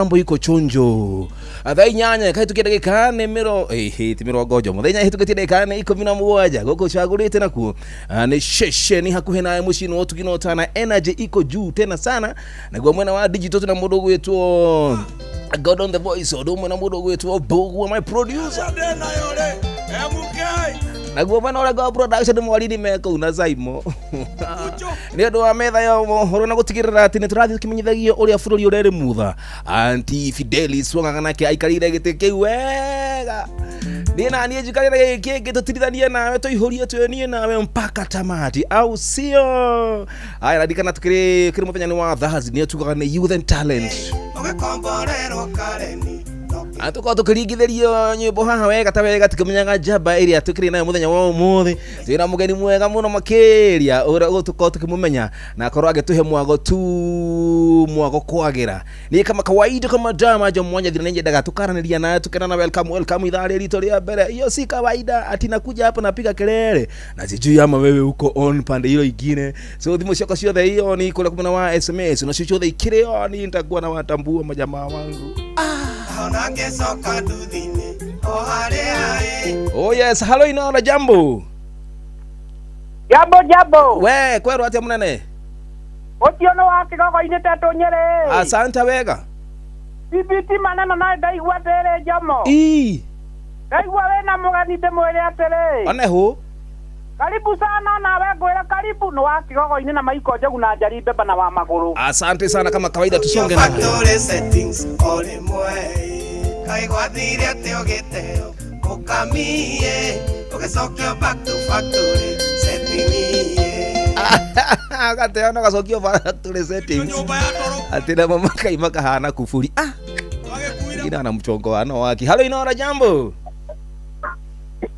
Mambo iko chonjo. Thaa 8 kahĩtũkia ndagĩka nĩ mĩro ĩhĩ ti mĩrongo njomo. Thaa 8 hĩtũkĩtie ndagĩka nĩ 17 gũkũ cagũrĩte nakuo nĩ ceceni hakuhĩ nawe mũciĩ wa ũtugi na ũtana. Energy iko juu tena sana. Naguo mwena wa digital tuna mũndũ ũgwĩtwo God on the voice, ũndũ ũmwe na mũndũ ũgwĩtwo Mbũgua, my producer. Naguo mwena ũrĩa wa production mwariri me kũu na Saimo nĩ ũndũ wa metha ya mohoro na gũtigĩrĩra atĩ nĩ tũrathiĩ tũkĩmenyithagio ũrĩa bũrũri ũrerĩ mutha. Anti Fidelis Wang'ang'a nake aikarĩire gĩtĩ kĩu wega. Niĩ na niĩ njikarĩre gĩkĩ kĩngĩ tũtirithanie nawe tũihũrie twĩ niĩ nawe mpaka tamati, au sio? Aya, ririkana tukĩrĩ kĩrĩ mũthenya nĩ wa Thursday, nĩ tugaga nĩ youth and talent. Ũgĩkomborerwo kareni. Tukorwo tũkĩringithĩrio nyĩmbo haha wega ta wega tikĩmenyaga njamba ĩrĩa tũkĩrĩ nayo mũthenya wa ũmũthĩ. Twĩna mũgeni mwega mũno makĩria ũrĩa tũkorwo tũkĩmũmenya na akorwo agĩtũhe mwago tu mwago kwagĩra. Niĩ kama kawaida kama dama jo mwanya thina nyendaga tukaranĩria naye tukenana. Welcome, welcome idhaa rĩrĩ ritũ rĩa mbere. Hiyo si kawaida ati nakuja hapa napiga kelele na sijui ama wewe uko on pande hilo ingine. So thimũ ciakwa ciothe hiyo ni kũrĩa kumena wa SMS nacio ciothe ikĩrĩ on, nitakuwa na watambua majamaa wangu. Ona ngĩcoka nduthi-inĩ o harĩa ĩ. Oh yes, hello Inora, jambo. Jambo jambo. We kwerwo atia munene? Ũcio nĩ wa kĩgogo-inĩ tetũ Nyĩrĩ. Asante wega. CBT maneno na ndaigua atĩrĩ Njomo. Ii. Ndaigua wĩna mũgeni ndĩmwĩre atĩrĩ. One hu. Karibu sana nawe ngwĩre karibu nĩ wa kĩgogo-inĩ na maiko njegu na njari mbemba na wa magũrũ. Asante sana kama kawaida tusonge na. Factory settings o rĩmwe kaĩ gwathire atĩ ũgĩteo mũkamie ũgĩcokio back to factory setting. Gateo no gacokio factory settings. Ati na mama kaima kahana kufuri. Ah. Ina na mchongo wa no waki. Hello Inora, jambo.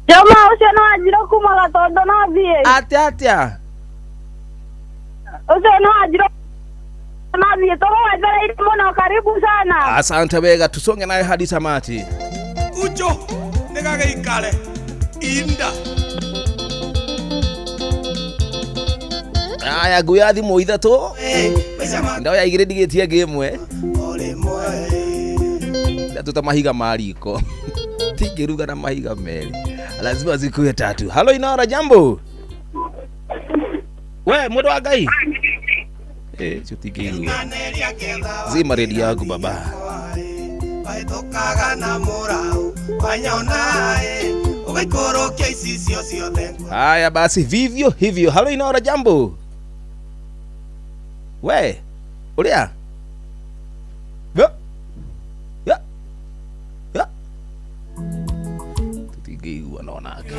Joma ũcio nĩ wanjirũ kuma Gatondo no thiĩ. Atia atia. Ũcio nĩ wanjirũ no thiĩ tũgwetereire mũno, karibu sana. Asante wega tusonge nayo hadi tamati. Ucho nĩgagĩikare inda. Aya nguya thimũ ithatũ. Ndoya igĩrĩ ndigĩtie ngĩ ĩmwe. O rĩmwe. Ithatũ ta mahiga ma riko. Tingĩruga na mahiga merĩ. Lazima zikuwe tatu. Halo Inora, jambo. We mũndũ wa Ngai. Eh, cio tingĩigua. Zima redio yaku baba. Wahĩtũkaga na mũraũ wanyona ĩ ũgaikũrũkia icicio ciothe. Haya basi vivyo hivyo. Halo Inora, jambo. We, uria? Ya. Ya. Ya. Tutingĩigua no nake.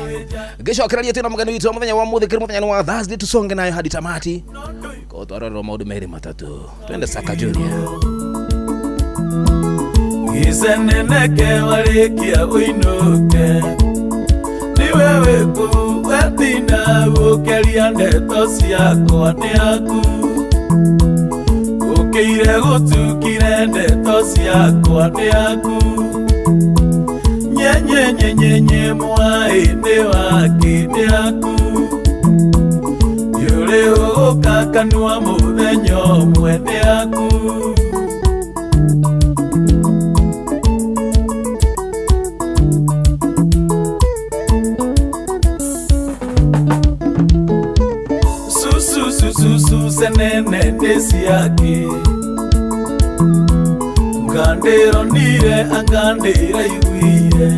Ngĩcokereria twĩna mũgeni witũ wa mũthenya wa mũthĩ kĩrĩ mũthenya nĩ wa Thursday, tusonge nayo hadi tamati. Kwa twarorwo maũndũ merĩ matatũ. Twende Saka Junior. Giceneneke warĩkia ũinũke nĩwe wĩkũ wetinda gũkeria ndeto ciakwa nĩ aku ũkĩire gũtukire ndeto ciakwa nĩ aku nyenyenyenyenye mwaĩ nĩ waki nĩ aku yũrĩ ũgũka kanua mũthenya ũmwe nĩ aku. Susu senene ndeciake ngandĩronire angandĩraiguire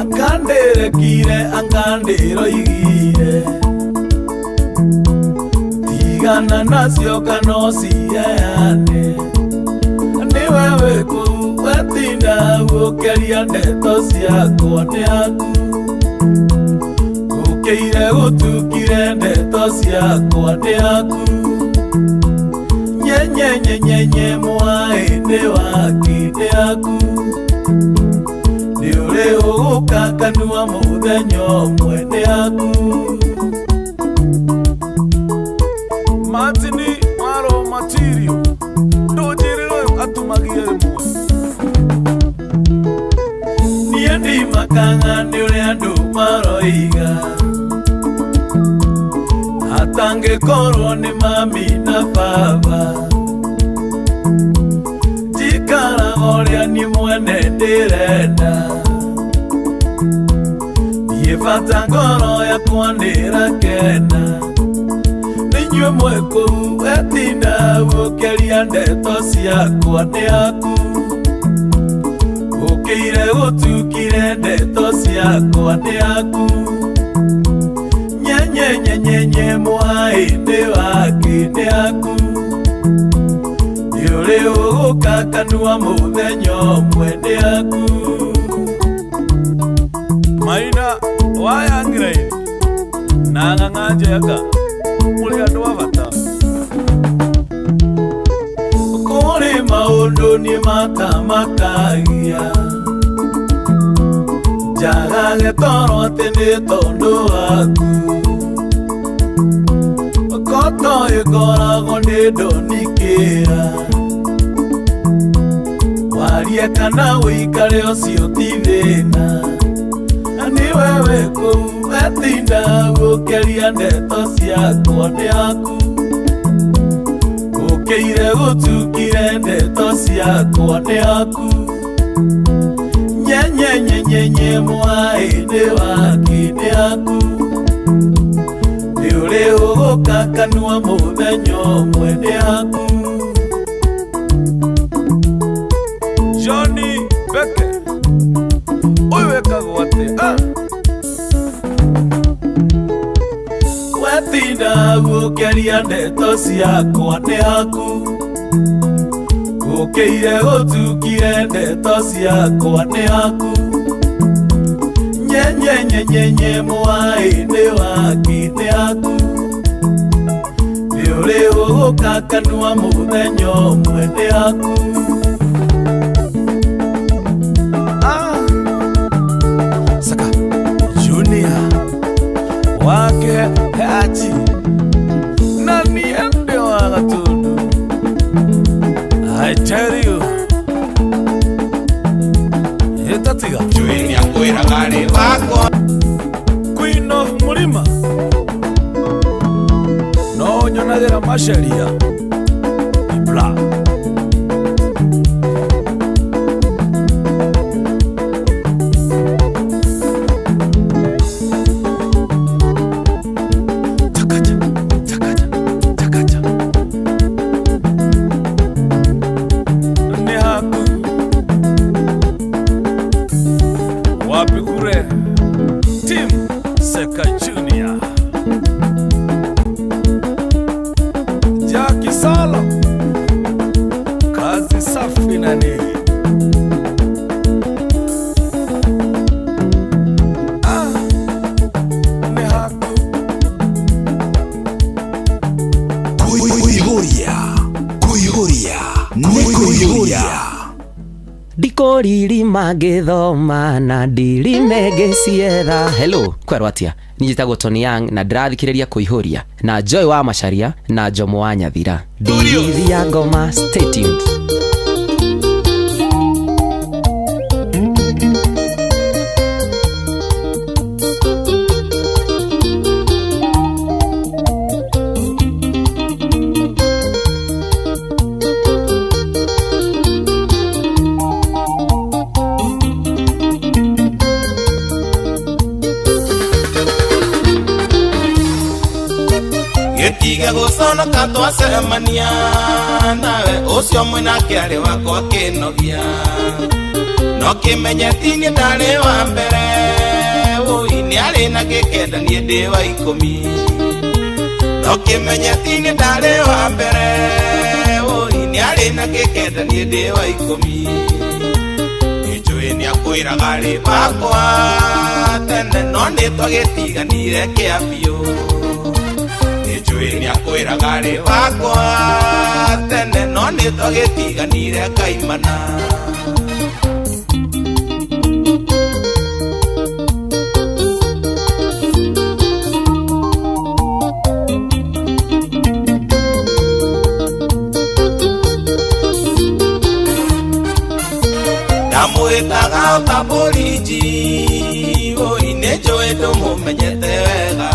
angandĩrekire angandĩroigire tigana nacio kana ũciheane nĩwe wĩkũ wetinda gũkeria ndeto ciakwa nĩ aku ũkĩire gũtukire ndeto ciakwa nĩ aku nyenyenyenyenye mwaĩ nĩ waki nĩ aku nĩ ũrĩ ũgũka kanua mũthenya ũmwe nĩ aku. Martini waro matirio ndũnjĩrĩre ũyũ atumagie rĩmwe niĩ ndimakaga nĩ ũrĩa andũ maroiga atangĩkorwo nĩ mami na baba. Mwene ndĩrenda Niĩ bata ngoro yakwa nĩrakena Nĩinyuĩ mwĩ kũu etinda gũkĩria ndeto ciakwa nĩ aku Ũkĩire gũtukire ndeto ciakwa nĩ aku Nyenyenyenyenye mwaĩ-inĩ wake nĩ aku Nĩũrĩ ũgũka kanua mũthenya ũmwe nĩ aku Maina wayangĩra na ng'ang'a njega mũrĩ andũ a bata Kũrĩ maũndũ niĩ matamakagia Njagage toro atĩ nĩ tondũ waku Koto ĩkoragwo nĩ ndonikĩra Warie kana ũikare ũcio ti thĩna Nĩ wewe kũu etinda gũkĩria ndeto ciakwa nĩ aku Ũkĩire gũtukire ndeto ciakwa nĩ aku Nyenyenyenyenye mwaĩ-inĩ wake nĩ aku Nĩũrĩ ũgũka kanua mũthenya ũmwe nĩ aku Johnny Beke ũyũ wĩkagwo atĩa Wetinda gũkĩria ndeto ciakwa nĩ aku Ũkĩire gũtukire ndeto ciakwa nĩ aku Nyenyenyenyenye mwaĩ-inĩ wake nĩ aku Nĩũrĩ ũgũka kanua mũthenya ũmwe nĩ aku Saka Junior wake Haji na niende wa Gatundu I tell you Etatiga Njũĩ nĩakwĩraga rĩ wakwa Queen of Mlima no nyonagĩra maceria Ibra Takacha, takacha, takacha. Nĩ haku wapi kure Tim Seka Junior Jackie Salo kazi safi nani Nĩ haku Kuihuria Kuihuria nĩ kuihuria ndikũririma ngĩthoma na ndirime ngĩcietha hello kwerwo atia niĩ njĩtagwo Tony Young na ndĩrathikĩrĩria kũihũria na Joy wa Macharia na Jomo wa Nyathira ndirithi ya ngoma stay tuned. Gĩtige gũconoka twacemania nawe ũcio mwĩnake arĩ wakwa kĩnogia no kĩmenye ti niĩ ndarĩ wa mbere ũi nĩ arĩ na gĩkenda niĩ ndĩ wa ikũmi no kĩmenye ti niĩ ndarĩ wa mbere ũi nĩ arĩ na gĩkenda niĩ ndĩ wa ikũmi nĩnjũĩ nĩakwĩraga rĩ wakwa tene no nĩ twagĩtiganire kĩa biũ Njũĩ nĩakwĩraga rĩ wakwa tene no nĩ twagĩtiganire kaimana Ndamwĩtaga ota bũrinji ũi nĩ njũĩ ndũmũmenyete wega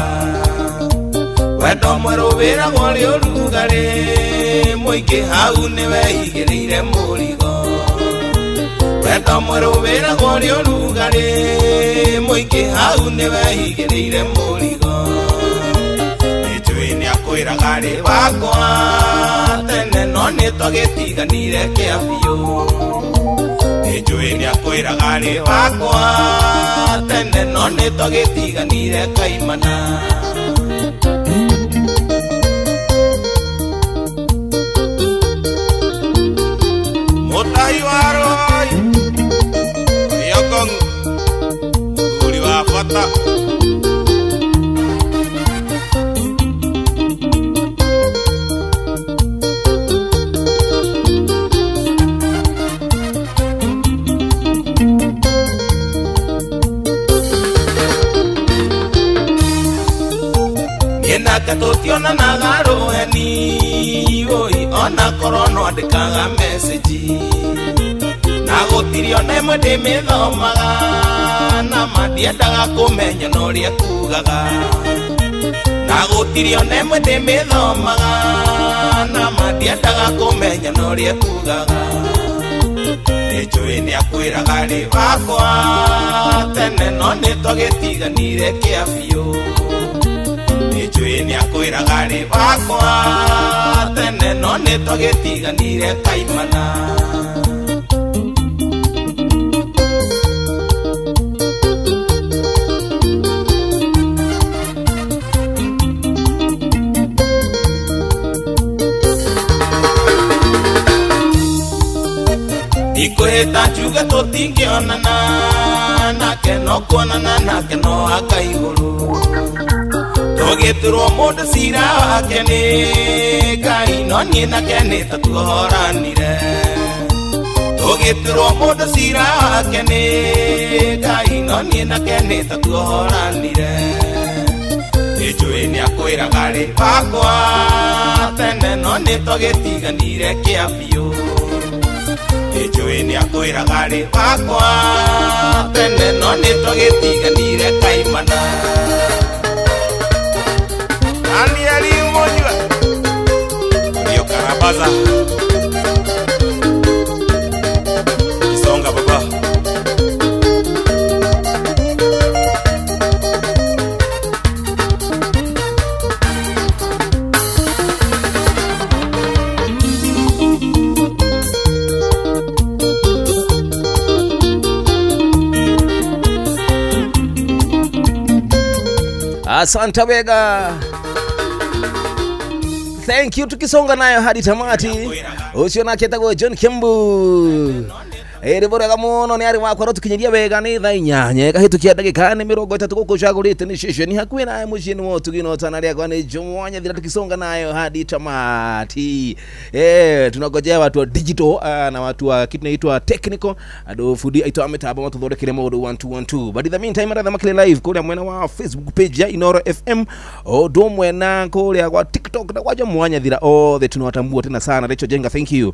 Wendo mwerũ wĩragwo rĩ ũrugarĩ mũingĩ hau nĩwe igĩrĩire mũrigo Wendo Wendo mwerũ wĩragwo ũrĩ ũrugarĩ mũingĩ hau nĩwe igĩrĩire mũrigo. Nĩnjũĩ nĩakwĩraga rĩ wakwa tene no nĩtwagĩtiganire kĩa biũ. Nĩnjũĩ nĩakwĩraga rĩ wakwa tene no nĩtwagĩtiganire kaimana. Mũtai wa Roy Rĩokong mũthuri wa bata. Niĩ nake tũtionanaga rũheni oi ona korwo no andĩkaga message na gũtirĩ ona ĩmwe ndĩmĩthomaga na ma ndiendaga kũmenya na ũrĩa kugaga na gũtirĩ ona ĩmwe ndĩmĩthomaga na ma ndiendaga kũmenya na ũrĩa kugaga. Nĩnjũĩ nĩakwĩraga rĩ wakwa tene no nĩtwagĩtiganire kĩa biũ. Nĩnjũĩ nĩakwĩraga rĩ wakwa tene no nĩtwagĩtiganire kaimana. Ikwĩhĩta njuge tũtingĩonana nake no kuonana nake no aka igũrũ. Tũgĩturwo mũndũ cira wake nĩ Ngai no niĩ nake nĩ ta tuohoranire. Tũgĩturwo mũndũ cira wake nĩ Ngai no niĩ nake nĩ ta tuohoranire. Nĩnjũĩ nĩakwĩraga rĩ wakwa tene no nĩtwagĩtiganire kĩa biũ. Nĩnjũĩ nĩakwĩraga rĩ wakwa tene no nĩtwagĩtiganire kaimana. Danieli Munyua Rio Karabaza Isonga baba. Asante wega. Thank you, tukisonga nayo hadi tamati. Ucio nake etagwo John Kembu. Rĩmbo rĩega mũno nĩ arĩ wakwa rũtũkinyiria wega nĩ thaa inyanya ĩkahĩtũkia ndagĩka nĩ 30 gũkũ ũcagũrĩte nĩ ceceni hakuhĩ nawe mũciĩ-inĩ wa ũtugi na ũtana rĩakwa nĩ Jomo Nyathira tukisonga nayo hadi tamati. Tunangojea watu wa digital na watu wa kitu inaitwa technical andũ fundi aitũ a mĩtambo matũthondekere maũndũ 1212 but in the meantime aratha makĩrĩ live kũrĩa mwena wa Facebook page ya Inoro FM ũndũ ũmwe na kũrĩa gwa TikTok na kwa Jomo Nyathira othe tunawatambua tena sana. Rachel Jenga, thank you.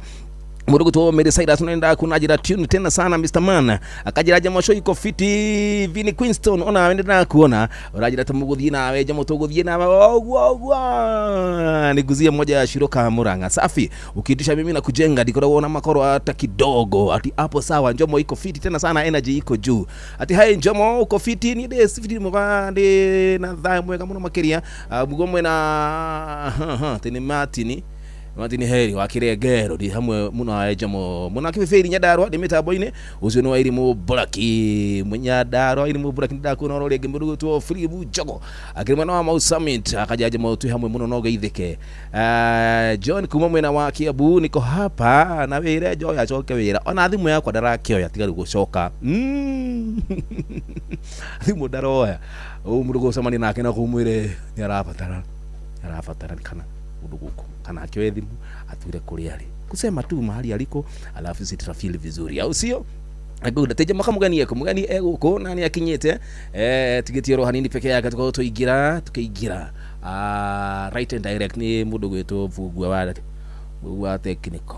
Murugu tuo Mary Cyrus unaenda kuna ajira tune tena sana Mr. Man akajira jamo show iko fiti Vini Queenston ona wende na kuona urajira tumuguthie nawe jamo tuguthie nawe ogwo ogwo niguzie moja ya Shiroka Murang'a safi ukiitisha mimi na kujenga ndikora uona makoro hata kidogo ati hapo sawa Njomo iko fiti tena sana energy iko juu ati hai Njomo uko fiti ni de fiti mugande na thaa mwega muno makiria mugomwe na tini Martini Martin Heri wa Kiregero ndi hamwe muno wa Njomo muno akibibiri Nyandarua ndi mitambo-inĩ ucio nĩ wa Irimũ Mburaki Nyandarua Irimũ Mburaki ndakuona oro rĩngĩ mũndũ gwĩtwo Philip Njogo akĩrĩ mwena wa Mau Summit akaja Njomo twĩ hamwe muno no geithĩke. John kuma mwena wa Kiambu niko hapa na wĩre Joy acoke wĩra ona thimũ yakwa ndarakĩoya tiga rĩu gũcoka thimũ ndaroya ũũ mũndũ gũcemania nake na kũmwĩre nĩ arabatara kana mũndũ gũkũ kana akioe thimu atwire kuria ari kusema tu mahali aliko alafu sisi tutafeel vizuri au sio? Good. Teje makamugani eko mugani eguku na ni akinyite tigetie ro hanini peke yake tuko tuingira tukiingira right and direct ni mundu gwitwo Bugua wa technical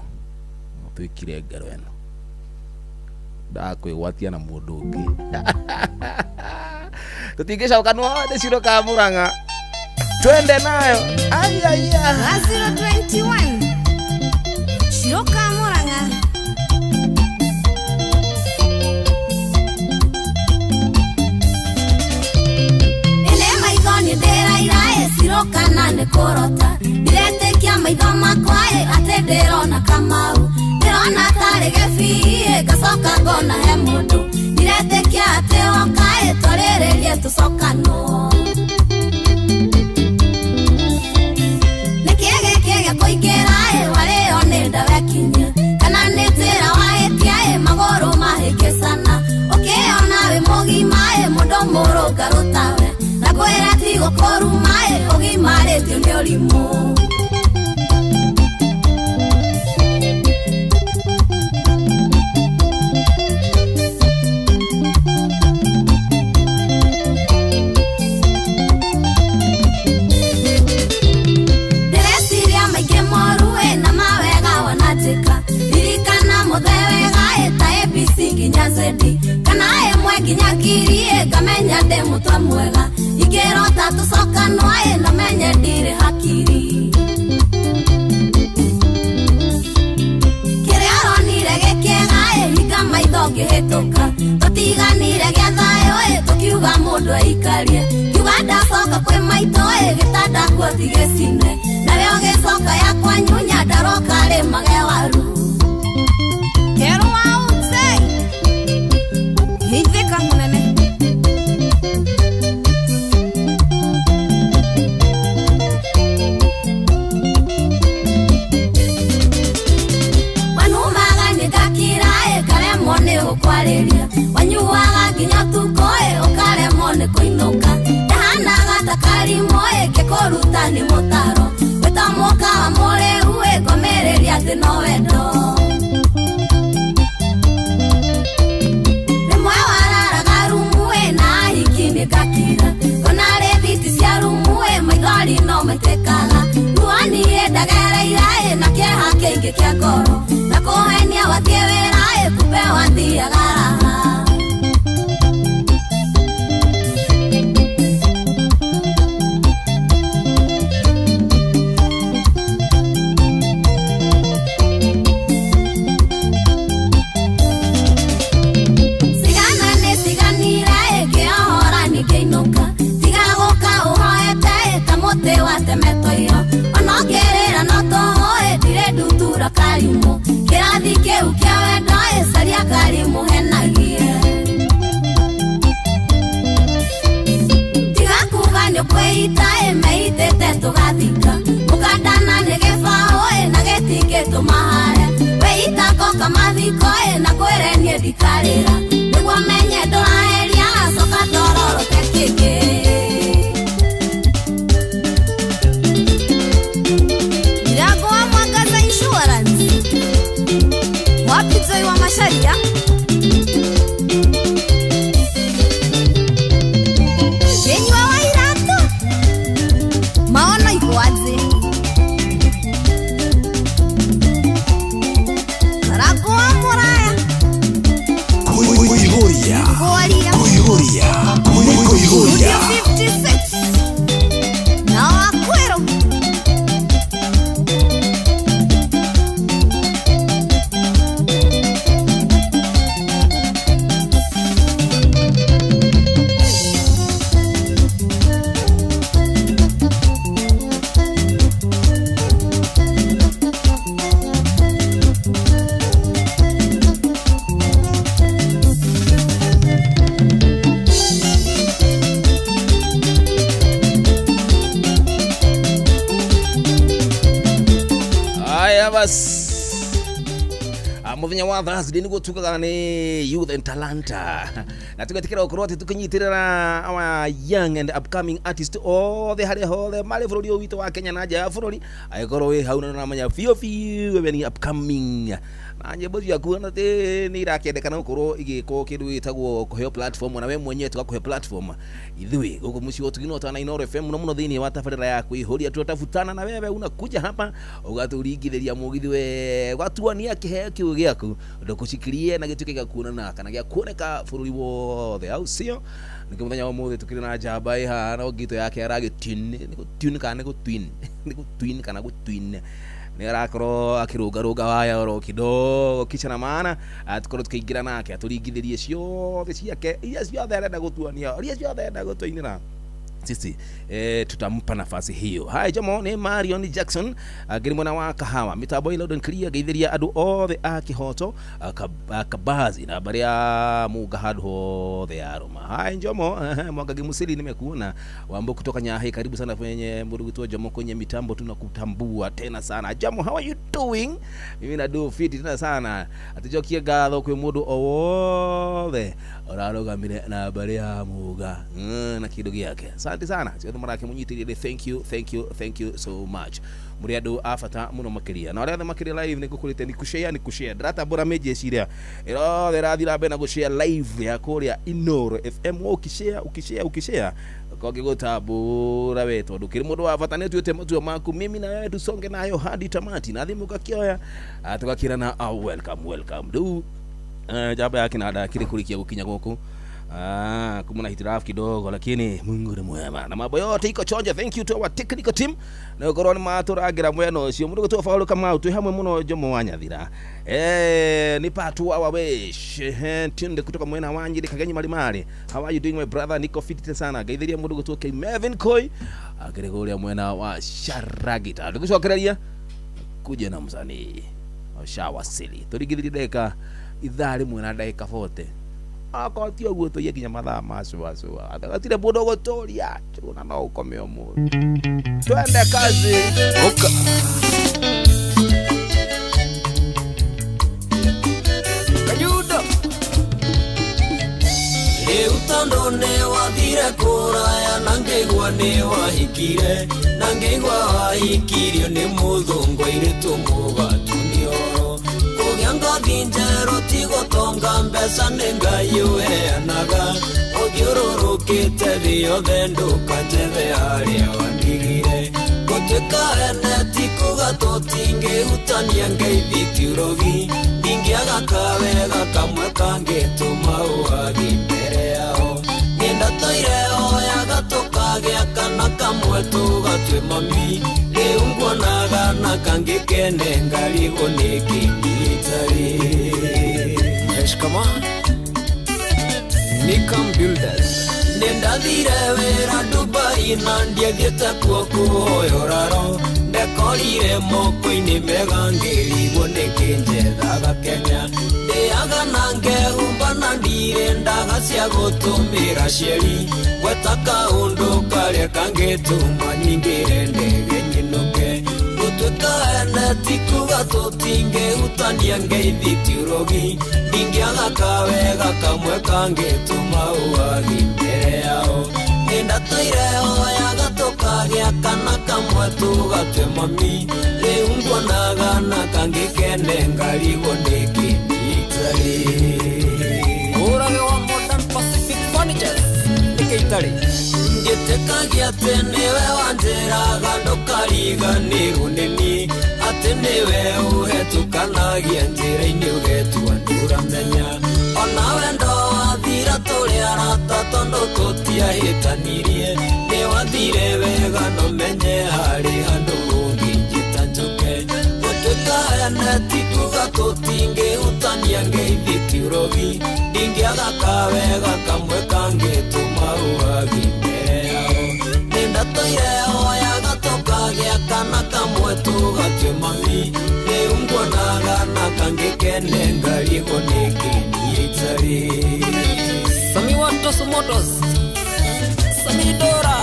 twikire ngero eno ndakwigwatia na mundu ungi tutingicokanwo ni Ciro ka Murang'a twende nayo ai 021 Ciro ka Murang'a. Ngacoka ngona he mũndũ ndiretĩkia atĩ woka ĩ twarĩrĩrie tũcokanwo. Nĩkĩĩ gĩkĩ gĩa kũingĩra ĩ warĩo nĩ ndawekinyia kana nĩ njĩra wahĩtia ĩ magũrũ mahĩngĩcana ũkĩona wĩ mũgima ĩ mũndũ mũrũngarũ tawe na kwĩra ti gũkũruma ĩ ũgimarĩtio nĩ ũrimũ. Ndĩreciria maingĩ moru ĩ na mawega wananjĩka ririkana mũthe wega ĩ ta ABC nginya Z kana ĩmwe nginya ngiri ĩ ngamenya ndĩ mũtwe mwega ingĩrota tũcokanwo ĩ na menye ndirĩ hakiri. Kĩrĩa ũronire gĩkĩega ĩ hinga maitho ngĩhĩtũka tũtiganire gĩa thayũ ĩ tũkiuga mũndũ aikarie kiuga ndacoka kwĩ maitũ ĩ gĩtanda kuo ti gĩcine nawe ũgĩcoka yakwa nyunya ndaroka rĩmage waru. Kerũ wa ũnzei hithĩka mũnene. Wanumaga nĩ ngakira ĩ ngaremwo nĩ gũkwarĩria wanyuaga nginya ũtukũ ĩ ũkaremwo nĩ kũinũka ndahanaga ta karimũ ĩ ngĩkũruta nĩ mũtaro gwĩta mũkawa mũrĩu ĩ ngomĩrĩria atĩ no wendo. Rĩmwe wararaga rumu ĩ na ahiki nĩ ngakira ngona rĩthiti cia rumu ĩ maithori no maitĩkaga ruo niĩ ndagereire ĩ na kĩeha kĩingĩ kĩa ngoro na kũhenia wathiĩ wĩra ĩ kumbe wathiaga raha. Cigana nĩ ciganire ĩ ngĩohora ningĩinũka tiga gũka ũhoete ĩ ta mũtĩ watemetwo iro ona ũngĩrĩra no tũhũ ĩ ndirĩ ndutura karimũ kĩrathi kĩu kĩa wendo ĩ caria karimũ henagie. Tiga kuga nĩ ũkwĩita ĩ meitĩte tũgathika mũkandana nĩ gĩbaũ ĩ na gĩtingĩtũma hare wĩita ngoka mathiko ĩ na kwĩre niĩ ndikarĩra nĩguo menye ndũraheria coka ndororoke kĩngĩ. Mirango wa Mwangaza Insurance wapi Joy wa Macharia Kenywa wa Iratu maono iko aje Karango wa Muraya Kuihuria. Kuaria Kuihuria. Kuihuria. Studio 56 na Wakwero. Haya basi. Muthenya wa Thursday niguo tugaga ni Youth and Talanta na tugetikira gukorwo ati tukinyitirira our young and upcoming artist othe haria hothe mari bururi uyu witu wa Kenya na nja ya bururi agikorwo wi hau na uramenya biũ biũ wewe ni upcoming na nyimbo ciaku na ti ni irakendekana gukorwo igikwo kindu gitagwo kuheo platform na we mwenyewe tugakuhe platform ithuĩ guku muciĩ wa Ũtugi na Inooro FM muno muno thiini wa tabarĩra ya kwĩihũria turatafutana na wewe unakuja hapa ũgatũringithĩria mũgithi we ũgatuonia kĩheo kĩu gĩaku ndũkũcikirie na gĩtuĩke gĩa kuonana kana gĩa kuoneka bũrũri wothe au sio? Nĩkĩo mũthenya wa ũmũthĩ tũkĩrĩ na njamba ĩ haha no ngito yake aragĩtune nĩ gũtune kana nĩ gũtwin nĩ gũtwin kana gũtwin nĩ arakorwo akĩrũngarũnga waya oro kidogo kisha na maana tukorwo tukiingira nake atũringithĩrie ciothe ciake iria ciothe arenda gũtuonia iria ciothe arenda gũtũinĩra Sisi tutampa nafasi hiyo. Haya Jomo ni Marion Jackson akiri mwena wa Kahawa mitambo ila loud clear, geithiria andu othe a Kihoto, Kabazi na baria Muga handu hothe ya Roma. Haya Jomo, Mwangagi Musili, nimekuona Wambo kutoka Nyahe, karibu sana kwenye Mburugutu Jomo kwenye mitambo, tunakutambua tena sana. Jomo, how are you doing? Mimi na do fit tena sana. Atijokie ngatho kwi mundu o wothe ũrarũgamire na baria Muga na kindu giake. Asante sana ciothe marakimunyitĩrĩire, thank you, thank you, thank you so much. Muri andu a bata muno makiria na aria othe makĩria live nĩ ngũkũrĩte ni kushare, ni kushare ndĩratambũra mĩnjeci ĩrĩa ĩrothe ĩrathiĩ na mbere na gũshare live ya kũrĩa Inoro FM. Ũkishare, ũkishare, ũkishare kongĩgũtambũra we tondũ kĩrĩ mũndũ wa bata. Nĩ tuĩte matua maku, mimi na wewe tusonge nayo hadi tamati, na thimũ ũgakĩoya tũgakĩrana welcome, welcome rĩu njamba ya kinanda kĩrĩ kũrĩkia gũkinya gũkũ. Ah, kumuna hitilafu kidogo, lakini Mungu ni mwema na mambo yote iko chonjo. Thank you to our technical team na gũkorwo nĩ matũrangĩra mwena ũcio. Mũndũ gũtwo Paul Kamau, twĩ hamwe mũno. Jomo wa Nyathira, ni patu wa wish tunde kutoka mwena wa Nyeri Kagenyi Malimali. How are you doing, my brother? Niko fit sana. Geithiria mũndũ gũtwo K Melvin Koi akĩrĩ kũrĩa mwena wa Sharagita. Tũgĩcokereria kuja na msanii shawasili tũringithirie ndagĩka ithaa rĩmwe na ndagĩka 40, akorwo ti ũguo tũiye nginya mathaa ma cũa cũa, gatirĩ mũndũ ũgũtũria tũna, no ũkome ũmũthĩ. Twende kazi. Oka. Kayuda. Rĩu tondũ nĩ wathire kũraya na ngĩigua nĩ wahikire, na ngĩigua wahikirio nĩ mũthũngũ, airĩtu mũgatunio kũgĩa ngothi njerũ ti gũtonga, mbeca nĩ Ngai ũheanaga, ũthiũrũrũkĩte thĩ yothe ndũkanjethe harĩa wandigire. Gũtuĩka ene ti kuga tũtingĩhutania, ngeithi ti ũrogi, ndingĩaga kawega kamwe kangĩtũma ũwagi mbere yao. Nĩndatũire oyaga tũkagĩa kana kamwe tũgatue mami, rĩu nguonaga na kangĩ kene ngarigwo nĩkĩ itarĩ. Shikamoo. Nikam Builders. Nĩndathire wĩra Dubai na ndiathiĩte kuo kũhoya ũraro, ndekorire moko-inĩ mega ngĩrigwo nĩkĩ njethaga Kenya. Ndĩaga na ngehumba na ndirĩ ndaga cia gũtũmĩra cieri, gweta kaũndũ karĩa kangĩtũma nyingĩre ndege nyinũke. Gũtuĩka ene ti kuga tũtingĩhutania, ngeithi ti ũrogi, ndingĩaga kawega kamwe kangĩtũma ũwagi mbere yao. Nĩndatũire oyaga tũkagĩa kana kamwe tũgatue mami, rĩu nguonaga na kangĩ kene ngarigwo nĩkĩ itarĩ. Ũrage wa Modern Pacific Furnitures. Nĩkĩ itarĩ? Ngĩtĩkagia atĩ nĩwe wanjĩraga ndũkariganĩrwo nĩ niĩ, atĩ nĩwe ũhetũkanagia njĩra-inĩ ũgetua ndũramenya, ona wendo wathira tũrĩ arata tondũ tũtiahĩtanirie, nĩ wathire wega no menye harĩ handũ ũngĩnjĩta njũke. Gũtuĩka ene ti kuga tũtingĩhutania, ngeithi ti ũrogi, ndingĩaga kawega kamwe kangĩtũma ũwagi mbere yao. Nĩndatũire oyaga tũkagĩa kana kamwe tũgatue mami, rĩu nguonaga na kangĩ kene ngarigwo nĩkĩ niĩ itarĩ. Sami wa Tosu Motors. Sami Dora.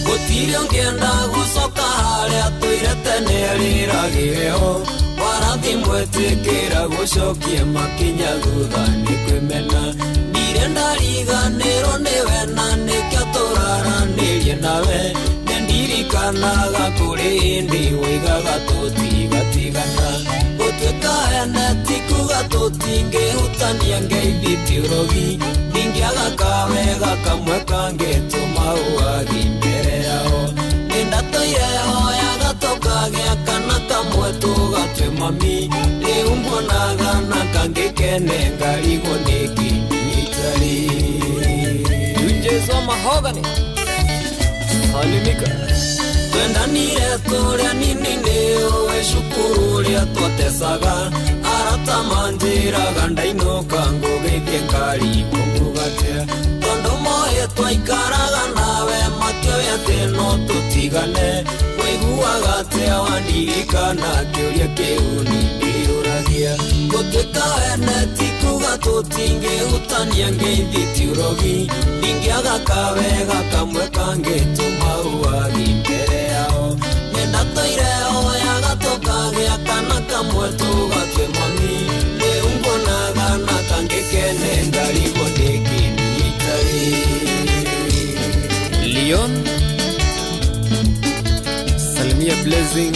Gũtirĩ ũngĩenda gũcoka harĩa tũire tene rĩragĩre ho, warathi mwetĩkĩra gũcokia makinya thutha nĩ kwĩmena. Ndirĩ ndariganĩrwo nĩwe na nĩkĩo tũraranĩrie nawe, nĩndirikanaga kũrĩ hĩndĩ woigaga tũtigatigana. Gũtuĩka ene ti kuga tũtingĩhutania, ngeithi ti ũrogi, ndingĩaga kawega kamwe kangĩtũma ũwagi mbere yao. Nĩndatũire hoyaga tũkagĩa kana kamwe tũgatue mami, rĩu nguonaga na kangĩ kene ngarigwo nĩkĩ niĩ itarĩ. Tunjes wa Mahogany. Salimika. Twendanire tũrĩa nini, nĩ ũĩ cukuru ũrĩa twatecaga, arata manjĩraga ndainũka ngũgĩthiĩ ngarigwo ngũgatia, tondũ moĩ twaikaraga nawe. Tũtigane Waiguaga atĩa wandirikana Kĩũria kĩu nĩndĩyũragia Gũtuĩka ene ti kuga tũtingĩhutania ngeithi ti ũrogi Ndingĩaga kawega kamwe kangĩtũma ũwagi mbere yao Nĩndatũire hoyaga tũkagĩa kana kamwe tũgatue mami Rĩu nguonaga na kangĩkene ngarigwo nĩkĩ niĩ itarĩ Leon Salimia Blessing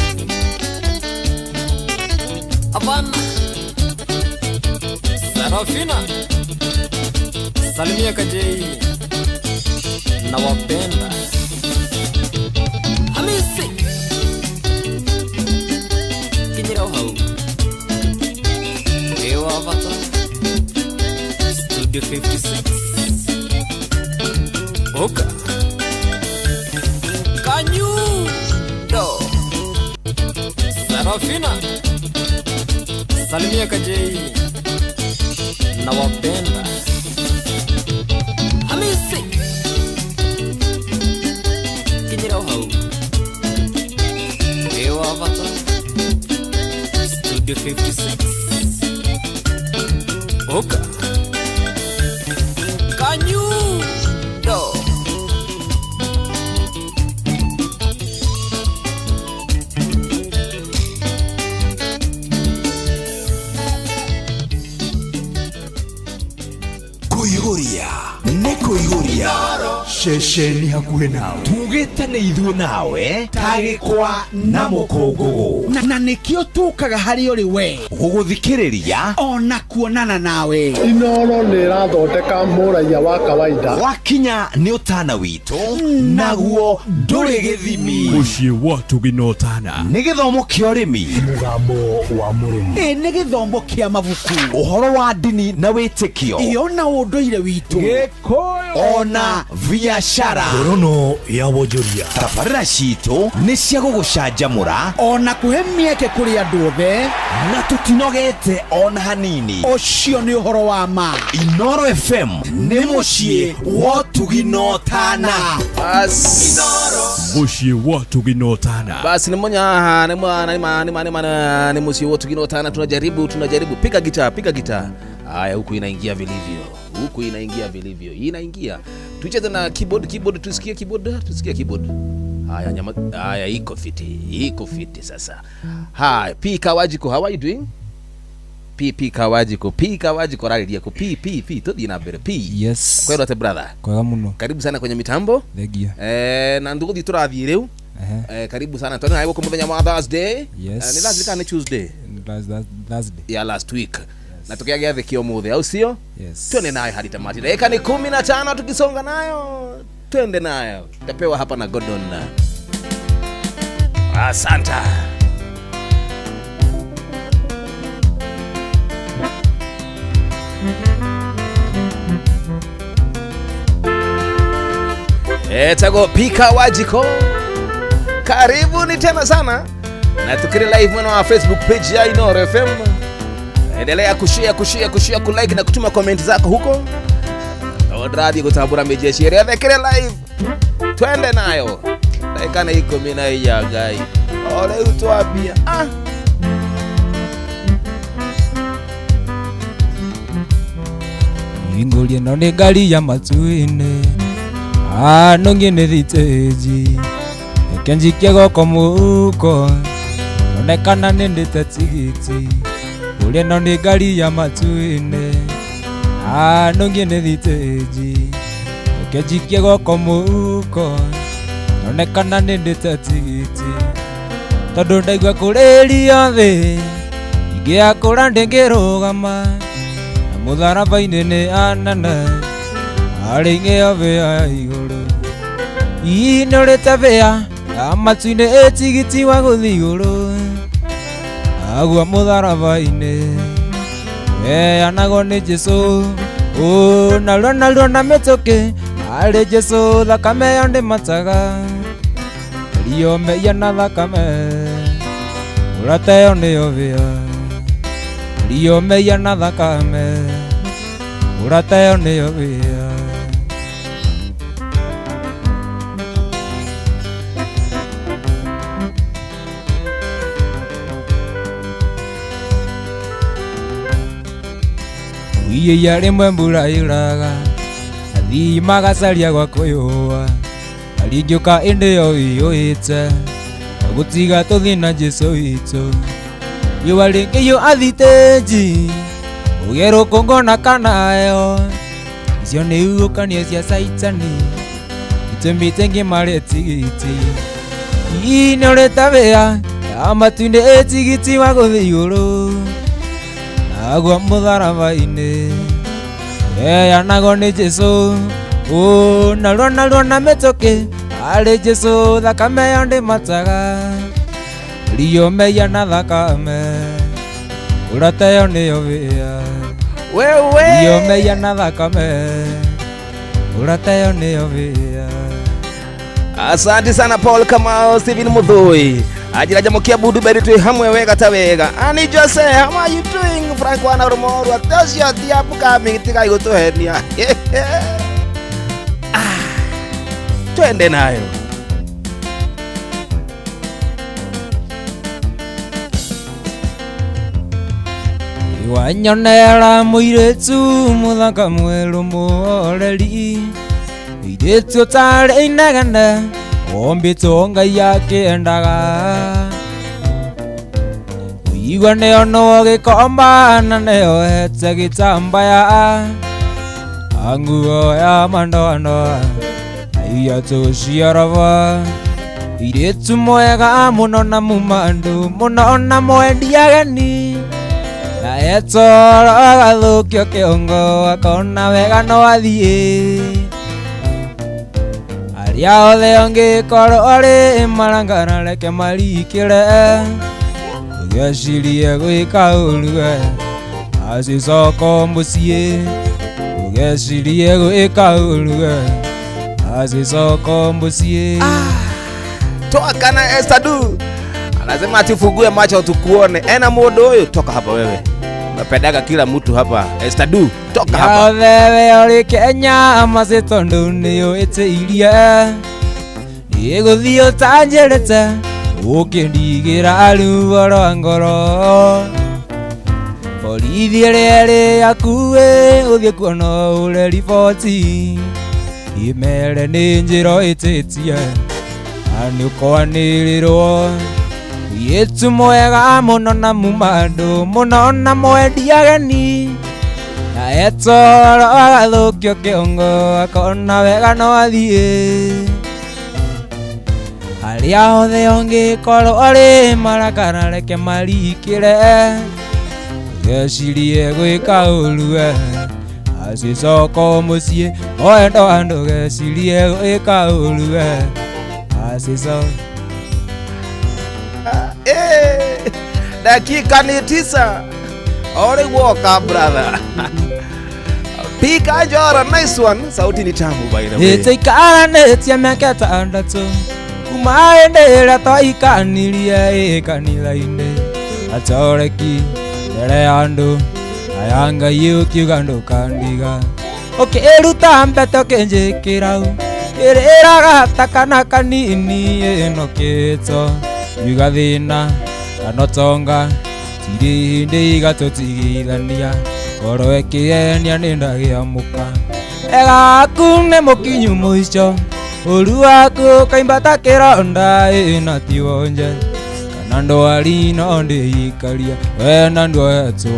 Havana Sarafina Salimia Kajei Nawapenda Hamisi Kinyira hau Ewa Vata Studio 56 Oka Kanyu Do Sarafina Salimia Kajei Nawapenda Hamisi Kinyira hau Ewa Vata Studio 56 Oka Kanyu Do Kũihũria nĩ kũihũria ceceni hakuhĩ nawe tugĩte nĩ ithuĩ nawe ta gĩkwa na mũkũngũgũ na nĩkĩo tũkaga harĩ ũrĩ we gũgũthikĩrĩria ona kuonana nawe Inoro nĩ ĩrathondeka mũraiya wa kawaida wakinya nĩ ũtana witũ naguo ndũrĩ gĩthimi Mũciĩ wa Tũginotana nĩ gĩthomo kĩa ũrĩmi mũgambo wa mũrĩmi ĩ nĩ gĩthomo kĩa mabuku ũhoro wa ndini na wĩtĩkio ĩyo na ũndũire witũ ona biashara Ngorono ya wonjoria tabarĩra citũ nĩ cia gũgũcanjamũra ona kũhe mĩeke kũrĩ andũ othe na tũtinogete ona hanini ũcio nĩ ũhoro wa ma Inoro FM nĩ mũciĩ wa Tũginotana Bas. Mũciĩ wa Tũginotana Basi ni monya haha ni mwana ni ma ni ma ni ma ni mũciĩ wa Tũginotana tunajaribu tunajaribu piga gitaa piga gitaa. Haya huku inaingia vilivyo. Huku inaingia vilivyo. Inaingia. Tucheze na keyboard keyboard tusikie keyboard tusikie keyboard. Haya nyama haya iko fiti. Iko fiti sasa. Haya P Kawajiko how are you doing? P P Kawajiko P Kawajiko rariria ko P P P tuthi na mbere P. Yes. Kwero ate brother. Kwega muno. Karibu sana kwenye mitambo. Thengia. Na ndugu turathie riu. Karibu sana tondũ nawe gũkũ mũthenya wa Thursday. Yes. Ni Thursday kana Tuesday? Thursday. Yeah, last week. Na tukiagia thikio muthe au sio? Yes. Twende nayo hadi tamati. Dakika ni 15 tukisonga nayo. Twende nayo. Tapewa hapa na Gordon. Asante. Etago Pika Wajiko. Karibu ni tena sana. Na tukiri live mwana wa Facebook page ya Inoro FM. Endelea kushare kushare kushare kulike na kutuma comment zako huko. Odradi gutambura mijeshi ria kire live. Twende nayo. Dakika na 14 gai. Ole utwambia. Ah. Ingolie no nĩ ngari ya matu-inĩ nongi nĩ thitĩji reke njikie goko mũhuko onekana nĩ ndĩte tigiti ũrĩa no nĩ ngari ya matu-inĩ nongi nĩ thitĩji reke njikie goko mũhuko onekana nĩ ndĩte tigiti tondũ ndaigua kũrĩria thĩ ingĩakũra ndĩngĩrũgama na mũtharaba-inĩ nĩ anene arĩ ng'ĩo bĩa igũrũ inũrĩte bĩa ya matu-inĩ ĩtigiti wa gũthiĩ igũrũ agua mũtharaba-inĩ weanagwo nĩ Jesũ narua narua na mĩtũkĩ arĩ Jesũ thakame yo ndĩmataga rio meia na thakame ũrateyo nĩyo bĩa rio meia na thakame ũrateyo nĩyo bĩa. Uiya rĩmwe mbura yuraga athii magacaria gwa kwĩyũa aringĩũka ĩndĩ yo iyũĩte agũtiga tũthiĩ na Jesũ witũ riũa rĩngĩhiũ athitĩnji ũgĩe rũkũngũ na kanayo icio nĩ ihuhũkanio cia caitani itũmĩte ngĩmarĩe tigiti ii nĩ ũrĩte wĩa ya matu-inĩ ĩ tigiti wa gũthiĩ igũrũ naguo mũtharaba-inĩ ũheanagwo nĩ Jesũ ũ narua narua na mĩtũkĩ harĩ Jesũ thakame yo ndĩmataga rio meia na thakame ũrateyo nĩyo wĩa wewe rio meia na thakame ũrateyo nĩyo wĩa. Asante sana Paul Kamau, Steven Muthui. Ajira jamukia budu beri twi hamwe wega ta wega. Ani Jose, how are you doing? Frank wana rumoru atasio ti upcoming tiga igutuhenia. Ah, twende nayo. Wanyonera mũirĩtu mũthaka mwerũ mũhoreri mũirĩtu ũtarĩ inegene ombĩtwo Ngai akĩendaga ũigua nĩyo nũũ gĩkomba na nĩyohete gĩtambaya nguo ya mandoandoa na iatũ cia raba mũirĩtu mwega mũno na muma andũ mũno na mwendi ageni na etoro agathũkio kĩongo akona wega no athiĩ arĩa othe ũngĩkorwo ũrĩ marangara reke marikĩre ũgecirie gwĩka ũru we acicoko mũciĩ ũgecirie gwĩka ũru we acicoko mũciĩ. Toka na Esther Du anasema atifungue macho tukuone. Ena mundu huyu, toka hapa wewe. Unapendaga kila mtu hapa. Esther Du, toka hapa. Othe ũrĩ Kenya macĩ tondũ nĩũĩtĩirie nĩgũthiĩ ũtanjĩrĩte ũkĩndigĩra ruo rwa ngoro borithi ĩrĩa ĩrĩ hakuhĩ ũthiĩ kuona ũre riboti imere nĩ njĩra ĩtĩtie na nĩũkwanĩrĩrwo mũirĩtu mwega mũno na muma andũ mũno na mwendi ageni na etoro agathũkio kĩongo akona wega no athiĩ arĩa othe ũngĩkorwo ũrĩ marakara reke marikĩre ũgecirie gwĩka ũru we acicoko mũciĩ mwendo andũ gecirie gwĩka ũru we acicoko. Dakika ni 9. Ore woka brother. Pika Njoro, nice one. Sauti ni tamu by the way. Ĩtĩikaranĩtie mĩaka ĩtandatũ kuma hĩndĩ ĩrĩa twaikanirie ĩ kanitha-inĩ atoreki mbere ya andũ aya Ngai ũkiuga ndũkandiga ũkĩruta mbete ũkĩnjĩkĩra ĩrĩraga ta kana kanini ĩno kĩto yuga thĩna kana ũtonga tirĩ hĩndĩ igatũtigithania ngoro ĩkĩenia nĩ ndagĩa mũka ega waku nĩ mũkinyu mũico ũru waku ũkaimba ta kĩronda ĩna ti wonje kana ndwari no ndĩikaria we na nduoetwo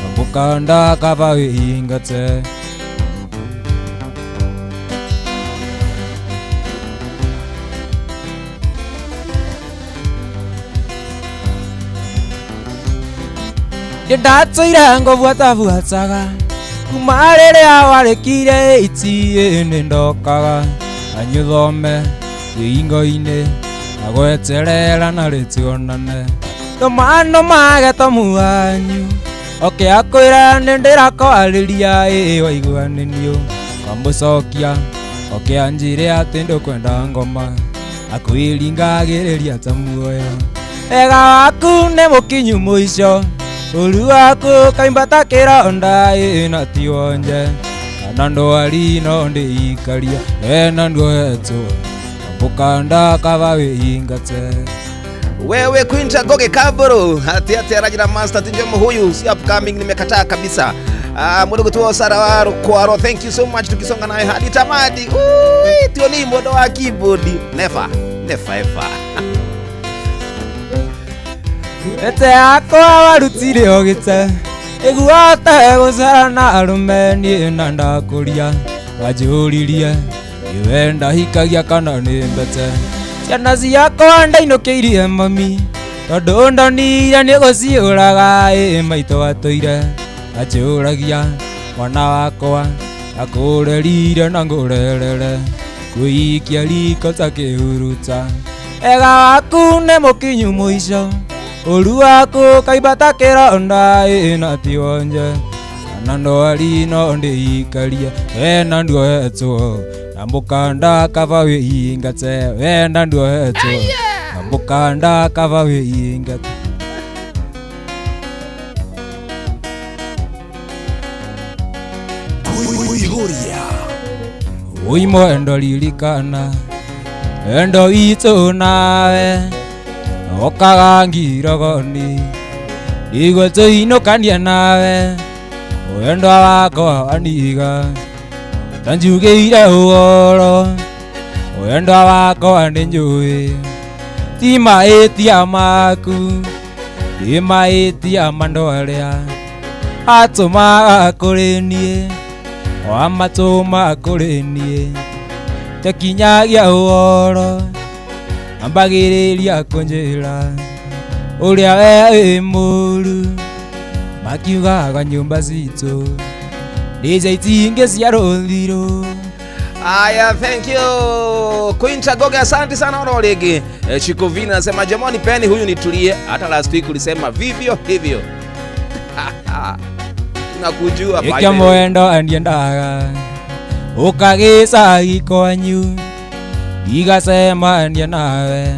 na mũkanda kaba wĩingate. Ndatũire ngũbuatabuataga kuma rĩrĩa warĩkire iti nĩ ndokaga anyuthome kĩingo-inĩ agweterera na rĩtionane ndũmano magetomu wanyu ũkĩakwĩra nĩ ndĩrakwarĩria ĩ waigua nĩ niũ kamũcokia ũkĩanjĩre atĩ ndũkwenda ngoma akwĩringagĩrĩria ta muoyo wega waku nĩ mũkinyu mũico ũru waku ũkaimba ta kĩronda ĩna ti wonje kana ndwari no ndĩikaria ena nduoetwo mũkanda kaba wĩingate. Wewe Quinta Goge Kaburu, hati hati arajira master tinjomo huyu si upcoming, nimekataa kabisa. Mundu gutwo Sara wa Rukwaro, thank you so much, tukisonga nawe hadi tamati. Ui, tuoni mbodo wa keyboard. Never, never ever. Ete yakwa warutire ogite iguate gucera na arume niĩ na ndakũria wanjũririe iwe ndahikagia kana nĩ mbete ciana ciakwa ndainũkĩirie mami tondũ ndonire nĩ gũciũraga ĩ maitũ atũire anjũragia mwana wakwa akũrerire na ngũrerere kwĩikia riko ta kĩhuruta ega waku nĩ mũkinyu mũico ũru waku kaibata kĩronda ĩ na ti wonje kana ndwari no ndĩikarie wena nduohetwo na mũkanda kaba wĩingate wena nduohetwo na mũkanda kaba wĩingate. Oi mwendo ririkana wendo witũ nawe okaga ngirogoni ndigwe tũinũkania nawe wendo wakwa waniga ta njugĩire ũhoro wendo wakwa nĩ njũĩ ti mahĩtia maku ti mahĩtia ma andũ arĩa atũmaga kũrĩ niĩ wamatũma kũrĩ niĩ tekinyagia ũhoro ambagĩrĩria kũnjĩra ũrĩa we wĩ mũru makiugaga nyũmba citũ nĩ itingĩ cia rũthirũ. Aya, thank you Quinta Goge, asante sana oro rĩngĩ. Chikovina anasema jamani, peni huyu nitulie, hata last week ulisema vivyo hivyo. Nakujua by the way. Mwendo andiendaga ukagĩcagi kwanyu ndigacemania nawe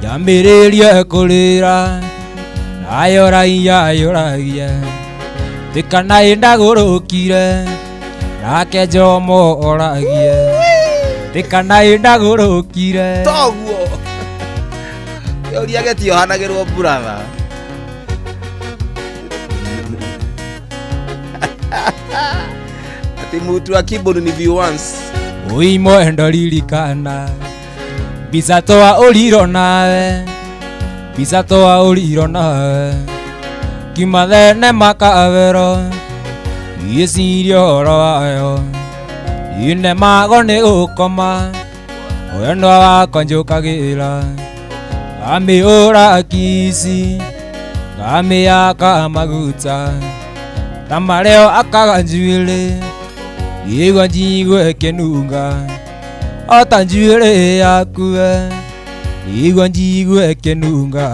nyambĩrĩrie kũrĩra nayoragia yũragia tikana ĩndagũrũkire nake Jomo oragie tikana ĩndagũrũkire toguo kĩũria gĩtiohanagĩrwo brother. Ati mutu wa keyboard ni view once. Oi mwendo ririkana mbica twa ũriro nawe mbica twa ũriro nawe kiuma thenema kabero ngĩciria ũhoro wayo inemago nĩ gũkoma wendo wakwa njũkagĩra ngamĩũra kici ngamĩaka maguta ta marĩo akaga njuĩrĩ igua njigue kĩnunga o ta njuĩrĩ yaku igua njigue kĩnunga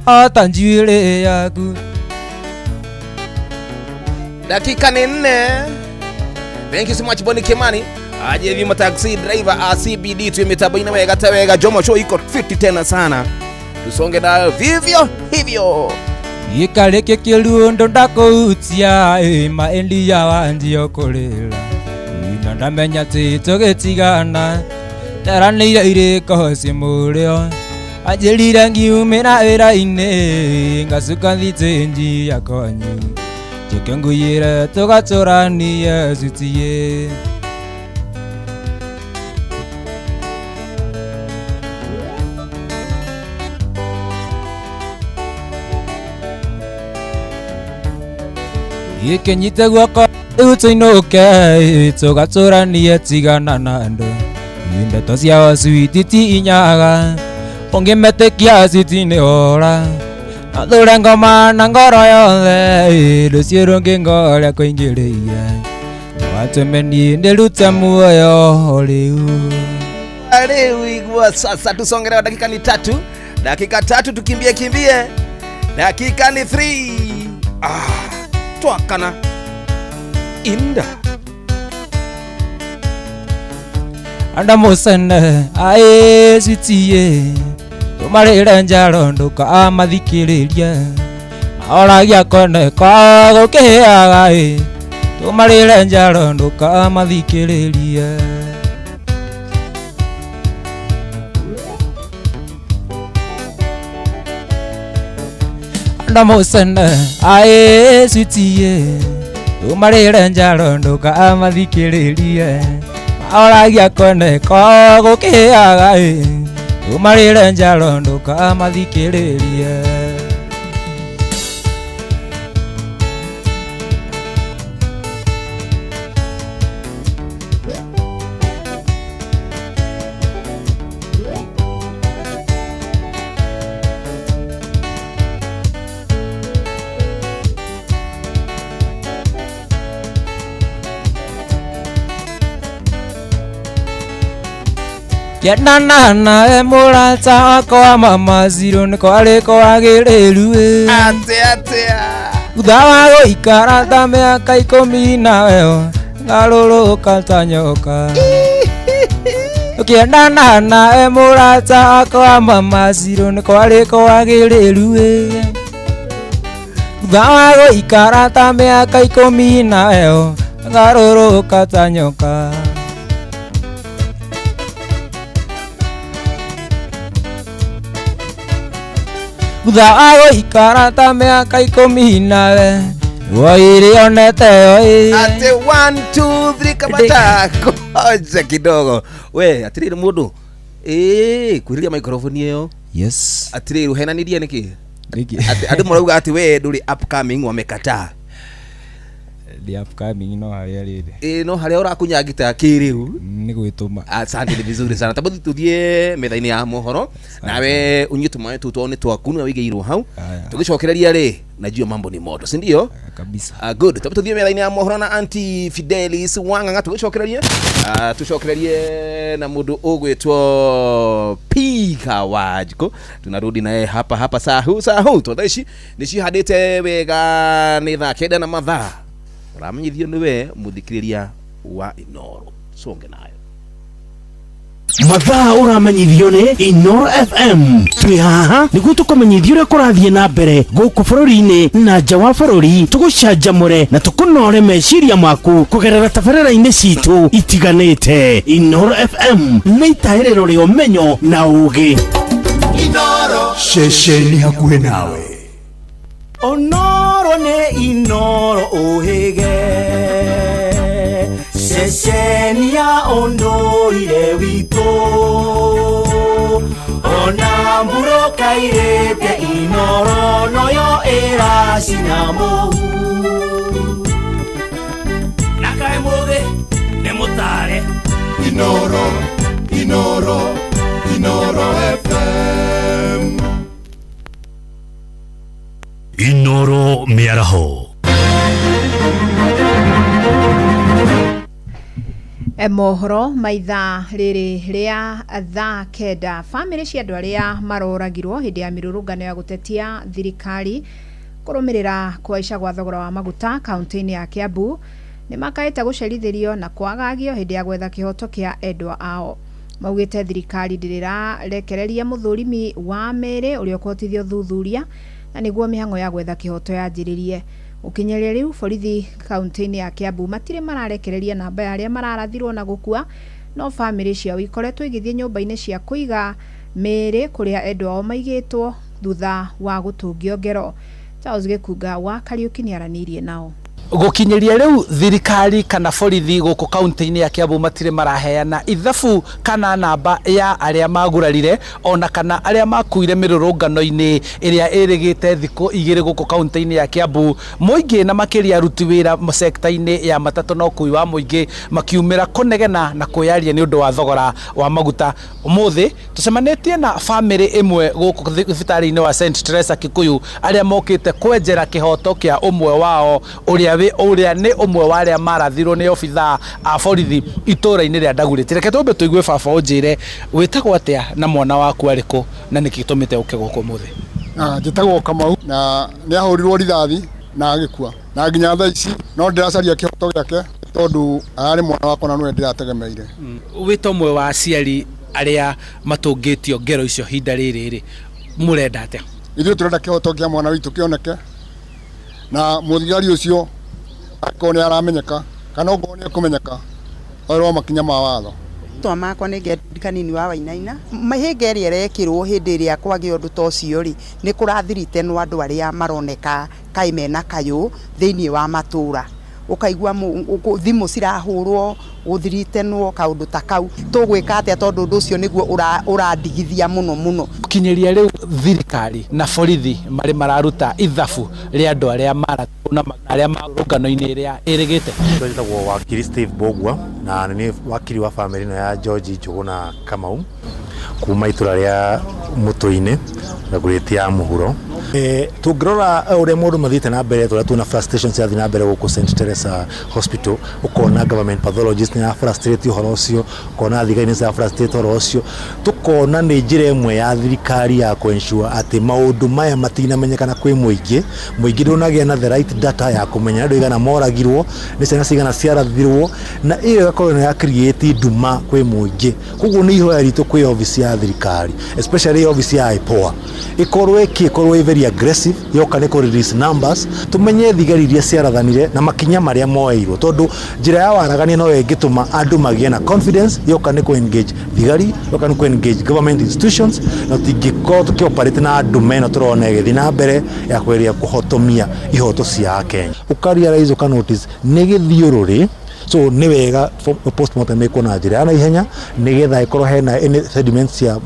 o ta njuĩrĩ yaku. Dakika ni 4. Thank you so much Bonnie Kimani. Aje hivi taxi driver CBD tu mitambo wega tawega Jomo show iko fiti tena sana. Tusonge nayo vivyo hivyo. Ikaleke kirundo ndakũhutia ĩ maendia wanjio kũrĩra ina ndamenya atĩ tũgĩtigana teranĩire irĩko cimũrĩo anjĩrire ngiumĩra wĩra-inĩ ngacuka thitĩnji ya kwanyu njũke nguyĩre tũgatũranie cutiĩ. Ikinyite guoko rĩu tũinũke tũgatũranie tigana na andũ ndeto ciao switi ti inyaga ũngĩmetĩkia switi nĩ ora na thure ngoma na ngoro yothe rũciũ rũngĩ ngorĩa kũingĩrĩire watũme niĩ ndĩrute muoyo rĩu. Rĩu igua sasa tusongerewa dakika ni 3 dakika 3 tukimbie kimbie dakika ni 3 twakana inda andamũcene aĩ citiĩ tũmarĩre njaro ndũkamathikĩrĩrie maoragia kone kwa gũkĩhĩaga ĩ tũmarĩre njaro ndũkamathikĩrĩrie. Andamũcene aĩ citiĩ Umarĩre njaro ndũkamathikĩrĩrie Maoragia kwene ko gũkĩaga ĩ Umarĩre njaro ndũkamathikĩrĩrie. Kendana nawe mũrata wakwa mama ziro nĩ kwarĩ kwagĩrĩru ĩ. Atia atia. Thutha wa gũikara ta mĩaka 10 nawe ngarũrũka ta nyoka. Ũkĩendana nawe mũrata wakwa mama ziro nĩ kwarĩ kwagĩrĩru ĩ. Thutha wa gũikara ta mĩaka 10 nawe ngarũrũka ta nyoka. Thutha wa gũikara ta mĩaka 10 nawe woire onete oi. Ate 1 2 3 kamata koja kidogo we atiriri mundu kwiriria microphone iyo. Yes. Atiriri uhenanirie niki andu marauga ati we nduri upcoming wamekataa. The upcoming no haria riri no haria urakunya ngita kiriu ni gwituma. Asante, ni vizuri sana tabu tuthie metha-ini ya mohoro nawe unyue tumaĩ tũtũ nĩ twaku nĩwe wĩigĩirwo hau tũgĩcokereria rĩ najua mambo ni moto, si ndio? Kabisa. Good. Tabu tuthie metha-ini ya mohoro na Auntie Fidelis Wang'ang'a tũgĩcokererie tucokererie na mũndũ ũgwĩtwo Pika Wanjikũ. Tunarudi naye hapa hapa saa huu tondũ ici nĩcihandĩte wega nĩ thaa 9 na mathaa ramenyithio niwe muthikiriria wa Inoro songe nayo. Mathaa ũramenyithio nĩ Inoro FM. Twĩ haha nĩguo tũkũmenyithia ũrĩa kũrathiĩ na mbere gũkũ bũrũri-inĩ na nja wa bũrũri, tũgũcanjamũre na tũkũnore meciria maku kũgerera tabarĩra-inĩ citũ itiganĩte. Inoro FM nĩ itahĩrĩro rĩa ũmenyo na ũũgĩ. Inoro ceceni hakuhĩ nawe. Onoro ne Inoro ũhĩge ceceni ya ũndũire witũ ona mbura kairĩte Inoro noyo ĩracina mũhu na kaĩ mũthĩ nĩ mũtare. Inoro Inoro Inoro FM. Inoro mĩaraho. Mohoro maitha rĩrĩ rĩa thaa 9 famĩlĩ cia andũ arĩa maroragirwo hĩndĩ ya mĩrũrũngano ya gũtetia thirikari kũrũmĩrĩra kũhaica gwa thogora wa maguta kaunti-inĩ ya Kiambu nĩ makaĩte gũcerithĩrio na kwagagio hĩndĩ ya gwetha kĩhoto kĩa endwa ao. Maugĩte thirikari ndĩrĩrarekereria mũthũrimi wa mĩĩrĩ ũrĩa ũkũhotithio thuthuria na nĩguo mĩhang'o ya gwetha kĩhoto yanjĩrĩrie. Ũkinyeria rĩu borithi kaunti-inĩ ya Kiambu matirĩ mararekereria namba ya arĩa mararathirwo na gũkua, no famĩlĩ ciao ikoretwo igĩthiĩ nyũmba-inĩ cia kũiga mĩĩrĩ kũrĩa endwa ao maigĩtwo thutha wa gũtũngio ngero. Charles Gĩkunga wa Kariũki nĩaranĩirie nao. Gũkinyĩria rĩu thirikari kana borithi gũkũ kaunti-inĩ ya Kiambu matirĩ maraheana ithabu kana namba ya arĩa magurarire ona kana arĩa makuire mĩrũrũngano-inĩ ĩrĩa ĩrĩgĩte thikũ 2 gũkũ kaunti-inĩ ya Kiambu. Mũingĩ na makĩria aruti wĩra sekta-inĩ ya matatũ na ũkui wa mũingĩ makiumĩra kũnegena na kwĩyaria nĩ ũndũ wa thogora wa maguta. Ũmũthĩ tũcemanĩtie na famĩlĩ ĩmwe gũkũ thibitarĩ-inĩ wa St Teresa Kikuyu arĩa mokĩte kwenjera kĩhoto kĩa ũmwe wao ũrĩa ũrĩa nĩ ũmwe wa arĩa marathirwo nĩ obithaa a borithi itũũra-inĩ rĩa Ndagurĩti. Reke twambe tũigue baba ũnjĩre wĩtagwo atĩa na mwana waku arĩ kũ na nĩkĩ gĩtũmĩte ũke gũkũ ũmũthĩ? Njĩtagwo Kamau na nĩ ahũrirwo rithathi na agĩkua na nginya thaa ici no ndĩracaria kĩhoto gĩake tondũ ararĩ mwana wakwa na nĩwe ndĩrategemeire. Wĩ ta ũmwe wa aciari arĩa matũngĩtio ngero icio hinda rĩrĩ rĩ, mũrenda atĩa? Ithuĩ tũrenda kĩhoto kĩa mwana witũ kĩoneke na mũthigari ũcio akorwo nĩ aramenyeka kana okorwo nĩ ekũmenyeka oerwo makinya ma watho. Twa makwa nĩ Gertrude Kanini wa Wainaina. Mĩhĩnga ĩrĩa ĩrekĩrwo hĩndĩ ĩrĩa kwagĩa ũndũ ta ũcio rĩ, nĩ kũrathirite no andũ arĩa maroneka kaĩ mena kayũ thĩinĩ wa matũra. Ũkaigua thimũ cirahũrwo gũthiritenwo kaũndũ ta kau. Tũgwĩka atĩa tondũ ũndũ ũcio nĩguo ũrandigithia mũno mũno. Kinyĩria rĩu thirikari na borithi marĩ mararuta ithabu rĩa andũ arĩa maratwo na arĩa marũngano-inĩ ĩrĩa ĩrĩgĩte. Njĩtagwo wakiri Steve Bogwa na nĩ wakiri wa bamĩrĩ ĩno ya George Njũgũna Kamau kuma itũra rĩa Mũtũ-inĩ na ngũrĩti ya mũhuro. Tũngĩrora ũrĩa maũndũ mathiĩte na mbere, tũrĩa tuona frustration cirathiĩ na mbere gũkũ St Teresa Hospital, ũkona government pathologist nĩ frustrate ũhoro ũcio, ũkona thigari nĩ cira frustrate ũhoro ũcio, tũkona nĩ njĩra ĩmwe ya thirikari ya kũ ensure atĩ maũndũ maya matinamenyekana kwĩ mũingĩ. Mũingĩ ndũnagĩa na the right data ya kũmenya andũ aigana moragirwo, nĩ ciana cigana ciarathirwo, na ĩyo ĩgakorwo nĩ ya create nduma kwĩ mũingĩ. Koguo nĩ ihoya ritũ kwĩ obici ya thirikari, especially obici ya IPOA, ĩkorwo ĩkĩ ĩkorwo ĩ very aggressive yoka nĩ kũ release numbers, tumenye thigari iria ciarathanire na makinya marĩa moeirwo, tondũ njĩra ya waragania no ĩngĩtũma andũ magĩe na confidence yoka nĩ kũ engage thigari, yoka nĩ kũ engage government institutions, na tũtingĩkorwo tũkĩoperate na andũ meno tũrona ĩgĩthiĩ na mbere ya kũgeria kũhotomia ihoto cia Akenya. Ũka realize, ũka notice nĩ gĩthiũrũrĩ. So nĩ wega postmortem ĩkwo na njĩra ya naihenya nĩgetha ĩkorwo hena any sediments cia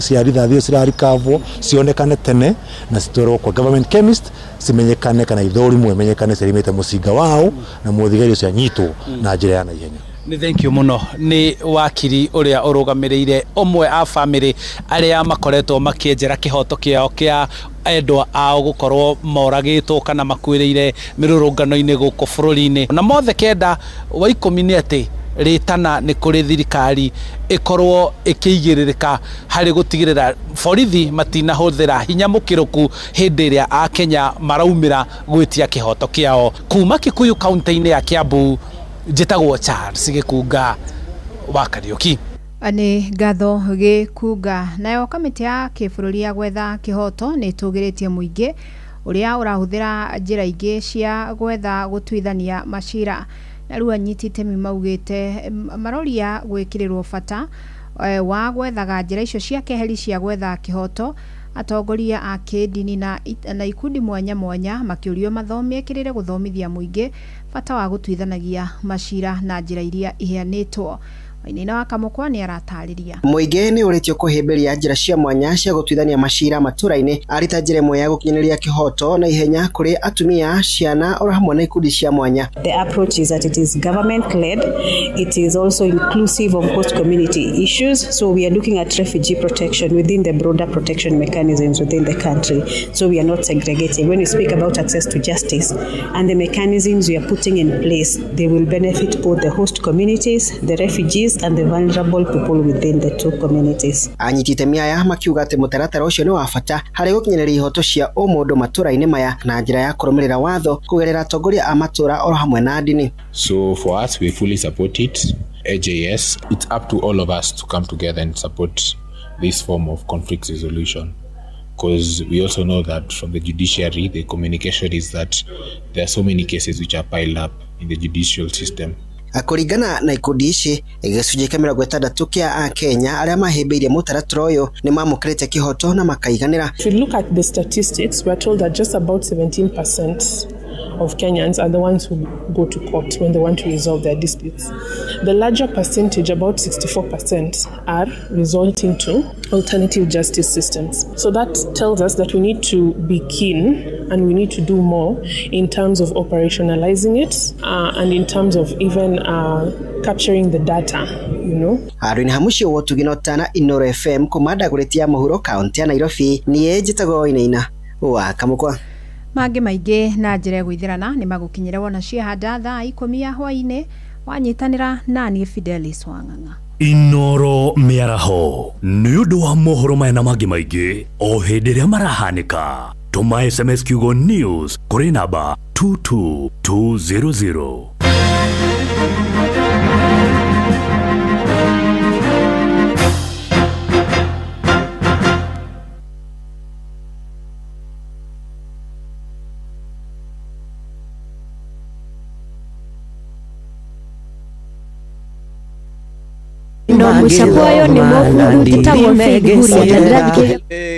cia rithathi icio cirarikavwo cionekane tene na citwarwo kwa government chemist cimenyekane kana ithũrimwo imenyekane ciarimĩte mũcinga wao na mũthigari ũcio anyitwo na njĩra ya naihenya. Nĩ thank you mũno. Nĩ wakiri ũrĩa ũrũgamĩrĩire ũmwe a bamĩrĩ arĩa makoretwo makĩenjera kĩhoto kĩao kĩa endwa ao gũkorwo moragĩtwo kana makuĩrĩire mĩrũrũngano-inĩ gũkũ bũrũri-inĩ. Na mothe kenda wa ikũmi nĩ atĩ rĩtana nĩ kũrĩ thirikari ĩkorwo ĩkĩigĩrĩrĩka harĩ gũtigĩrĩra borithi matinahũthĩra hinya mũkĩrũku hĩndĩ ĩrĩa Akenya maraumĩra gwĩtia kĩhoto kĩao. Kuma Kikuyu kaunti-inĩ ya Kiambu, njĩtagwo Charles Gĩkunga wa Kariũki. Nĩ ngatho Gĩkunga. Nayo kamĩtĩ ya kĩbũrũri ya gwetha kĩhoto nĩ ĩtũgĩrĩtie mũingĩ ũrĩa ũrahũthĩra njĩra ingĩ cia gwetha gũtuithania macira. Na rĩu anyiti itemi maugĩte maroria gwĩkĩrĩrwo bata wa gwethaga njĩra icio cia keheri cia gwetha kĩhoto. Atongoria a kĩndini na ikundi mwanya mwanya makĩũrio mathomekĩrĩre gũthomithia mũingĩ bata wa gũtuithanagia macira na njĩra iria iheanĩtwo. Wainaina wa Kamũkwa nĩ aratarĩria. Mũingĩ nĩ ũrĩtio kũhĩmbĩria njĩra cia mwanya cia gũtuithania macira matũra-inĩ arĩ ta njĩra ĩmwe ya gũkinyanĩria kĩhoto na ihenya kũrĩ atumia, ciana oro hamwe na ikundi cia mwanya. The approach is that it is government led. It is also inclusive of host community issues. So we are looking at refugee protection within the broader protection mechanisms within the country. So we are not segregating. When we speak about access to justice and the mechanisms we are putting in place, they will benefit both the host communities, the refugees, and the vulnerable people within the two communities. Anyiti itemi aya makiuga atĩ mũtaratara ũcio nĩ wa bata harĩ gũkinyanĩria ihoto cia ũmũndũ matũra-inĩ maya na njĩra ya kũrũmĩrĩra watho kũgerera atongoria a matũra oro hamwe na ndini. So for us, we fully support it. AJS, it's up to all of us to come together and support this form of conflict resolution, because we also know that from the judiciary, the communication is that there are so many cases which are piled up in the judicial system. Kũringana na ikundi ici, gĩcunjĩ kĩa 60 kĩa Akenya arĩa mahĩmbĩirie mũtaratara ũyũ nĩ mamũkĩrĩte kĩhoto na makaiganĩra. If you look at the statistics, we are told that just about 17% of Kenyans are the ones who go to court when they want to resolve their disputes. The larger percentage, about 64%, are resorting to alternative justice systems. So that tells us that we need to be keen and we need to do more in terms of operationalizing it and in terms of even capturing the data, you know. Handũ-inĩ ha mũciĩ wa ũtugi na ũtana Inooro FM kuma Ndagũrĩti ya mũhuro kaunti ya Nairobi, niĩ njĩtagwo Wainaina wa Kamũkwa. Mangĩ maingĩ na njĩra ĩgũithĩrana nĩ magũkinyĩra wona ciahanda thaa 10 ya hwaĩ-inĩ. Wanyitanĩra naniĩ Fidelis Wang'ang'a. Inooro mĩaraho nĩ ũndũ wa mohoro maya na mangĩ maingĩ o hĩndĩ ĩrĩa marahanĩka. Tũma SMS kiugo news kũrĩ namba 22200.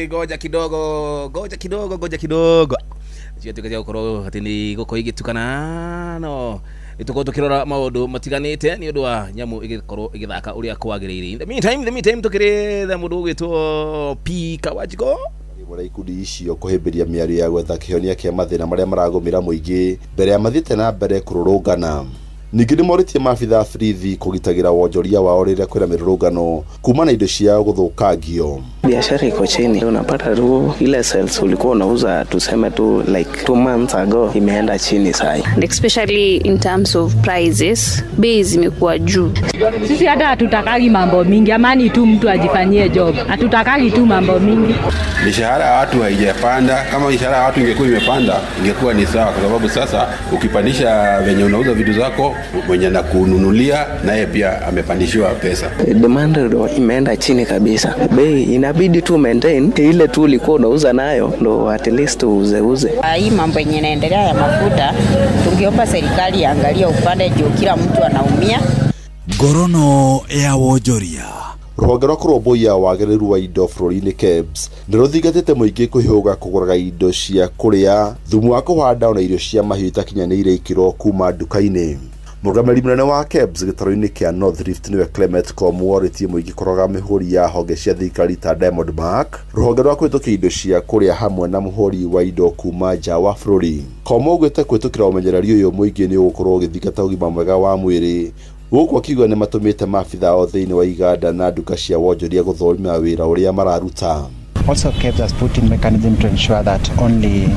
Goja kidogo, goja kidogo, goja kidogo. Ciatuĩka cia gũkorwo atĩ nĩ gũkorwo igĩtukana no Nĩ tũkorwo tũkĩrora maũndũ matiganĩte nĩ ũndũ wa nyamũ ĩgĩkorwo ĩgĩthaka ũrĩa kwagĩrĩire. In the meantime tũkĩrĩ the mũndũ ũgwĩtwo P Kawajiko. Rĩmwe ikundi icio kũhĩmbĩria mĩario ya gwetha kĩhonia kĩa mathĩna marĩa maragũmĩra mũingĩ mbere ya mathiĩte na mbere kũrũrũngana. Ningĩ nĩmorĩtie maabitha a borithi kũgitagĩra wonjoria wao rĩrĩa kwĩna mĩrũrũngano kuma na indo ciao gũthũkangio. Biashara iko chini, unapata tu ile sales ulikuwa unauza tuseme tu like 2 months ago imeenda chini sahi. And especially in terms of prices, bei zimekuwa juu. Sisi hata hatutakagi mambo mingi, amani tu, mtu ajifanyie job. Hatutakagi tu mambo mingi. Mishahara ya watu haijapanda. Kama mishahara ya watu ingekuwa imepanda, ingekuwa ni sawa, kwa sababu sasa ukipandisha venye unauza vitu zako, mwenye nakununulia naye pia amepandishiwa pesa. Demand ndo imeenda chini kabisa, bei inabidi tu maintain ile tu ulikuwa unauza nayo, ndo at least uuzeuze. Hii mambo yenye inaendelea ya mafuta, tungeomba serikali iangalie upande juu kila mtu anaumia. Ngorono ya wonjoria. Rũhonge rwa kũrũmbũiya wagĩrĩru wa indo bũrũri-inĩ KEBS nĩ rũthingatĩte mũingĩ kwĩhũga kũgũraga indo cia kũrĩa, thumu wa kũhanda ona irio cia mahiũ itakinyanĩire ikĩro kuma nduka-inĩ. Mũrũgamĩrĩri mũnene wa KEBS gĩtarũ-inĩ kĩa North Rift nĩwe Clement Komu orĩtie mũingĩ kũroraga mĩhũri ya honge cia thirikari ta Diamond Mark, rũhonge rwa kũhĩtũkia indo cia kũrĩa hamwe na mũhũri wa indo kuma nja wa bũrũri. Komu augĩte kũhĩtũkĩra ũmenyereri ũyũ mũingĩ nĩ ũgũkorwo ũgĩthingata ũgima mwega wa mwĩrĩ, gũkũ akiuga nĩ matũmĩte maabitha ao thĩinĩ wa iganda na nduka cia wonjoria gũthũrima wĩra ũrĩa mararuta. Also, KEBS has put in mechanism to ensure that only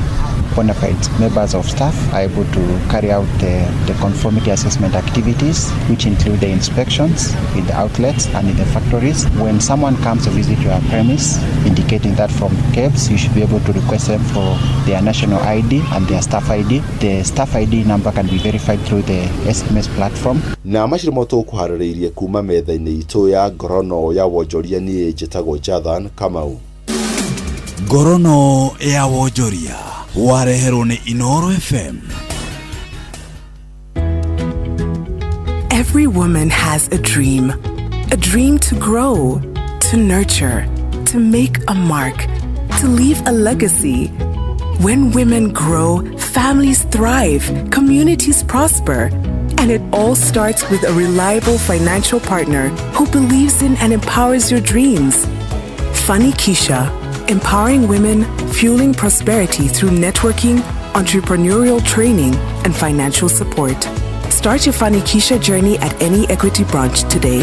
bona fide members of staff are able to carry out the conformity assessment activities, which include the inspections in the outlets and in the factories. When someone comes to visit your premise, indicating that from KEBS, you should be able to request them for their national ID and their staff ID. The staff ID number can be verified through the SMS platform. Na macio nĩmo tũkũharĩrĩirie kuma metha-inĩ itũ ya ngorono ya wonjoria. Niĩ njĩtagwo Jathan Kamau. Ngorono ya wonjoria wareherwo nĩ Inoro FM. Every woman has a dream. A dream to grow, to nurture, to make a mark, to leave a legacy. When women grow, families thrive, communities prosper. And it all starts with a reliable financial partner who believes in and empowers your dreams. Fanikisha, empowering women, fueling prosperity through networking, entrepreneurial training, and financial support. Start your Fanikisha journey at any Equity branch today.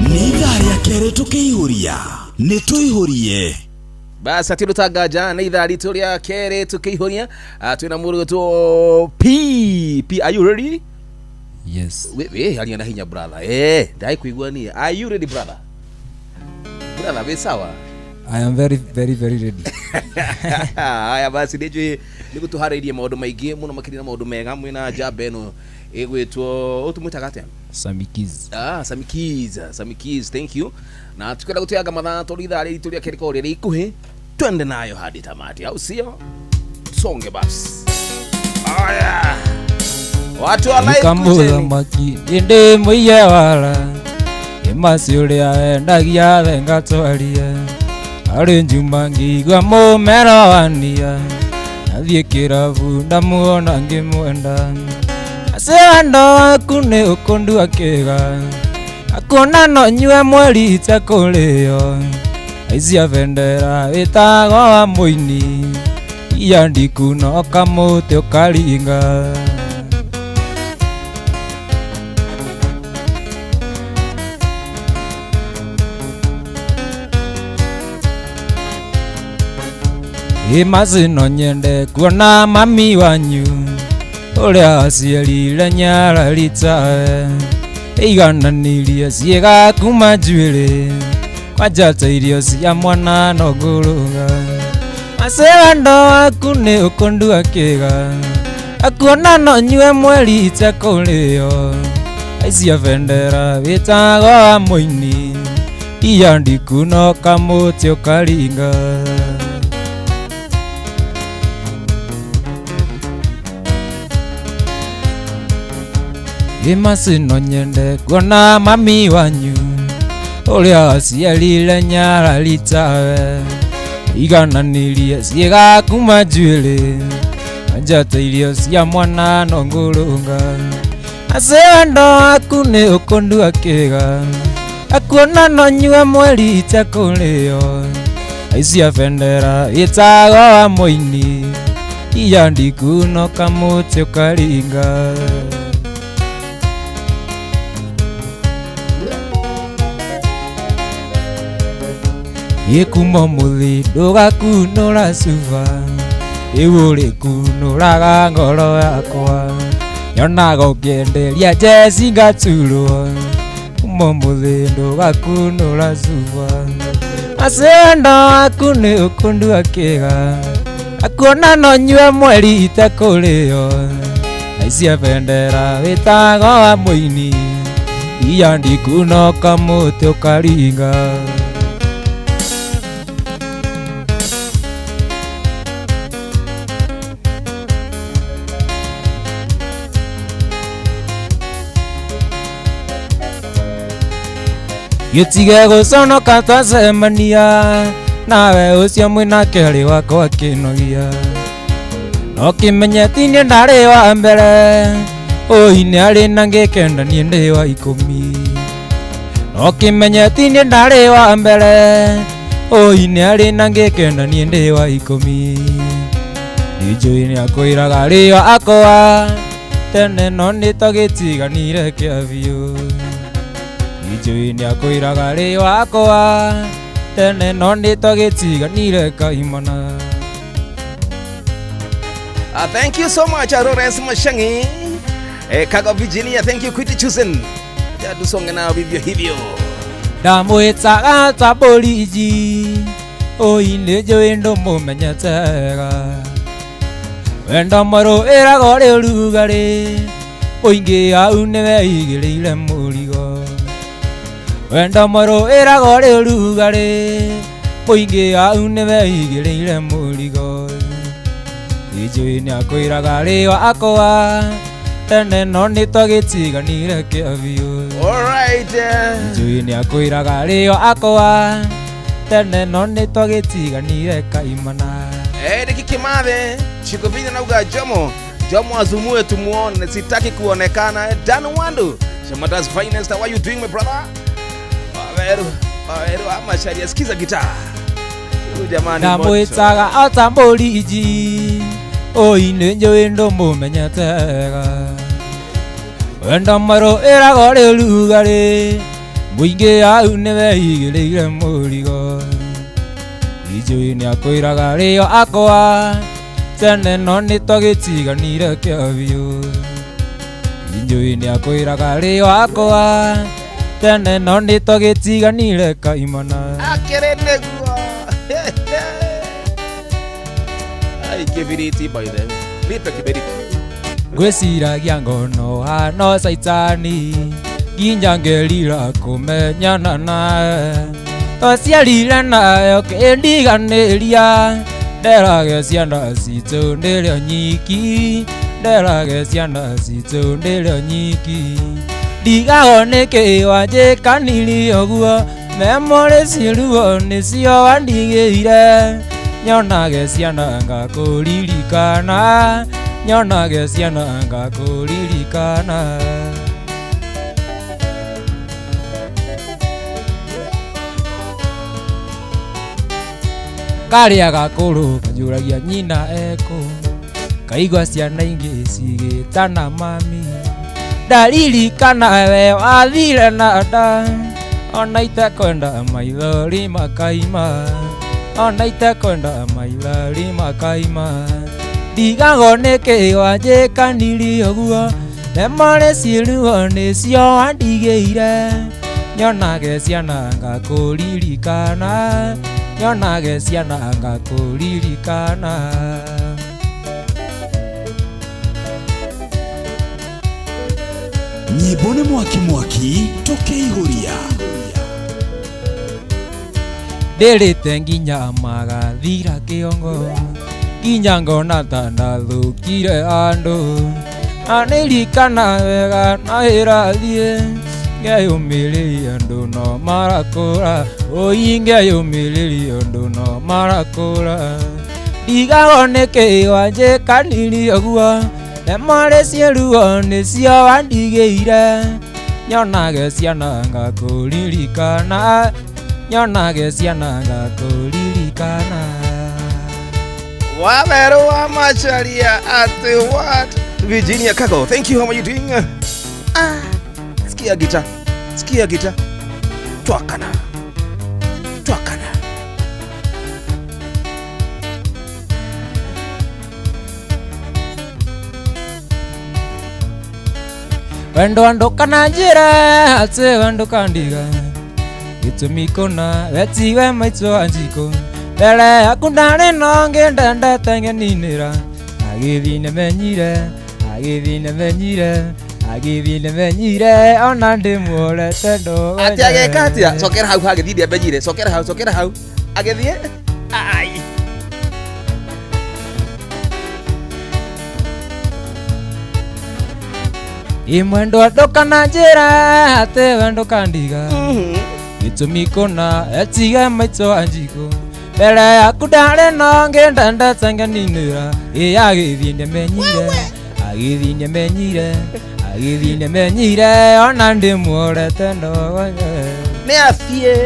Nĩ ithaa rĩa kerĩ tũkĩihũria, nĩ tũihũrie. Basi atirå tanganja nä ithaa ritå rä a kerä tå kä ihå ria twä na må rå P P, are you ready? Yes. We aria na hinya, brother. Eh, ndai kuigua nie. Are you ready, brother? Brother, we sawa? I am very, very, very ready. Haya basi, nä njå nä gå tå harä irie maå ndå maingä må no makä na maå ndå mega mwä njamba ä no ä gwä two å tå mwä taga atä? Samikiz. Ah, Samikiz, Samikiz, thank you. Na tukwenda gũteanga mathaa tondũ ithaa rĩrĩ ritũ rĩa kerĩ korwo rĩrĩ ikuhĩ, twende nayo hadi tamati, au sio? Songe basi. Aya, watu wa live, kujeni. Kamũthamaki ĩndĩ mũiye wara ĩmaci ũrĩa endagia thenga twaria arĩ njuma ngĩigua mũmero wania nathiĩ kĩrabu ndamuona ngĩmwenda acio waku nĩ ũkũndua kĩga akuona no nyue mweri itekũrĩo aicia bendera wĩtagwo wa mũini ia ndiku no kamũtĩ ũkaringa. Ĩmaci no nyende kuona mami wanyu ũrĩa aciarire nyararitawe ĩigananirie ciĩga kuma njuĩrĩ kwanja ta irio cia mwana no ngũrũga macewendo waku nĩ ũkũndua kĩga akuona no nyue mweri itekũrĩo aicia bendera wĩtagwo wa mũini ia ndiku no kamũtĩ ũkaringa. Ĩmaci no nyende kuona mami wanyu ũrĩa aciarire nyararitawe igananirie ciĩga kuma njuĩrĩ kwanja ta irio cia mwana no ngũrũga. Ace wendo waku nĩ ũkũndua kĩga akuona no nyue mweri itekũrĩo aicia bendera ĩtagwo wa mũini iya ndikuno kamũtĩ ũkaringa. Ĩkumo mũthĩ ndũgakunũra cuba ĩwũrĩkunũraga ngoro yakwa nyonaga ũkĩenderia jeci ngaturwo kuma mũthĩ ndũgakunũra cuba acendo waku nĩ ũkũndua kĩga akuona no nyue mweri itekũrĩo aicia bendera wĩtagwo wa mũini iya ndikuno kamũtĩ ũkaringa. Gĩtige gũconoka twacemania nawe ũcio mwĩnake arĩ wakwa akĩnogia no kĩmenye ti niĩ ndarĩ wa mbere ũi nĩ arĩ na ngĩkenda niĩ ndĩ wa ikũmi no kĩmenye ti niĩ ndarĩ wa mbere ũi nĩ arĩ na ngĩkenda niĩ ndĩ wa ikũmi ndinjũĩ nĩ akwĩraga rĩo akwa tene no nĩ twagĩtiganire kĩa biũ njũĩ nĩ akwĩraga rĩo akwa tene no nĩ twagĩtiganire kaimana. Thank you so much, Lawrence Mashangi. Kago Virginia, thank you Kwiti Chusen. Ya tusonge nao vivyo hivyo. Ndamwĩtaga ta borithi ũi nĩ njũĩ ndũmũmenyete wega wendo mwerũ ĩragwo rĩ ũrugarĩ ũingĩ hau nĩweigĩrĩire mũrigo wendo mwerũ ĩragwo rĩ ũrugarĩ mũingĩ hau nĩweigĩrĩire mũrigo njũĩ nĩ akwĩraga rĩo akwa tene no nĩ twagĩtiganire kĩa biũ. All right. Njũĩ nĩ akwĩraga rĩo akwa tene no nĩ twagĩtiganire kaimana. Eric Kimathe, Chikovinya nauga Jomo. Jomo azumue tumuone, sitaki kuonekana. Dan Wandu, Shamata's finest, how are you doing my brother? Waweru, waweru ama sharia, sikiza gitaa. Huyu jamani moto. Ndamwĩtaga o ta mũriji ũi nĩ njũĩ ndũmũmenyete wega wendo mwerũ ĩragwo rĩ ũrugarĩ mũingĩ hau nĩweigĩrĩire mũrigo njũĩ nĩ akwĩraga rĩo akwa tene no nĩ twagĩtiganire kĩa biũ njũĩ nĩ akwĩraga rĩo akwa tene no nĩ twagĩtiganire kaimana. Akere neguo. Ai kibiriti by the way. Nipe kibiriti. Ngwĩciragia ngono hano caitani nginya ngerira kũmenyana nawe twaciarire nawe ũkĩndiganĩria nderage ciana citũ ndĩrĩ nyiki nderage ciana citũ ndĩrĩ nyiki ndigagwo nĩkĩ wanjĩkanirie ũguo memorĩ ciruo nĩcio wandigĩire nyonage ciana ngakũririkana nyonage ciana ngakũririkana. Karĩa gakũrũ kanjũragia nyina ekũ kaigua ciana ingĩ cigĩtana mami ndaririkana we wathire na nda ona itekwenda maithori makaima ona itekwenda maithori makaima ndigagwo nĩkĩ wanjĩkanirie ũguo memorĩ ciruo nĩcio wandigĩire nyonage ciana ngakũririkana nyonage ciana ngakũririkana. Nyĩmbo nĩ mwaki mwaki tũkĩihũria. Ndĩrĩte nginya magathira kĩongo nginya ngona ta ndathũkire andũ anĩririkana wega na ĩrathiĩ ngeyũmĩrĩria andũ no marakũra ũi ngeyũmĩrĩria andũ no marakũra ndigagwo nĩkĩ wanjĩkanirie ũguo Memorĩ ciĩruo nĩcio wandigĩire nyonage ciana ngakũririkana nyonage ciana ngakũririkana. Waweru wa Macharia ati what? Virginia Kago, thank you. How are you doing? Ah, sikia gita, sikia gita. Twakana, twakana. Wendo andũkana njĩra atĩ wendo kandiga gĩtũmi kũna wetiwe maitũ wa njikũ mbere yaku ndarĩ na ũngĩ ndendete ng'eninĩra agĩthiĩ nĩmenyire agĩthiĩ nĩmenyire agĩthiĩ nĩmenyire ona ndĩmuorete ndogonye. Atĩ ageka atĩa? Cokera hau hagĩthiĩ ndĩamenyire. Cokera hau, cokera hau. Agĩthiĩ? Ai. Imwendo andũkana njĩra atĩ wendo kandiga gĩtũmi kũna etiga maitũ wa njikũ mbere yaku ndarĩ na ũngĩ ndendete ng'eninĩra ĩ agĩthiĩ nĩmenyire agĩthiĩ nĩmenyire agĩthiĩ nĩmenyire ona ndĩmuorete ndogonye. Nĩ athiĩ,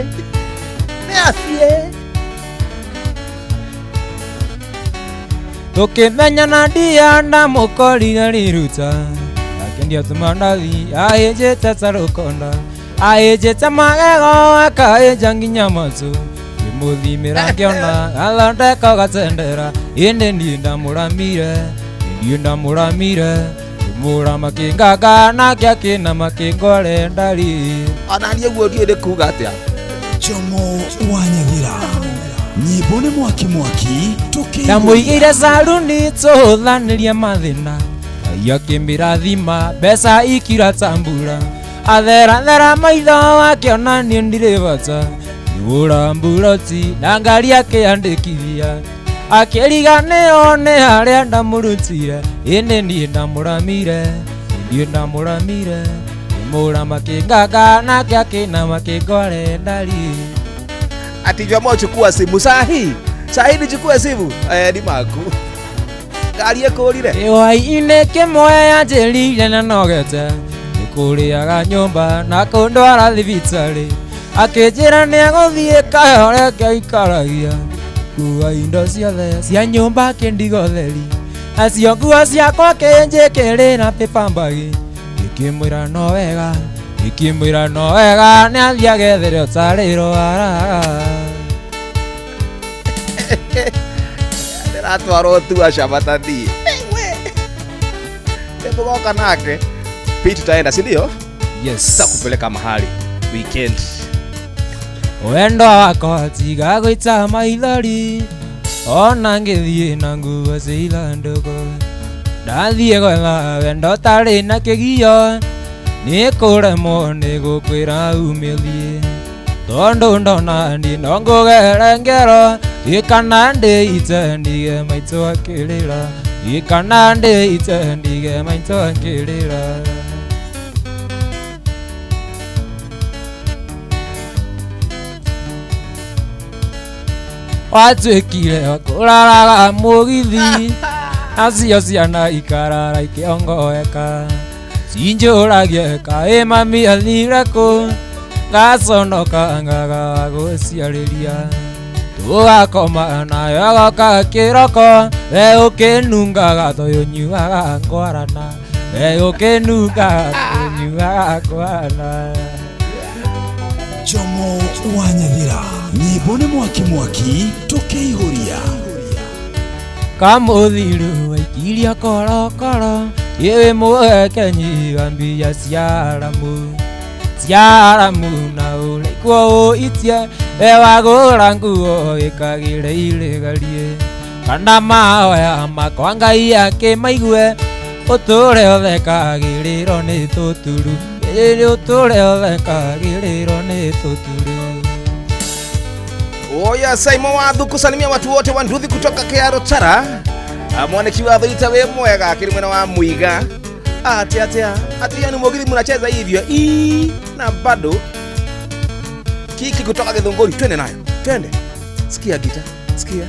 nĩ athiĩ. Tũkĩmenyana ndia ndamũkorire riruta akĩendia tũmandathi ahĩnjĩte ta rũkonda ahĩnjĩte magego akahĩnja nginya matũ ngĩmũthimĩra ngĩona gathondeko gatendera ĩndĩ niĩ ndamũramire niĩ ndamũramire ngĩmũrama kĩnganga nake akĩnama kĩngore ndari. Ona niĩ guo ndiũĩ nĩ kuga atĩa. Jomo wa Nyathira nyĩmbo nĩ mwaki mwaki tũkĩihũria. Ndamũigĩire saruni tũhũthanĩrie mathĩna Ngai akĩmĩrathima mbeca ikira ta mbura atherathera maitho akĩona niĩ ndirĩ bata ngĩgũra mburoti na ngari akĩandĩkithia akĩriganĩrwo nĩ harĩa ndamũrutire ĩndĩ niĩ ndamũramire niĩ ndamũramire ngĩmũrama kĩnganga nake akĩnama kĩngore ndari. Ati Jomo chukua simu sahi sahi nichukue simu ni maku ngari ĩkũrire. Ĩhwaĩ-inĩ kĩmwe yanjĩrire na nogete nĩkũrĩaga nyũmba na kũndwara thibitarĩ akĩnjĩra nĩegũthiĩ kayore kĩaikaragia kua indo ciothe cia nyũmba akĩndiga ũtheri nacio nguo ciakwa akĩnjĩkĩrĩra paper bag ngĩkĩmwĩra no wega ngĩkĩmwĩra no wega nĩathiĩ agethere ũtarĩro araga. Ndĩratwarwo tu aca matathiĩ. Nĩmũgoka nake. Pete tutaenda, si ndio? Yes. Tutakupeleka mahali weekend. Wendo wakwa tiga gwĩta maithori ona ngĩthiĩ na nguo cia ithandũkũ ndathiĩ gwetha wendo ũtarĩ na kĩgio nĩkũremwo nĩ gũkwĩra ume ũthiĩ tondũ ndona niĩ no ngũgere ngero ĩkana ndĩite ndige maitũ akĩrĩra ĩkana ndĩite ndige maitũ akĩrĩra. Watuĩkire wa kũraraga mũgithi nacio ciana ikarara ikĩongoeka cinjũragie kaĩ mami athire kũ ngaconoka ngaga gũciarĩria tũgakoma nayo agoka kĩroko we ũkĩnungaga tũyũnyuaga ngwarana we ũkĩnungaga tũyũnyuaga ngwarana. Jomo wa Nyathira nyĩmbo nĩ mwaki mwaki tũkĩihũria. Kamũthiru waikiria korokoro ĩwĩ mũhekenyi wa mbia cia Aramu cia Aramu na ũraikwo ũitie we wagũra nguo ĩkagĩre irĩgarie kana mahoya makwa Ngai akĩmaigue ũtũre ũthekagĩrĩrwo nĩ tũturu ĩrĩ ũtũre ũthekagĩrĩrwo nĩ tũturu. Oya Simon Wathu kusalimia watu wote wa Nduthi kutoka Kiaro Tara. Mwaniki wa Thuita we mwega akiri mwena wa Muiga. Atia atia atia ni mugithi mnacheza hivyo. I na bado kiki kutoka Githunguri twende nayo. Twende. Sikia gita, sikia.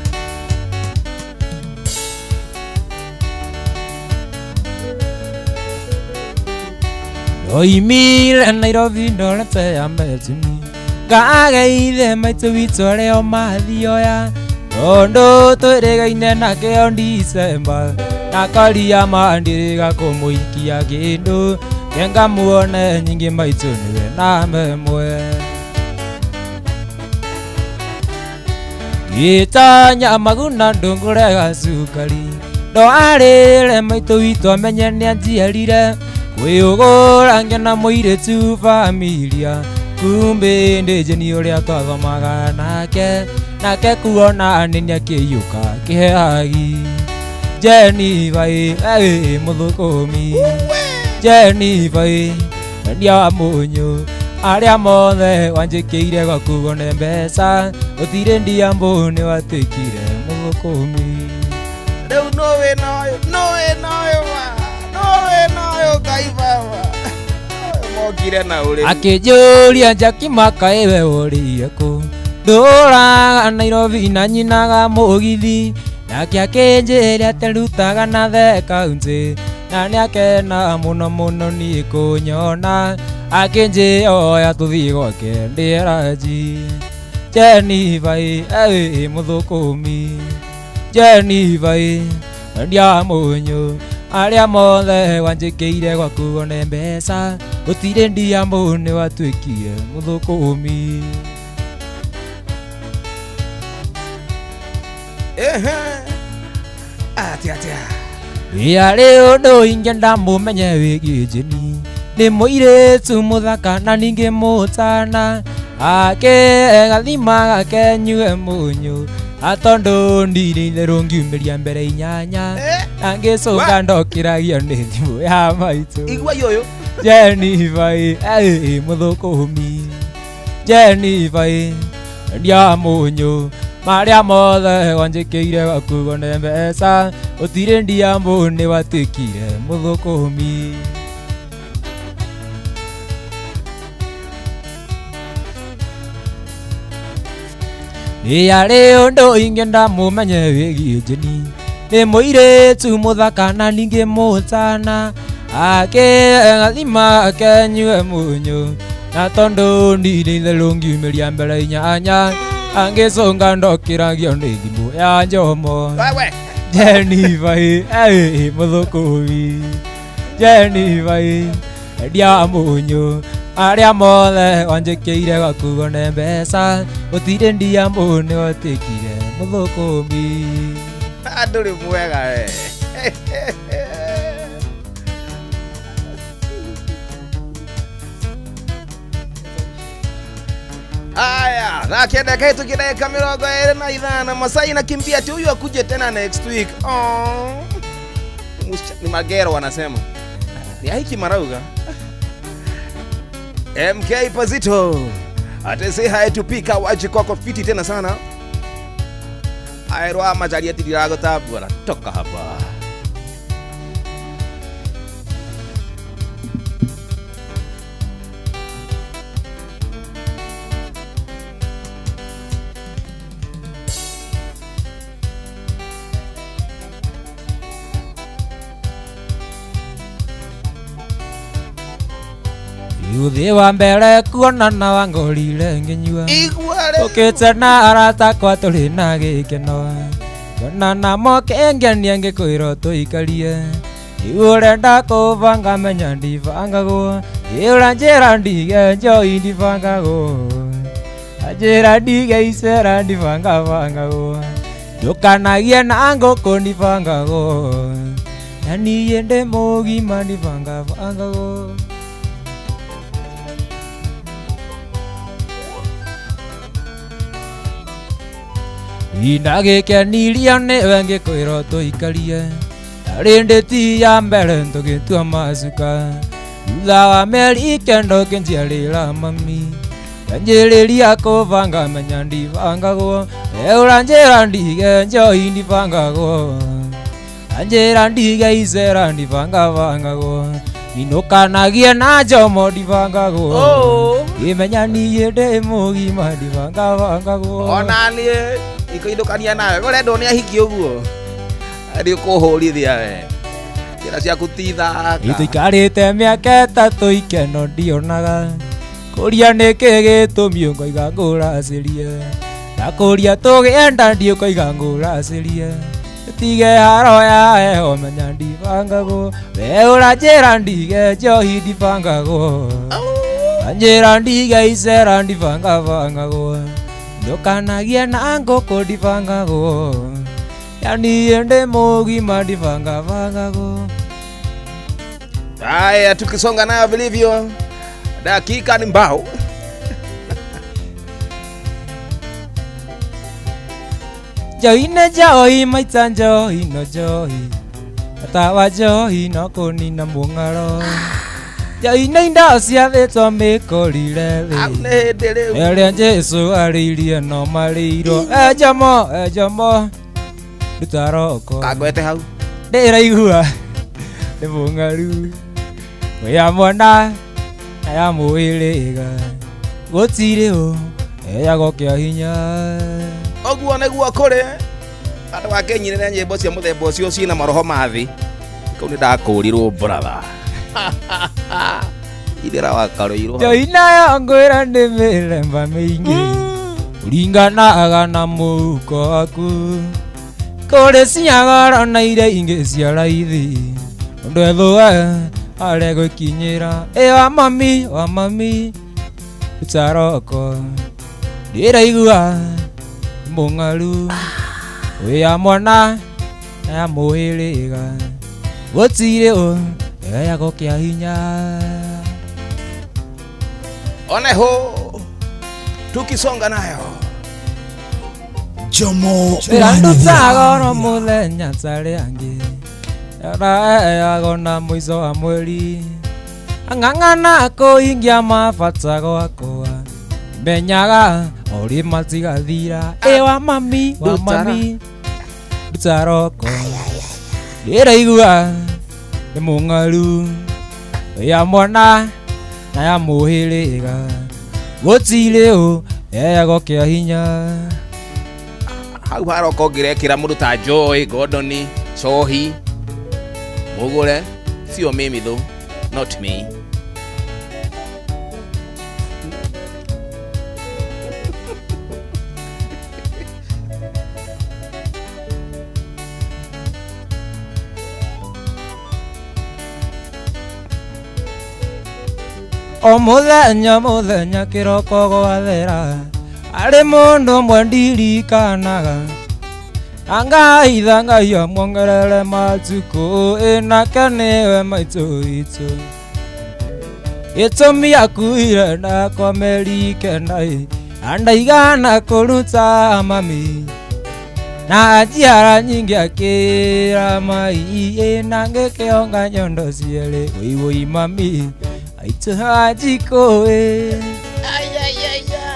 Ndoimire Nairobi ndorete ya metumi Ngageithe maitũ witũ arĩa o mathioya Tondũ twĩrĩgaine nake o Disemba Nakoria mandĩrĩga kũmũikia kĩndũ Kenga muone nyingĩ maitũ nĩwe na memwe Gĩtanya maguna ndũngũrega cukari Ndwarĩre maitũ witũ amenye nĩanjiarire Kwĩũgũra ngena mũirĩtu familia Kumbe ndĩ ni ũrĩa twathomaga nake Nake kuona nĩ nĩakĩiyũka kĩhehagi Jennifer ĩ mũthũkũmi Jennifer ĩ endia wa mũnyũ Arĩa mothe wanjĩkĩire gwaku wone mbeca Gũtirĩ ndiambũ nĩ watuĩkire mũthũkũmi Rĩu no wĩna ũyũ no wĩna ũyũ ma no wĩna ũyũ Ngai baba Ũyũ mokire na ũrĩmi Akĩnjũria Jackie Makaĩ we ũrĩire kũ Ndũraga Nairobi na nyinaga mũgithi Nake akĩnjĩra atĩ ndutaga na the kaunti Na nĩakena mũno mũno niĩ kũnyona Akĩnjĩra oya tũthiĩ gwake ndĩraji Jennifer ĩ mũthũkũmi Jennifer ĩ endia mũnyũ Arĩa mothe wanjĩkĩire gwaku wone mbeca Gũtirĩ ndiambũ nĩ watuĩkire mũthũkũmi Ehe Atia atia Yarĩ ũndũ ingĩenda mũmenye wĩgiĩ Jeni Nĩ mũirĩtu mũthaka na ningĩ mũtana Ake gathima gake nyue mũnyũ Atondũ ndirĩ itherũ ngiumĩria mbere inyanya Angĩcũnga ndokĩragio nĩ thimũ ya maitũ Igua ũyũ Jennifer ĩ mũthũkũmi Jennifer ĩ endia mũnyũ Marĩa mothe wanjĩkĩire gwaku wone mbeca Gũtirĩ ndiambũ nĩ watuĩkire mũthũkũmi Nĩ ũndũ ingĩenda mũmenye wĩgiĩ Jeni Nĩ mũirĩtu mũthaka na ningĩ mũtana Ake gathima ake nyue mũnyũ Na tondũ ndirĩ itherũ ngiumĩria mbere inyanya Angĩcũnga ndokĩragio nĩ thimũ ya njomo Jennifer ĩ mũthũkũmi Jennifer ĩ endia mũnyũ Arĩa mothe wanjĩkĩire gwaku wone mbeca Gũtirĩ ndiambũ nĩ watuĩkire mũthũkũmi Ndũrĩ mwega we Aya, na kienda kaitu dakika 25 Masai nakimbia tu huyu akuje tena next week. Oh. Ni magero wanasema. Ni haiki marauga. MK Pazito. Ate say hi to Pika waji kwako fiti tena sana. Aerwa majalia tidirago tabu toka hapa. Yuthi wa mbere kuonana wangorire nginyua Ũkĩte na arata akwa tũrĩ na gĩkeno Kuonana mokĩngenia ngĩkwĩrwo tũikarie Ũrenda kũbanga menya ndibangagwo Ũranjĩra ndige njohi ndibangagwo Anjĩra ndige icera ndibangabangagwo Ndũkanagie na ngũkũ ndibangagwo Na niĩ ndĩ mũgima ndibangabangagwo Ndagĩkenirio nĩwe ngĩkwĩrwo tũikarie Tarĩ ndĩti ya mbere tũgĩtua macuka Thutha wa mĩeri kenda ũkĩnjiarĩra mami Ndanjĩrĩria kũbanga menya ndibangagwo Ũranjĩra ndige njohi ndibangagwo Anjĩra ndige icera ndibangabangagwo Minũkanagie na njomo ndibangagwo Ngĩmenya niĩ ndĩ mũgima ndibangabangagwo Ona niĩ ikoindũkania nawe ũrendwo nĩ ahiki ũguo Nĩ ũkũhũrithia we. Njĩra ciaku ti thaka. Itũikarĩte mĩaka 3 ikeno ndionaga kũria nĩkĩ gĩtũmi ngoiga ngũracĩrie ndakũria tũgĩenda ndiũkoiga ngũracĩrie tige haro ya heho menya ndibangagwo we ũranjĩra ndige njohi ndibangagwo anjĩra ndige icera ndibangabangagwo ndũkanagie na ngũkũ ndibangagwo yani ndĩ mũgima ndibangabangagwo. Haya, tukisonga nayo vilivyo, dakika ni mbao. Njohi nĩ njohi maita njohi no njohi bata wa njohi no kũnina mũng'aro njohi nĩ indo ciathĩtwo mĩkorire thĩ ĩrĩa Jesũ arĩirie no marĩirwo ejomo ejomo ruta roko kangwete hau ndĩraigua nĩ mũng'aru ya mwana na ya mũhĩrĩga gũtirĩ ũ heagwo kĩa hinya. Ũguo nĩguo kũrĩ andũ akenyinĩre nyĩmbo cia mũthemba ũcio ciĩna maroho ma thĩ kau nĩ ndakũrirwo brother ithĩra wakarũirwo. Njohi nayo ngwĩra nĩ mĩthemba mĩingĩ ũringanaga na mũhuko waku kũrĩ cia goro na iria ingĩ cia raithi ũndũ ethũe aregũkinyĩra ĩ wa mami wa mami ruta roko ndĩraigua mũng'aru ya mwana na ya mũhĩrĩga gũtirĩ ũ heagwo kĩa hinya. Oneho tukisonga nayo Jomo Wĩra goro mũthenya tarĩ angĩ heagwo na mũico wa mweri ang'ang'ana kũhingia mabata gwakwa menyaga ori matigathira ĩ wa mami wa mami ruta roko ndĩraigua nĩ mũng'aru ya mwana na ya mũhĩrĩga gũtirĩ ũ heagwo kĩa hinya. Hau haroko ngĩrekĩra mũndũ ta Joy Gordon Sohi mũgũre sio mimi though, not me. O mũthenya mũthenya kĩroko gwathera arĩ mũndũ ũmwe ndirikanaga angaitha Ngai amuongerere matukũ ĩnake nĩwe maitũ witũ gĩtũmi akuire ndakomerike naĩ andaigana kũruta mami na njiara nyingĩ akĩra mai ĩna ngĩkĩonga nyondo cierĩ wũi mami aitũ anjikũĩ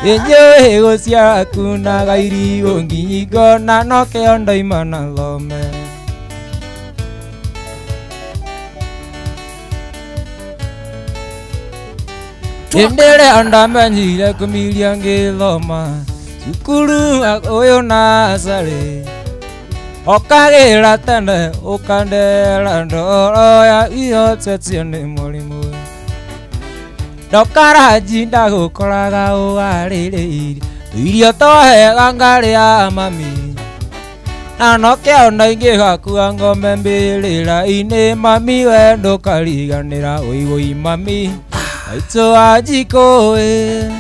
inyuĩ gũciara kunaga irigũ ngingo na nokĩo ndoima na thome. Hĩndĩ ĩrĩa ndamenyire kũmiria ngĩthoma cukuru ũyũ nacarĩ okagĩra tene ũkandera ndoro ya ihotetio nĩ mũrimũ ndokaraji ndagũkoraga ũharĩrĩirie tũirio twahega ngarĩa mami na nokĩo ndaingĩhakua ngome mbĩrĩra-inĩ mami we ndũkariganĩra ũigũi mami maitũ anjikũĩ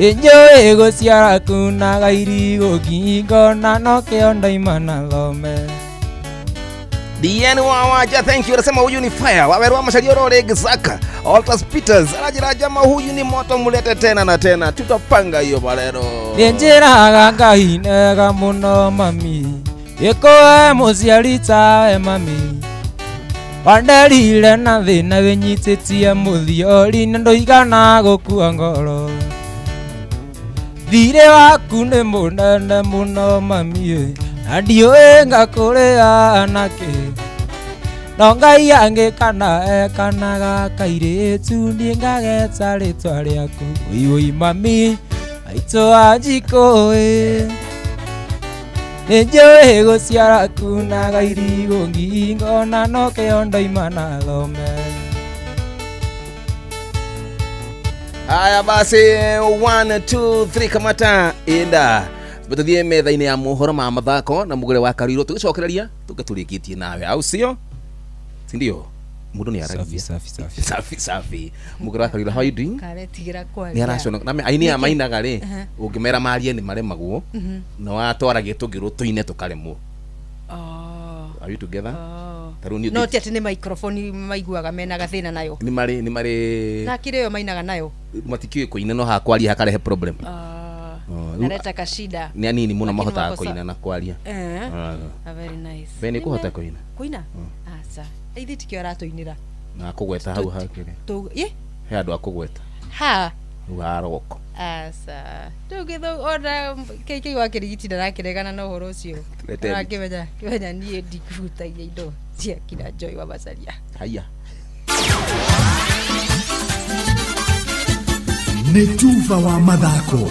inyuĩ gũciara kunaga irigũ ngingo na nokĩo ndaima na thome. DN Wawaja, thank you. Anasema huyu ni fire. Wawerwa Mashario Rege Zaka. Altas Peters anajira jama huyu ni moto, mulete tena na tena. Tutapanga hiyo barero. Nĩnjĩraga Ngai nega mũno mami ĩkũe mũciari tawe mami wanderire na thĩna wĩnyitĩtie mũthiori na ndũigana gũkua ngoro thirĩ waku nĩ mũnene mũno mami na ndiũĩ ngakũrĩa nakĩ no Ngai angĩkana ekanaga kairĩtu niĩ ngageta rĩtwa rĩaku ũiũi mami aitũ anjikũĩ. Nĩnjũĩ gũciara kunaga irigũ ngingo na nokĩo ndoima na thome. Haya basi, 1 2 3, kamata inda tuthiĩ metha-inĩ ya mohoro ma mathako na mũgũre wa Karuirũ, tũgĩcokereria tũke tũrĩkĩtie nawe, au sio? Si ndio? Mũndũ nĩ aragia. Safi, safi. Safi safi. Mũgũre wa Karuirũ, how are you doing? Karetigĩra kwaria. Nĩ araconoka. Na aini aya mainaga rĩ, Aha. ũngĩmera marie nĩ maremagwo, na watwaragia tũngĩrwo tũine tũkaremwo. Oh. Are you together? Oh. Ta rĩu niĩ No ti atĩ nĩ microphone maiguaga mena gathĩna nayo. nĩ marĩ nĩ marĩ Na kĩrĩ ĩyo mainaga nayo. Matikĩũĩ kũina, no hakwaria hakarehe problem. Oh, rĩu Naleta kashida. nĩ anini mũno Lakini mahotaga wako kũina na kwaria. Eh. Ah. Ah, very nice. We nĩ kũhota kũina? Kũina? Aca. Ithuĩ tikĩo aratũinĩra. Na kũgweta hau hakĩrĩ Tũ ĩ he andũ a kũgweta ha hau ha roko. Aca. Tũngĩthũ ona KK wa kĩrigiti ndarakĩregana na ũhoro ũcio. Tulete Arakĩmenya kĩmenya niĩ ndikũhutagia indo cia kina Joy wa Macharia. Haya. Nĩ tuba wa mathako.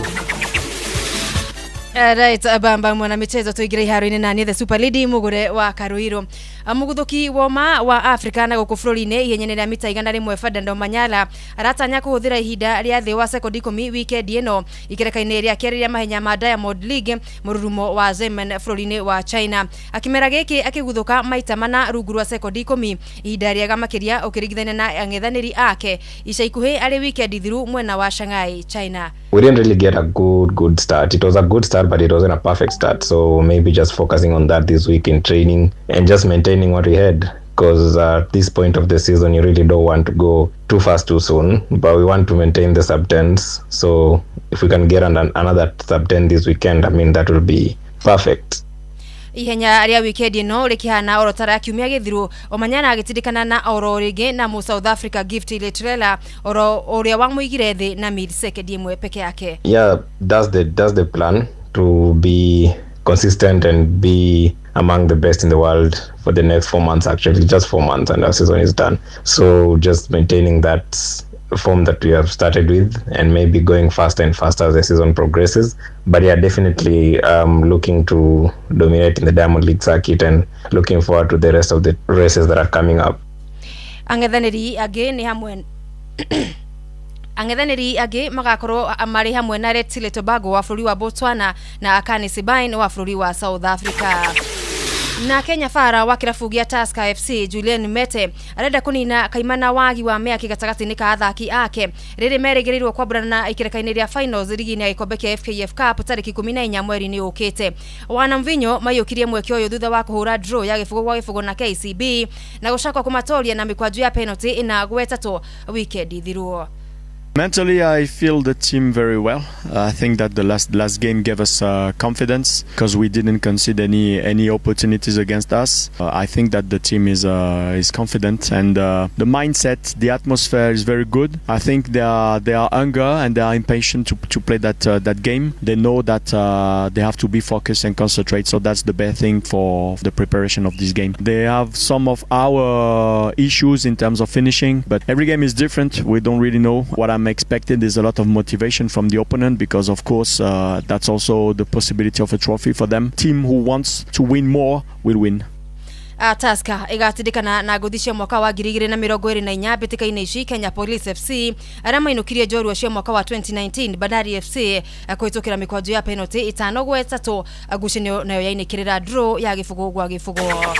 Right, bamba mwana michezo tuingire iharo-inĩ na niĩ the super lady mugure wa Karuiru. Muguthuki woma wa Africa na gũkũ bũrũri-inĩ ihenya-inĩ rĩa mita 100 Ferdinand Omanyala aratanya kũhũthĩra ihinda rĩa thĩ wa sekondi 10 wikendi ĩno ikereka-inĩ rĩa kerĩ rĩa mahenya ma Diamond League mũrurumo wa Zemen bũrũri-inĩ wa China. Akĩmera gĩkĩ akĩguthũka maita mana rungu rwa sekondi 10, ihinda rĩega makĩria ũkĩringithania na ang'ethanĩri ake ica ikuhĩ arĩ wikendi thiru mwena wa Shanghai, China. We didn't really get a good start. It was a good start, but it wasn't a perfect start. So maybe just focusing on that this week in training and just maintaining what we had. Because at this point of the season, you really don't want to go too fast too soon, but we want to maintain the sub 10s. So if we can get another sub 10 this weekend, I mean, that will be perfect. Ihenya rĩa wikendi ĩno rĩkĩhana oro ta rĩa kiumia gĩthiru, Omanyala agĩtindĩkana na oro rĩngĩ na mũ South Africa Gift Letrela oro ũrĩa wamũigire thĩ na millisecond ĩmwe peke yake. Yeah, that's the plan, to be consistent and be among the best in the world for the next 4 months. Actually, just 4 months and our season is done. So just maintaining that form that we have started with and maybe going faster and faster as the season progresses. But yeah, definitely looking to dominate in the Diamond League circuit and looking forward to the rest of the races that are coming up. Ang'ethanĩri angĩ nĩ hamwe ang'ethanĩri angĩ magakorwo marĩ hamwe na Letsile Tobago wa bũrũri wa Botswana na Akani Sibain wa bũrũri wa South Africa. Na Kenya Fara wa kĩrabu gĩa Tusker FC Julian Mete arenda kũnina kaimana wagi wa mĩaki gatagatĩ-inĩ ka athaki ake rĩrĩ merĩgĩrĩirwo kwambũrana na ikereka-inĩ rĩa finals rigi-inĩ ya gĩkombe kĩa FKF Cup tarĩki 14 mweri-inĩ ũkĩte. Wana Mvinyo maiyũkirie mweke ũyũ thutha wa kũhũra draw ya 0-0 na KCB na gũcakwa kũmatoria na mĩkwanju ya penalty 4-3 wikendi thiruo. Mentally, I feel the team very well. I think that the last game gave us confidence because we didn't concede any opportunities against us. I think that the team is confident and the mindset, the atmosphere is very good. I think they are hunger and they are impatient to play that game. They know that they have to be focused and concentrate. So that's the best thing for the preparation of this game. They have some of our issues in terms of finishing, but every game is different. We don't really know what I'm expected. There's a lot of motivation from the opponent because, of course, that's also the possibility of a trophy for them. Team who wants to win more will win. Tusker ĩgatindĩkana na ngũthi cia mwaka wa 2024 mbĩtĩka-inĩ ici Kenya Police FC arĩa mainũkirie njorua cia mwaka wa 2019 Bandari FC kũhĩtũkĩra mĩkwanju ya penalty 5-3, ngucanio nayo yainĩkĩrĩra draw ya 0-0.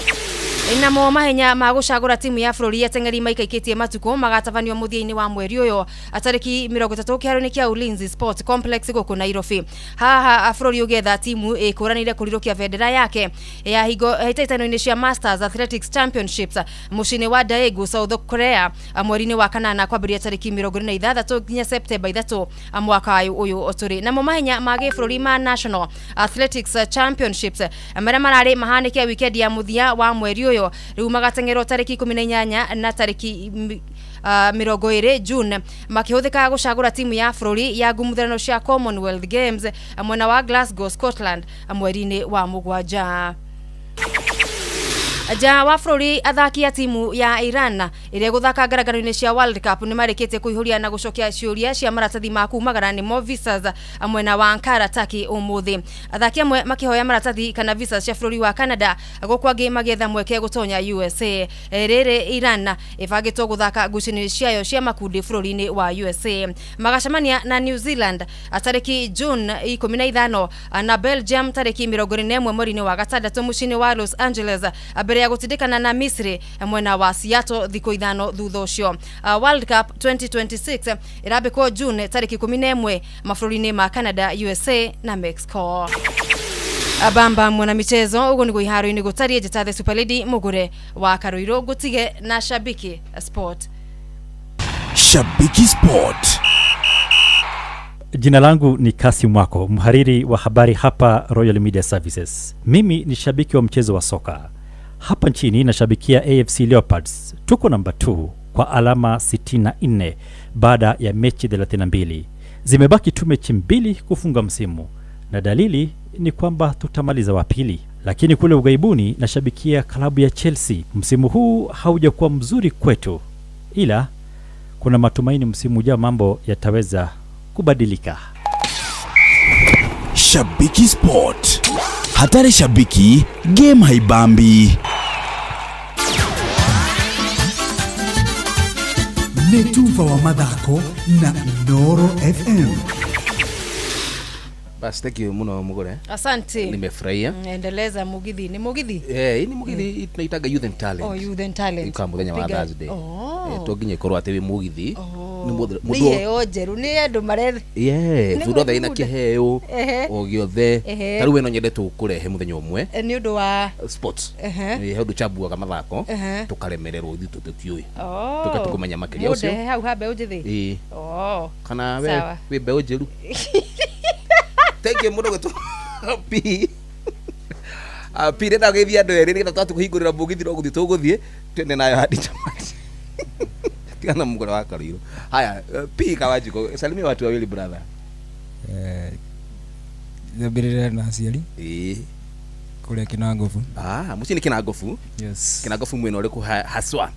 Namo mahenya ma gũcagũra timu ya bũrũri ya teng'eri maikaikĩtie matukũ magatabanio mũthia-inĩ wa mweri ũyũ tarĩki 30 kĩharo-inĩ kĩa Ulinzi Sport Complex gũkũ Nairobi. Haha bũrũri ũgĩetha timu ĩkũranĩire kũrirũkia bendera yake ya hingo hĩtahĩtano-inĩ cia Masters Athletics Championships mũciĩ-inĩ wa Daegu, South Korea mweri-inĩ wa kanana kwambĩrĩria tarĩki 26 nginya Septemba 3 mwaka ũyũ tũrĩ. Namo mahenya ma gĩbũrũri ma National Athletics Championships marĩa mararĩ mahanĩke wikendi ya mũthia wa mweri ũyũ rĩu magateng'erwo tarĩki 18 na tarĩki 20 June makĩhũthĩka gũcagũra timu ya bũrũri ya ngumuthanĩro cia Commonwealth Games mwena wa Glasgow, Scotland mweri-inĩ wa mũgwanja. Nja wa bũrũri athaki a timu ya Iran ĩrĩa ĩgũthaka ngarangano-inĩ cia World Cup nĩ marĩkĩtie kũihũria na gũcokia ciũria cia maratathi ma kumagara nĩmo visas mwena wa Ankara Turkey ũmũthĩ. Athaki amwe makĩhoya maratathi kana visas cia bũrũri wa Canada gũkũ angĩ magĩetha mweke gũtonya USA. Rĩrĩ Iran ĩbangĩtwo gũthaka ngucanio ciayo cia makundi bũrũri-inĩ wa USA. Magacemania na New Zealand tarĩki June 15 na Belgium tarĩki 21 mweri-inĩ wa gatandatũ mũciĩ-inĩ wa Los Angeles mbere ya gũtindĩkana na Misri mwena wa Seattle thikũ 5 thutha ũcio. World Cup 2026 ĩrambĩkwo June tarĩki 11 mabũrũri-inĩ ma Canada, USA na Mexico. Bamba mwana michezo uguo niguo iharo-inĩ gũtariĩ. Njĩta the Super Lady Mũgũre wa Karũirũ ngũtige na Shabiki Sport. Shabiki Sport. Jina langu ni Kasim Mwako, mhariri wa habari hapa Royal Media Services. Mimi ni shabiki wa mchezo wa soka hapa nchini, nashabikia AFC Leopards. Tuko namba 2 kwa alama 64 baada ya mechi 32. Zimebaki tu mechi 2 kufunga msimu, na dalili ni kwamba tutamaliza wa pili. Lakini kule ughaibuni nashabikia klabu ya Chelsea. Msimu huu haujakuwa mzuri kwetu, ila kuna matumaini msimu ujao mambo yataweza kubadilika. Shabiki Sport. Hatari shabiki, game haibambi. Nĩ tuba wa mathako na Inooro FM. Bas, thank you muno Mugure. Asante. Nimefurahia. Endeleza mugithi. Ni mugithi? Eh, hii ni mugithi tunaitaga youth and talent. Oh, youth and talent. Ika muthenya wa Piga- Thursday. Oh. Eh, to nginya ikorwo ati wi mugithi. Oh. Ni Nĩ mũndũ iheo njerũ nĩ andũ maretha. Yeah, Nĩ mũndũ othe ena gwĩthugunda. kĩheo Ehe. o gĩothe. Ehe. Ta rĩu we no nyende tũkũrehe mũthenya ũmwe Nĩ ũndũ wa sports. Ehe. He ũndũ chambuaga mathako Ehe. tũkaremererwo ithuĩ tũtiũĩ. Oh. Tũke tũkũmenya makĩria ũcio. Mũndehe hau ha mbeũ njĩthĩ. Ĩĩ. Oh. Kana we Sawa. wĩ mbeũ njĩru. Thank you mũno gwĩtwo P. Ah, P ndenda gũgeithia andũ erĩ nĩgetha twatũ kũhingũrĩra mũgithi no gũthiĩ tũgũthiĩ twende nayo hadi tamati. Tigana mũgũre wa Karũirũ. Haya, P Kawanjiko, salimia watu wawili brother. Nyambĩrĩre na aciari. Ĩĩ. Kũrĩa Kĩnangobu. Ah, mũciĩ nĩ Kĩnangobu? Yes. Kĩnangobu mwena ũrĩkũ haswa?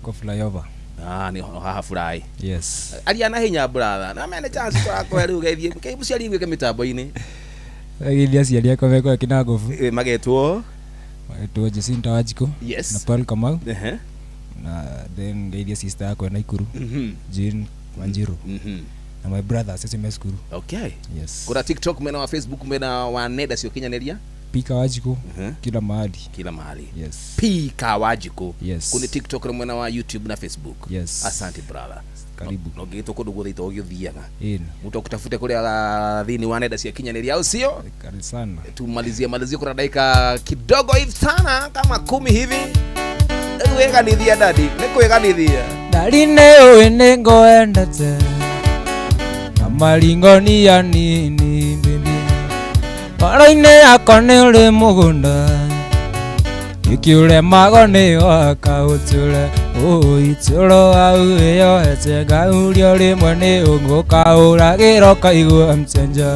Kwa flyover. Ah, nĩ haha furai. Yes. Aria na hinya brother. Na mene chance tũrakũhe rĩu geithie. Kĩ mũciari gwĩke mĩtambo-inĩ. Geithia aciari akwa me kũrĩa Kĩnangobu. Magetwo? Magetwo Jacinta Wanjikũ. Yes. Na Paul Kamau. Ehe. Na then ngeithia sister yakwa Naikuru. Mhm. Jane Wanjiru. Mhm. Na my brother acio me cukuru. Okay. Yes. Kuna TikTok mwena wa Facebook mwena wa nenda cia ũkinyanĩria? Pika Wanjikũ. Mhm. Kila mahali. Kila mahali. Yes. P Kawanjikũ. Yes. Kuni TikTok na mwena wa YouTube na Facebook. Yes. Asante brother. Karibu. No ngĩgĩtwo kũndũ guothe ito ũgĩthiaga. Ĩni. Mtu akutafute kũrĩa thĩinĩ wa nenda cia kinyanĩria au sio? Karibu sana. Tumalizie malizie, kuna dakika kidogo hivi sana kama 10 hivi. Kwĩganithia dadi, nĩ kwĩganithia. Ndari nĩ ũĩ nĩ ngwendete na maringo ni ya nini baby ngoro-inĩ yakwa nĩ ũrĩ mũgũnda ĩkĩũremago nĩ waka ũtũre ũitũro wau wĩyohete ngaurio rĩmwe nĩ ũngũkaũragĩra ũkaigua mchenja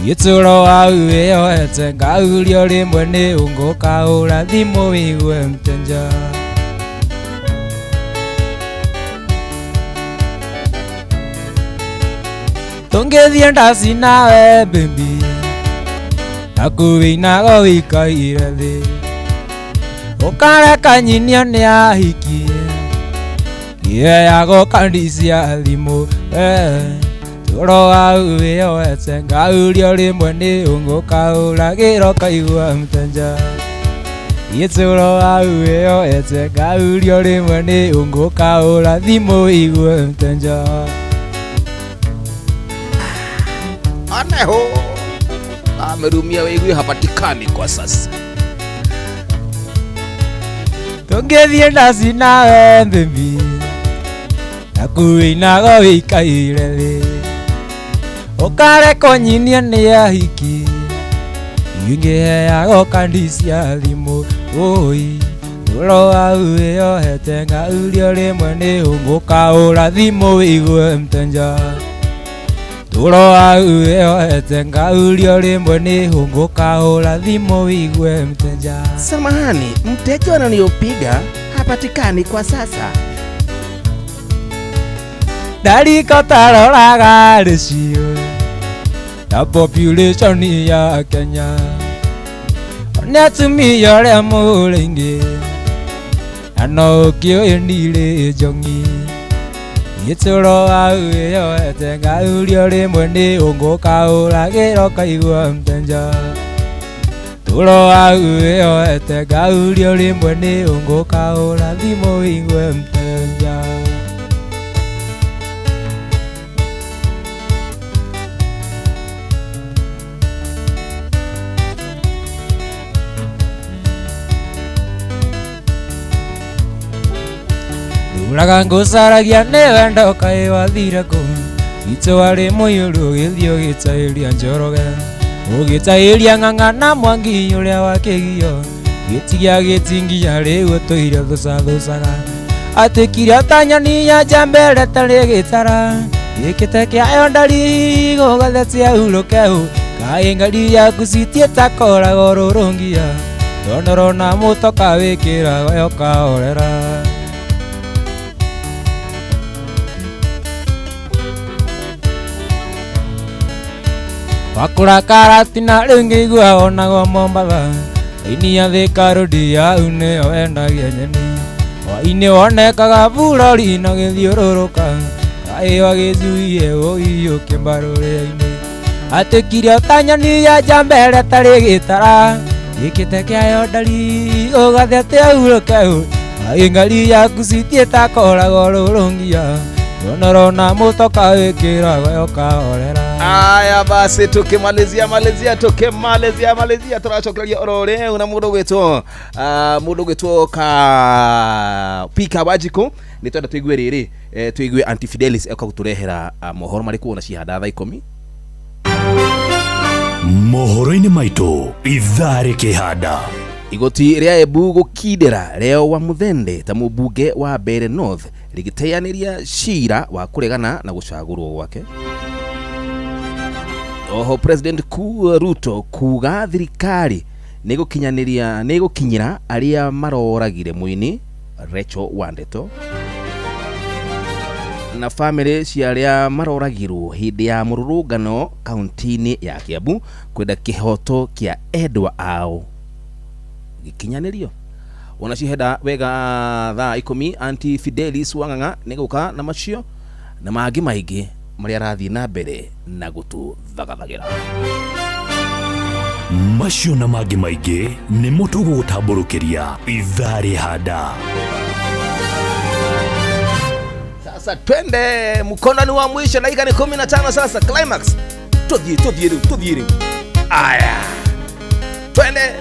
gĩtũro wau wĩyohete ngaurio rĩmwe nĩ ũngũkaũra thimũ wĩigue mchenja. Tũngĩthiĩ ndaci nawe baby nakuwĩinago wĩikaire thĩ ũkareka nyinio nĩ ahiki iheagwo kandi cia thimũ tũro wau wĩyoete ngaurio rĩmwe nĩ ũngũkaũragĩra ũkaigua mtenja gĩtũro wau wĩyoete ngaurio rĩmwe nĩ ũngũkaũra thimũ wĩigue mtenja. Aneho amerumia wĩigue hapatikani kwa sasa. Tũngĩthiĩ ndaci nawe baby nakuĩinago wĩikaire thĩ ũkareka nyinie nĩ ahiki ingĩheagwo kandi cia thimũ ũi tũro wau wĩyohete ngaurio rĩmwe nĩ ũngũkaũra thimũ wĩigue mtenja. Tũro wau wĩyoete ngaurio rĩmwe nĩ hũngũkahũra thimũ wigue mteja. Samahani, mteja ananiyopiga hapatikani kwa sasa. Ndariko taroraga rĩcio ya population ya Kenya. Nĩ atumia ũrĩa mũrĩingĩ na no ũkĩũĩ ndirĩ njong'i. Gĩtũro wau wĩyoete ngaurio rĩmwe nĩ ũngũkahũragĩra ũkaigua mtenja. Tũro wau wĩyoete ngaurio rĩmwe nĩ ũngũkahũra thimũ wigue mtenja. Uraga ngũcaragia nĩ wendo kaĩ wathire kũ. Itũa rĩ mũiyũru ũgĩthiĩ ũgĩtaĩria Njoroge, ũgĩtaĩria Ng'ang'a na Mwangi ũrĩa wa kĩgio. Gĩtigia gĩtinginya rĩu ũtũire thũcathũcaga. Atĩ kiria ta nyoni ya njambere tarĩ gĩtara. Gĩkĩte kĩayo ndari gũgathetia hurũke ũ. Kaĩ ngari yaku citiĩtakoraga rũrũngia. Ndonoro na mũtoka wĩkĩraga yo kahorera. Wakũra karatina rĩu ngĩigua onagwo Mombatha. Raini ya Thika Road yau nĩyo endagia nyeni. Hwaĩ-inĩ wonekaga burori na gĩthiũrũrũka. Kaĩ wagĩcuie ũiyũkie mbarũrĩa-inĩ. Atĩ kiria ta nyoni ya njambere tarĩ gĩtara. Gĩkĩte kĩayo ndari ũgathete hurũke ũ. Kaĩ ngari yaku citiĩtakoraga rũrũngia. Ndonoro na mũtoka wĩkĩraga yo kahorera. Aya basi tukimalizia malizia tukimalizia malizia turacokereria oro riu na mundu gwitwo mundu gwitwo ka Pika Wanjiku ni twenda tuigue riri tuigue Auntie Fidelis eka guturehera mohoro mariku ona cihanda thaa 10. Mohoro-inĩ maitũ ithaa rĩkĩhanda. Igoti rĩa Embu gũkindĩra Leo wa Muthende ta mũmbunge wa Mbeere North rĩgĩteanĩria cira wa kũregana na gũcagũrwo gwake. Oho President Ruto kuga thirikari nĩgũkinyĩra arĩa maroragire mũini Rachel Wandeto na famĩlĩ cia arĩa maroragirwo hĩndĩ ya mũrũrũngano kaunti-inĩ ya Kiambu kwenda kĩhoto kĩa endwa ao gĩkinyanĩrio. Ona cihenda wega thaa 10 Auntie Fidelis Wang'ang'a nĩgũka na macio na mangĩ maingĩ marĩa arathiĩ na mbere na gũtũthagathagĩra. Macio na mangĩ maingĩ nĩmo tũgũgũtambũrũkĩria ithaa rĩhanda. Sasa twende mkono ni wa mwisho, dakika ni 15 sasa climax. Tuthiĩ rĩu tuthiĩ rĩu. Aya. Twende.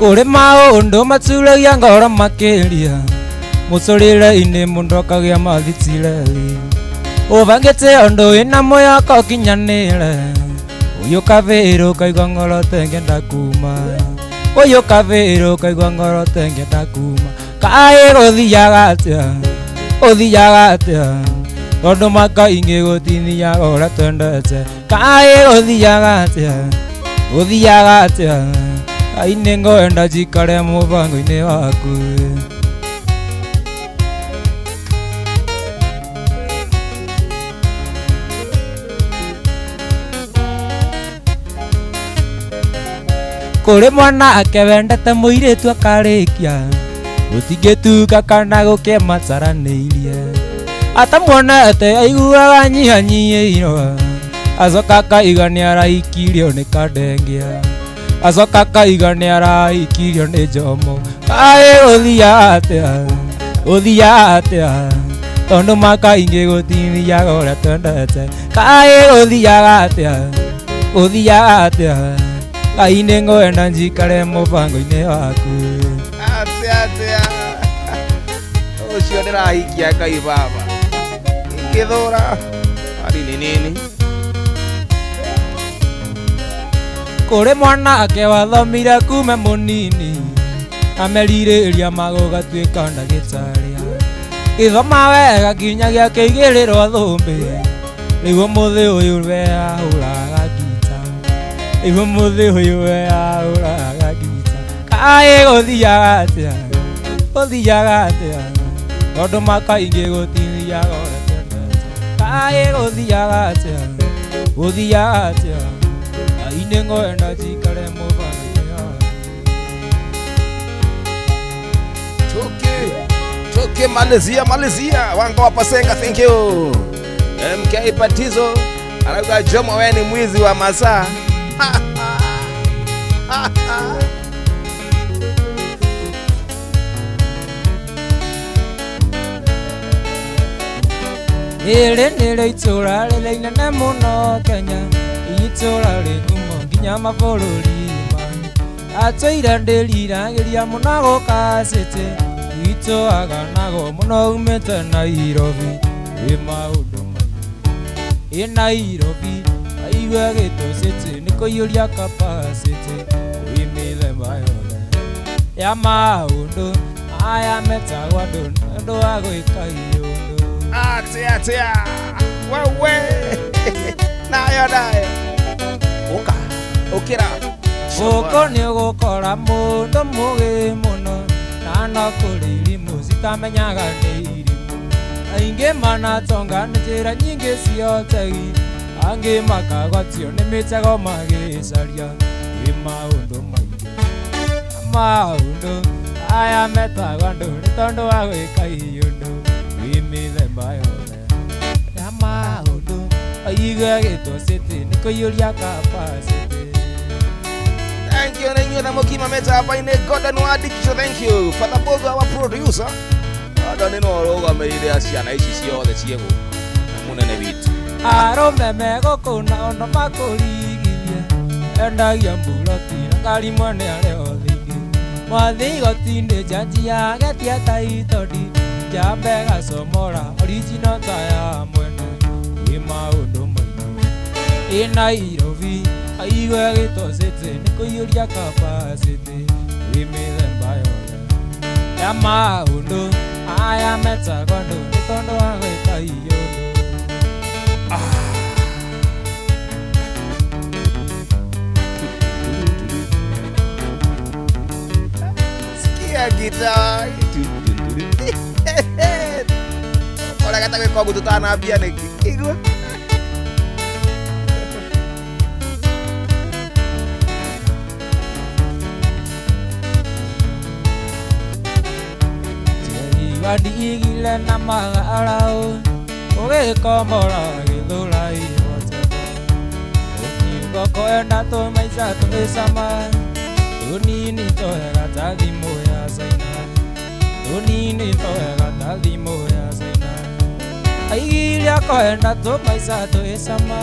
Kũrĩ maũndũ maturagia ngoro makĩria mũtũrĩre-inĩ mũndũ akagĩa mathitireri ũbangĩte ũndũ wĩna mwĩhoko ũkinyanĩre ũyũ kabĩrũ ũkaigua ngoro tengenda kuma ũyũ kabĩrũ ũkaigua ngoro tengenda kuma kaĩ gũthiaga atĩa ũthiaga atĩa tondũ makaingĩ gũtithiaga ũrĩa twendete kaĩ gũthiaga atĩa gũthiaga atĩa Ngai nĩngwenda njikare mũbango-inĩ waku. Kũrĩ mwanake wendete mũirĩtu akarĩkia gũtingĩtuka kana gũkĩmataranĩirie atamuonete aiguaga nyihanyihĩirwo acoka akaiga nĩaraikirio nĩ kandengia acoka akaiga nĩaraikirio nĩ njomo kaĩ gũthiaga atĩa gũthiaga atĩa tondũ makaingĩ gũtithiaga ũrĩa twendete kaĩ gũthiaga atĩa gũthiaga atĩa Ngai nĩngwenda njikare mũbango-inĩ waku. Atĩa atĩa ũcio ndĩrahikia Ngai baba ingĩthũra ari nĩ nini. Kũrĩ mwanake wathomire kuma mũnini amerirĩria magũgatuĩka ndagĩtarĩ gĩthoma wega nginya gĩakĩigĩrĩrwo thũmbĩ rĩu ũmũthĩ ũyũ we ahũraga ngita rĩu ũmũthĩ ũyũ we ahũraga ngita kaĩ gũthiaga atĩa gũthiaga atĩa tondũ makaingĩ gũtithiaga ũrĩa twendete kaĩ gũthiaga atĩa gũthiaga atĩa Ngai nĩngwenda njikare mũthenya Tuki malizia malizia wango wa Pasenga, thank you. MK Patizo anauga Jomo, wewe ni mwizi wa masaa. Rĩrĩ nĩrĩo itũũra rĩrĩa inene mũno Kenya itũũra rĩ ngumo nginya mabũrũri mangĩ atũire ndĩriragĩria mũno gũka city gwitũ aganago mũno umĩte Nairobi ĩ maũndũ maingĩ ĩ Nairobi aigua gĩtũ city nĩ kũiyũria capacity kwĩ mĩthemba yothe ya maũndũ aya metagwo andũ nĩ ũndũ wa gwĩka iũndũ. Atia atia wewe nayo nayo uka ukira gũkũ nĩ ũgũkora mũndũ mũgĩ mũno na no kũrĩ irimũ citamenyaga nĩ irimũ aingĩ manatonga nĩ njĩra nyingĩ cia ũtegi angĩ makagwatio nĩ mĩtego magĩcaria ĩ maũndũ maingĩ maũndũ aya metagwo andũ nĩ tondũ wa gwĩka iũndũ ĩ mĩthemba yothe ya maũndũ aigua gĩtwo city nĩ kũiyũria capacity. Thank you na inyuĩ na mũkima mĩtambo-inĩ Gordon wa Digital, thank you Father Bogo our producer. Gordon nĩwe ũrũgamĩrĩire ciana ici ciothe ciĩ gũkũ na mũnene witũ. Arũme megũkũ nao no makũrigithie endagia mburoti na ngari mwene arĩa othe ingĩ mwathiĩ igoti-inĩ njanji yagetia taitodi njambe gacomora original ta ya mwene ĩ maũndũ maingĩ ĩ Nairobi aigua gĩtwo city nĩ kũiyũria capacity ĩ mĩthemba yothe ya maũndũ aya metagwo andũ nĩ tondũ wa gwĩka iũndũ. Sikia gitaa ũrĩa gwĩka ũguo tũtanambia nĩkĩ igua Wandigire na magarau ũgĩkomora gĩthũra ihotete ũkiuga kwenda tũmaica twĩcama tũnini twega ta thimũ ya Caina tũnini twega ta thimũ ya Caina aigire kwenda tũmaica twĩcama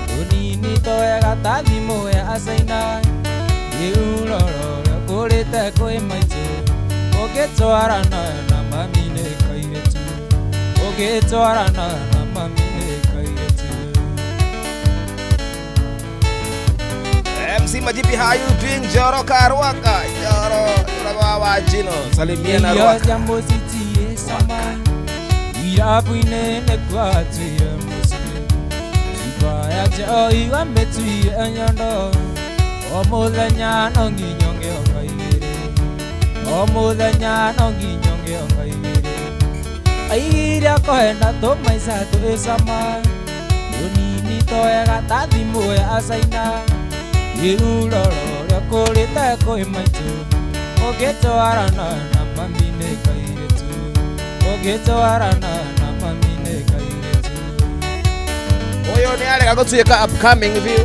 tũnini twega ta thimũ ya Caina rĩu rora ũrĩa ũkũrĩte kwĩ maitũ ũgĩtwarana na mami nĩ kairĩtu ũgĩtwarana na mami nĩ kairĩtu. MC Majipi, how you doing? Joro Karwaka Joro Joro wa Wajino salimia na Irio Rwaka cia mũciĩ ciĩ cama irabu-inĩ nĩkuo atuire mũciĩ cuba ya njohi wamĩtuire nyondo o mũthenya no nginya ũngĩonga igĩrĩ o mũthenya no nginya ũngĩonga igĩrĩ aigire kwenda tũmaica twĩcama tũnini twega ta thimũ ya Caina rĩu rora ũrĩa ũkũrĩte kwĩ maitũ ũgĩtwarana na mami nĩ kairĩtu ũgĩtwarana na mami nĩ kairĩtu. Ũyũ nĩ arega gũtuĩka upcoming view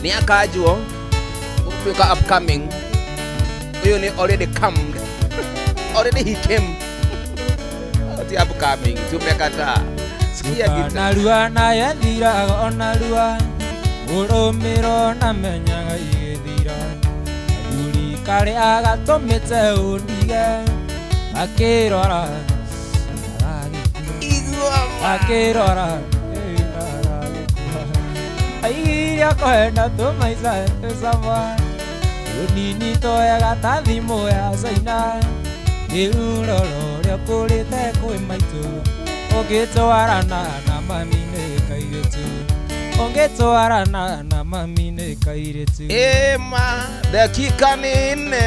nĩ akanjuo gũtuĩka upcoming ũyũ nĩ already come already he came ti upcoming tumekataa sikia gita narua nayo ĩthiraga o narua ũrũmĩro na menyaga igĩthira athuri karĩa gatũmĩte ũndige akĩrora agagĩkua akĩrora agagĩkua Aigire kwenda tũmaica tũcama Tũnini twega ta thimũ ya Caina Rĩu rora ũrĩa ũkũrĩte kwĩ maitũ Ũngĩtwarana na mami nĩ kairĩtu Ũngĩtwarana na mami nĩ kairĩtu Ema dakika ni 4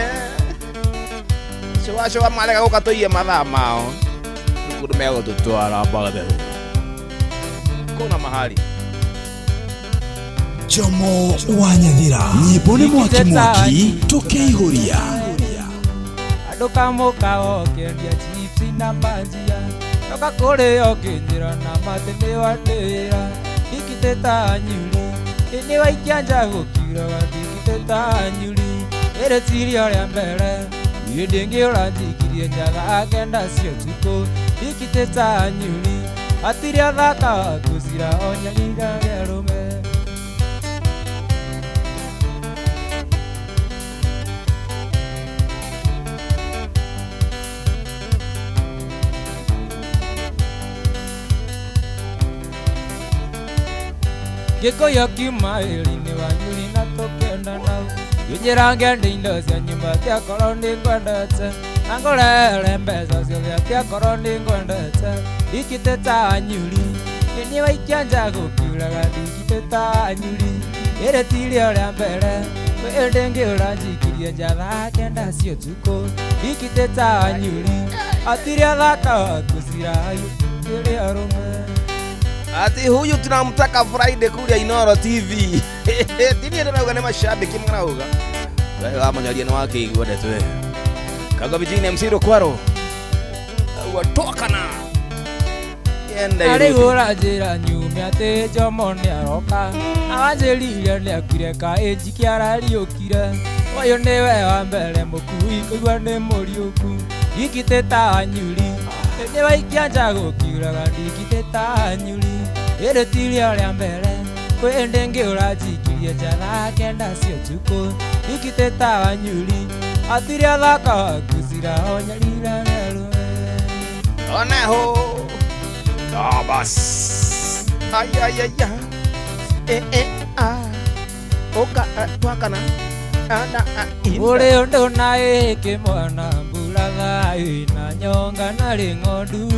Showa showa marega gũka tũiye mathaa mao Nĩ kũndũ megũtũtwara mbagathe Kuna mahali Jomo wa Nyathira nyĩmbo nĩ mwaki mwaki tũkĩihũria Andũ kamũkawa ũkĩendia chips na manjia Ndoka kũrĩ ũkĩnjĩra na matĩ nĩ wandĩra Ndikitĩta nyuri Nĩ waikia nja gũkiuraga ndikitĩta nyuri Ĩrĩ tirio rĩa mbere Niĩ ndĩngĩũra njikirie njatha kenda cia ũtukũ Ndikitĩta nyuri Hatirĩ athaka gũcira o nyariga rĩa rũme Gĩkũyũ kiuma wĩra-inĩ wa nyuri na tũkĩenda nau Ngĩnjĩra ngende indo cia nyũmba tiakorwo nĩngwendete Na ngũrehere mbeca ciothe tiakorwo nĩngwendete Ndikitĩta nyuri Nĩ waikia nja gũkiuraga ndikitĩta nyuri Ĩrĩ tirio rĩa mbere Ĩndĩ ngĩũra njikirie njatha kenda cia ũtukũ Ndikitĩta nyuri Hatirĩ athaka gũcira kĩrĩ arũme Ati huyu tunamtaka Friday kuria Inoro TV. Tini ndio ni mashabiki mnauga. Wewe amanyaria na wake igwa ndeto wewe. Kaga vijini MC Rukwaro. Watoka na. Yenda Arĩ Iruthi. gũra njĩra nyume atĩ Jomo nĩaroka Awanjĩrire nĩakuire kaĩnjiki arariũkire Ũyũ nĩwe wa mbere mũkui kũigua nĩ mũriũku Ndikitĩta nyuri Nĩ waikia nja gũkiuraga ndikitĩta nyuri Ĩrĩ tirio rĩa mbere Kwĩ ndĩngĩũra njikirie njatha kenda cia ũtukũ Ndikitĩta nyuri Hatirĩ athaka gũcira o nyarira rĩa rũme Ona ho. Ah bas. Ay ay ay ay. Eh eh ah. Oka twakana. Ana a inda. Ũrĩ ũndũ na ĩkĩ mwana mbura thayũ na nyonga na rĩng'ondu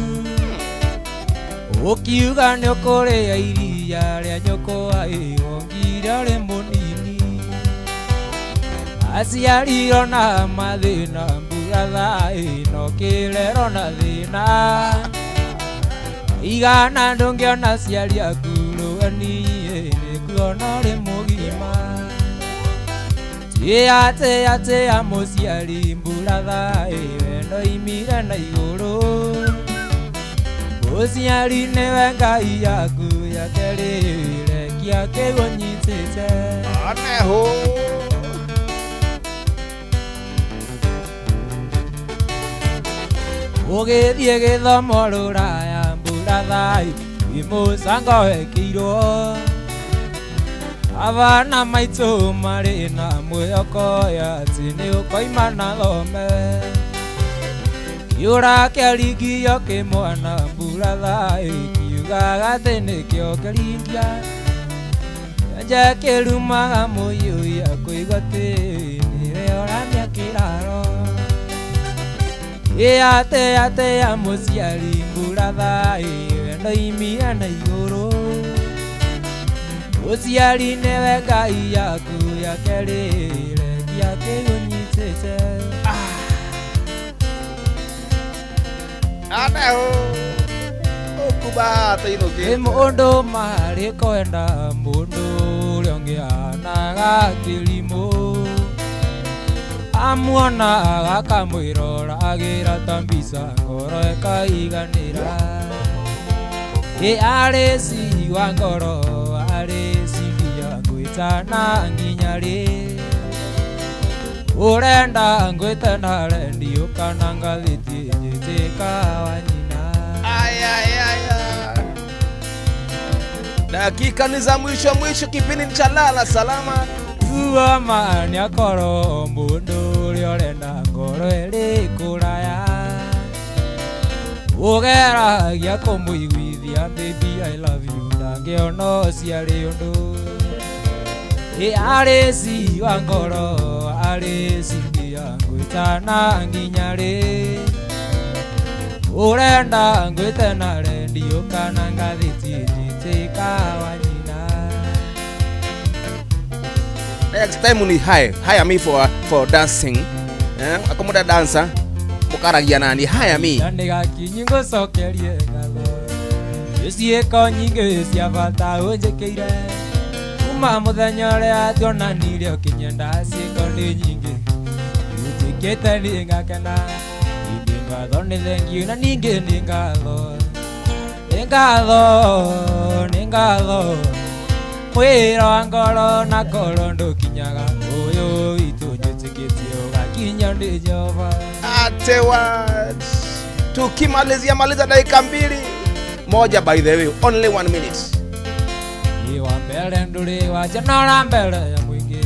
Ũkiuga nĩ ũkũrĩa iria rĩa nyũkwa ĩwongire ũrĩ mũnini Aciarirwo na mathĩna mbura thayũ na ũkĩrerwo na thĩna Igana ndũngĩona aciari aku rũgani nĩkuona ũrĩ mũgima Tĩa tĩa tĩa mũciari mbura thayũ wendo imire na igũrũ Mũciari nĩwe Ngai yaku ya kerĩ rekia kĩu ũnyitĩte Ona ho. Ũgĩthiĩ gĩthomo rũraya mbura thayũ wĩ mũcango wekĩirwo Abana maitũ marĩ na mwĩhoko ya atĩ nĩ ũkoima na thome Kĩũra kĩaringio kĩmwana mbura thayũ kiugaga atĩ nĩkĩo kĩringia Nje kĩrumaga mũiyũi akũigua atĩ nĩwe ũramia kĩraro Ĩa tĩa tĩa mũciari mbura thayũ wendo imire na igũrũ Mũciari nĩwe Ngai yaku ya kerĩ rekia kĩu ũnyitĩte Ana ho. Okubata Nĩ mũndũ marĩ kwenda mũndũ ũrĩa ũngĩ ahanaga kĩrimũ Amuona akamwĩroragĩra ta mbica ngoro ĩkaiganĩra Ĩ arĩ ciwa ngoro arĩ cimbia ngwĩtana nginya rĩ Ũrenda ngwĩte na rendio kana ngathĩti njĩtĩka wa nyina Ay ay ay ay. Dakika ni za mwisho mwisho kipindi ni cha lala salama. Tua ma nĩakorwo mũndũ ũrĩa ũrenda ngoro ĩrĩ kũraya Ũgeragia kũmũiguithia baby I love you Ngĩona ciarĩ ũndũ Ĩ arĩ ci wa ngoro arĩ ci ngwĩtana nginya rĩ Ũrenda ngwĩte na rendio kana ngathĩti njĩtĩka wa nyina. Next time ni hire me for dancing, eh, akomuda dancer mukaragia nani, hire me. Na nĩgakinyi ngũcokerie ngatho nĩ ciĩko nyingĩ cia bata ũnjĩkĩire kuma mũthenya ũrĩa tuonanire ũkĩnyenda ciĩko nĩ nyingĩ ũnjĩkĩte nĩ ngakena ningĩ ngatho nĩ thengiũ na ningĩ nĩ ngatho nĩ ngatho nĩ ngatho mwĩra wa ngoro na ngoro ndũkinyaga ũyũ witũ njĩtĩkĩtie ũgakinya nĩ Jehova. Ate what? Tukimalizia maliza dakika mbili moja, by the way, only 1 minute. Ni wa mbere ndũrĩ wa njanora mbere ya mũingĩ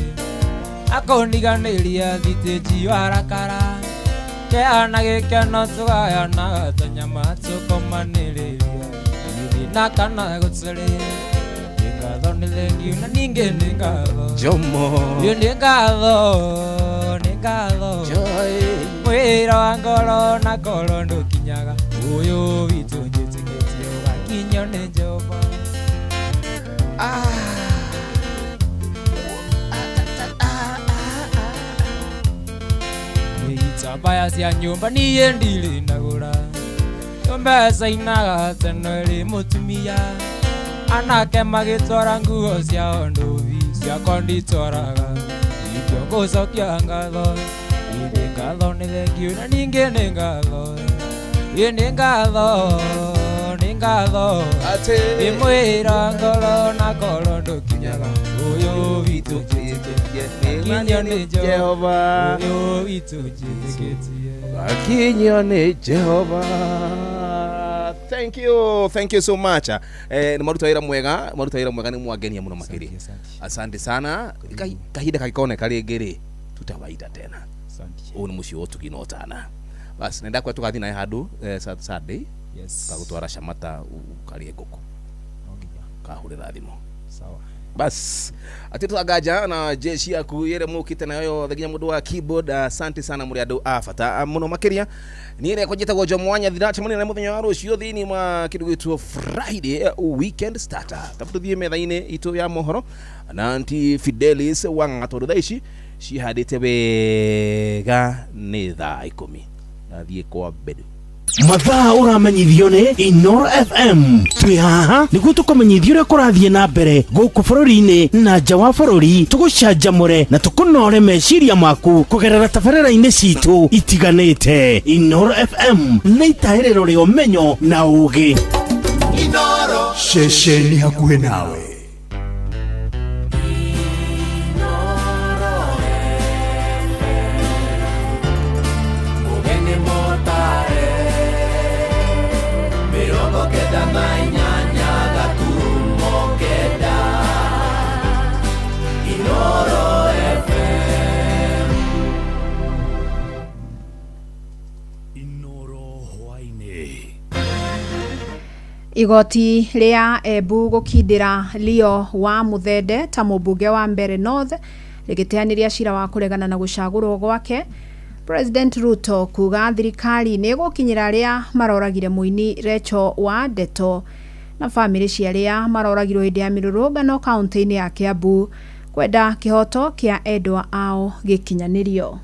akũniganĩria thitĩji warakara keana gĩkeno tũgayanaga ta nyama tũkomanĩrĩria gĩthĩna kana gũtũrĩ nĩ ngatho nĩ thengiũ na ningĩ nĩ ngatho Jomo nĩ ngatho nĩ ngatho mwĩra wa ngoro na ngoro ndũkinyaga ũyũ witũ njĩtĩkĩtie ũgakinyio nĩ Jehova. Itambaya cia nyũmba niĩ ndirĩ ndagũra mbeca inaga teno ĩrĩ mũtumia anake magĩtwara nguo ciao ndũbi ciakwa nditwaraga nikĩo ngũcokia ngatho nĩ ngatho nĩ thengiũ na ningĩ nĩ ngatho ĩ nĩ ngatho nĩ ngatho ĩ mwĩra ngoro na ngoro ndũkinyaga ũyũ witũ njĩtĩkĩtie kinyio nĩ Jehova ũyũ witũ njĩtĩkĩtie akinyio nĩ Jehova. Thank you, thank you so much. Nĩ maruta wĩra mwega, maruta wĩra mwega, nĩ mwangenia mũno makĩria. Asante sana. Kahinda kangĩkoneka rĩngĩ rĩ tutawaita tena. Ũyũ nĩ mũciĩ wa ũtugi na ũtana. Bas nenda kwa tugathiĩ nawe handũ Saturday. Yes. Kagũtwara Shamata ũkarĩe ngũkũ. Kahũrĩra thimũ. Sawa. Bas ati tutagaja na jeshi yaku yere mukite nayo yothe nginya mundu wa keyboard. Asante sana muri andu a bata muno makiria. Niĩ rekwa njĩtagwo Jomo wa Nyathira, cemania na muthenya wa rũciũ thĩinĩ wa kĩndũ gĩtwo Friday weekend starter. Tabu tũthiĩ metha-inĩ itũ ya mohoro na Aunty Fidelis Wang'a tondũ thaa ici cihandĩte wega nĩ thaa 10 nathiĩ kwa Bedu. Mathaa ũramenyithio nĩ Inoro FM. Twĩ haha nĩguo tũkũmenyithie ũrĩa kũrathiĩ na mbere gũkũ bũrũri-inĩ na nja wa bũrũri, tũgũcanjamũre na tũkũnore meciria maku kũgerera tabarĩra-inĩ citũ itiganĩte. Inoro FM nĩ itahĩrĩro rĩa ũmenyo na ũũgĩ. Ceceni hakuhĩ nawe. Igoti rĩa Embu gũkindĩra Leo wa Muthende ta mũmbunge wa Mbeere North rĩgĩteanĩria cira wa kũregana na gũcagũrwo gwake. President Ruto kuga thirikari nĩ ĩgũkinyĩra arĩa maroragire mũini Rachel wa Ndeto na bamĩrĩ cia arĩa maroragirwo hĩndĩ ya mĩrũrũngano kaunti-inĩ ya Kiambu kwenda kĩhoto kĩa endwa ao gĩkinyanĩrio.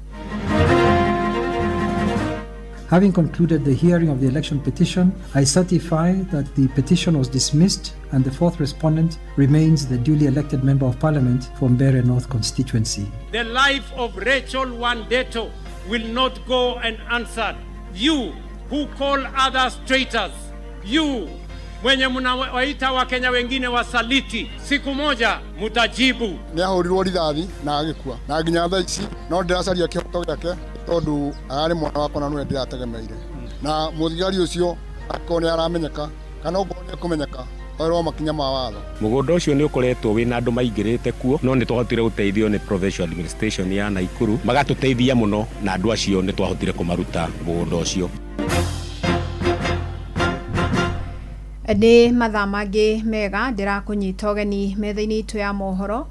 Having concluded the hearing of the election petition, I certify that the petition was dismissed and the fourth respondent remains the duly elected Member of Parliament for Mbeere North constituency. The life of Rachel Wandeto will not go unanswered. You who call others traitors, you mwenye mnawaita Wakenya wengine wasaliti, siku moja mutajibu. Nĩ ahũrirwo rithathi na agĩkua na nginya thaa ici no ndĩracaria kĩhoto gĩake tondũ ararĩ mwana wakwa na nĩwe ndĩrategemeire na mũthigari ũcio akorwo nĩ aramenyeka kana okorwo nĩ ekũmenyeka oerwo makinya ma watho. Mũgũnda ũcio nĩ ũkoretwo wĩna andũ maingĩrĩte kuo no nĩ twahotire gũteithio nĩ provincial administration ya Nakuru magatũteithia mũno na andũ acio nĩ twahotire kũmaruta mũgũnda ũcio. Nĩ mathaa mangĩ mega ndĩrakũnyita ũgeni metha-inĩ itũ ya mohoro,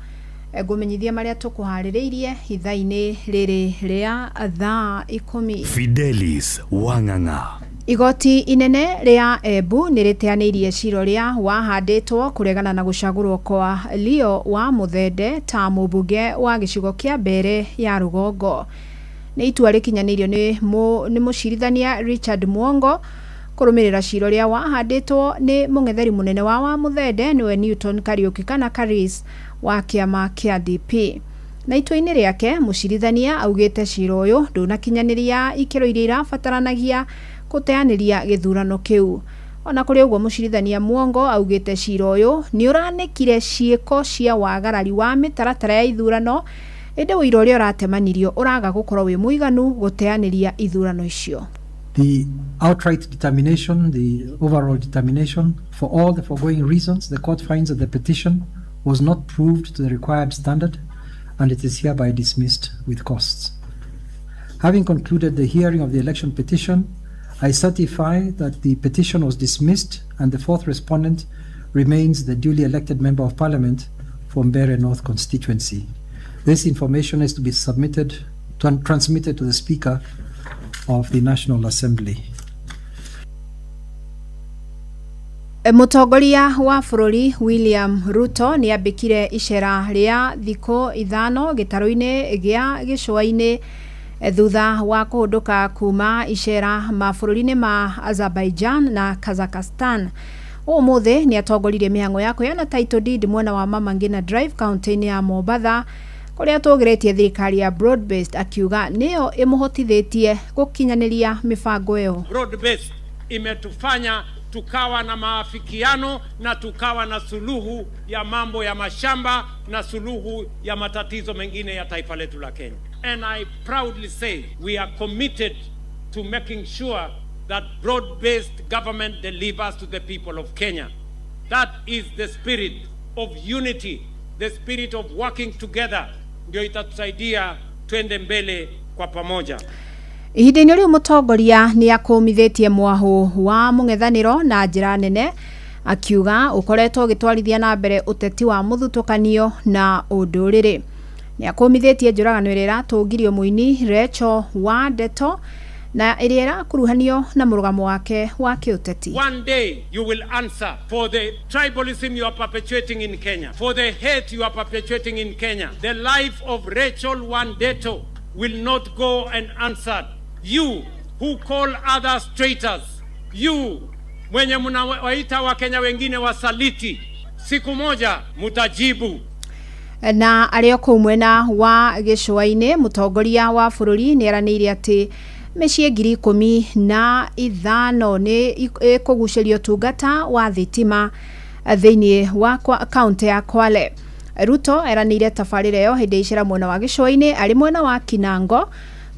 ngũmenyithia marĩa tũkũharĩrĩirie ithaa-inĩ rĩrĩ rĩa thaa 10. Fidelis Wang'ang'a. Igoti inene rĩa Embu nĩ rĩteanĩirie cira ũrĩa wahandĩtwo kũregana na gũcagũrwo kwa Leo wa Muthende ta mũmbunge wa gĩcigo kĩa Mbeere ya rũgongo. Nĩ itua rĩkinyanĩirio nĩ mũcirithania Richard Mwongo kũrũmĩrĩra cira ũrĩa wahandĩtwo nĩ mũng'etheri mũnene wa Muthende nĩwe Newton Kariuki kana Karis wa kĩama kĩa DP. Na itua-inĩ rĩake mũcirithania augĩte cira ũyũ ndũnakinyanĩria ikĩro iria irabataranagia gũteanĩria gĩthurano kĩu. Ona kũrĩ ũguo mũcirithania Mwongo augĩte cira ũyũ nĩ ũranĩkire ciĩko cia wagarari wa mĩtaratara ya ithurano, ĩndĩ ũira ũrĩa ũratemanirio ũraga gũkorwo wĩ mũiganu gũteanĩria ithurano icio. The outright determination, the overall determination, for all the foregoing reasons, the court finds that the petition was not proved to the required standard and it is hereby dismissed with costs. Having concluded the hearing of the election petition, I certify that the petition was dismissed and the fourth respondent remains the duly elected Member of Parliament for Mbeere North constituency. This information is to be submitted to transmitted to the Speaker of the National Assembly. Mũtongoria wa bũrũri William Ruto nĩ ambĩkire icera rĩa thikũ 5 gĩtarũ-inĩ gĩa gĩcũa-inĩ thutha wa kũhũndũka kuma icera mabũrũri-inĩ ma Azerbaijan na Kazakhstan. Ũmũthĩ nĩ atongoririe mĩhang'o ya kũheana title deed mwena wa Mama Ngina Drive kaunti-inĩ ya Mombatha, kũrĩa atũgĩrĩtie thirikari ya broad-based akiuga nĩyo ĩmũhotithĩtie gũkinyanĩria mĩbango ĩyo. Broad-based imetufanya tukawa na maafikiano na tukawa na suluhu ya mambo ya mashamba na suluhu ya matatizo mengine ya taifa letu la Kenya. And I proudly say we are committed to making sure that broad-based government delivers to the people of Kenya. That is the spirit of unity, the spirit of working together. Ndio itatusaidia twende mbele kwa pamoja. Ihinda-inĩ rĩu mũtongoria nĩ akũmithĩtie mwahũ wa mũng'ethanĩro na njĩra nene akiuga ũkoretwo ũgĩtwarithia na mbere ũteti wa mũthutũkanio na ũndũrĩrĩ. Nĩ akũmithĩtie njũragano ĩrĩa ĩratũngirio mũini Rachel wa Ndeto na ĩrĩa ĩrakuruhanio na mũrũgamo wake wa kĩũteti. One day you will answer for the tribalism you are perpetuating in Kenya, for the hate you are perpetuating in Kenya. The life of Rachel Wandeto will not go unanswered. You who call others traitors, you mwenye mnawaita Wakenya wengine wasaliti, siku moja mutajibu. Na arĩa kũu mwena wa gĩcũa-inĩ mũtongoria wa bũrũri nĩ eranĩire atĩ mĩciĩ 15,000 nĩ ĩkũgucĩrio ũtungata wa thitima thĩinĩ wa kaunti ya Kwale. Ruto eranĩire tabarĩra ĩyo hĩndĩ ya icera mwena wa gĩcũa-inĩ arĩ mwena wa Kinango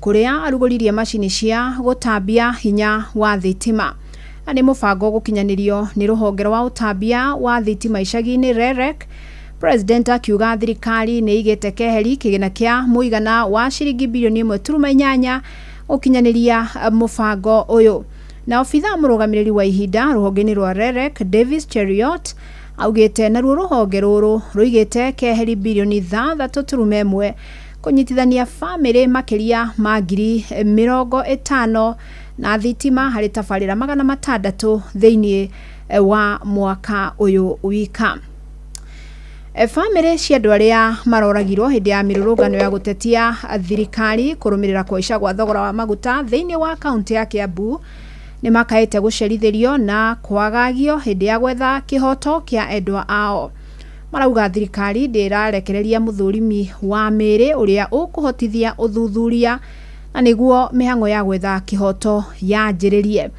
kũrĩa arugũririe macini cia gũtambia hinya wa thitima. Na nĩ mũbango gũkinyanĩrio nĩ rũhonge rwa ũtambia wa thitima icagi-inĩ REREC. President akiuga thirikari nĩ ĩigĩte keheri kĩgĩna kĩa mũigana wa ciringi bilioni 1.8 gũkinyanĩria mũbango ũyũ. Na obitha mũrũgamĩrĩri wa ihinda rũhonge-inĩ rwa REREC Davis Cheriot augĩte naruo rũhonge rũrũ rũigĩte keheri bilioni 6.1 kũnyitithania bamĩrĩ makĩria ma 50,000 na thitima harĩ tabarĩra 600 thĩinĩ wa mwaka ũyũ wika. Bamĩrĩ cia andũ arĩa maroragirwo hĩndĩ ya mĩrũrũngano ya gũtetia thirikari kũrũmĩrĩra kũhaica gwa thogora wa maguta thĩinĩ wa kaunti ya Kiambu nĩ makaĩte gũcerithĩrio na kwagagio hĩndĩ ya gwetha kĩhoto kĩa endwa ao. Marauga thirikari ndĩrarekereria mũthũrimi wa mĩĩrĩ ũrĩa ũkũhotithia ũthuthuria na nĩguo mĩhang'o ya gwetha kĩhoto yanjĩrĩrie.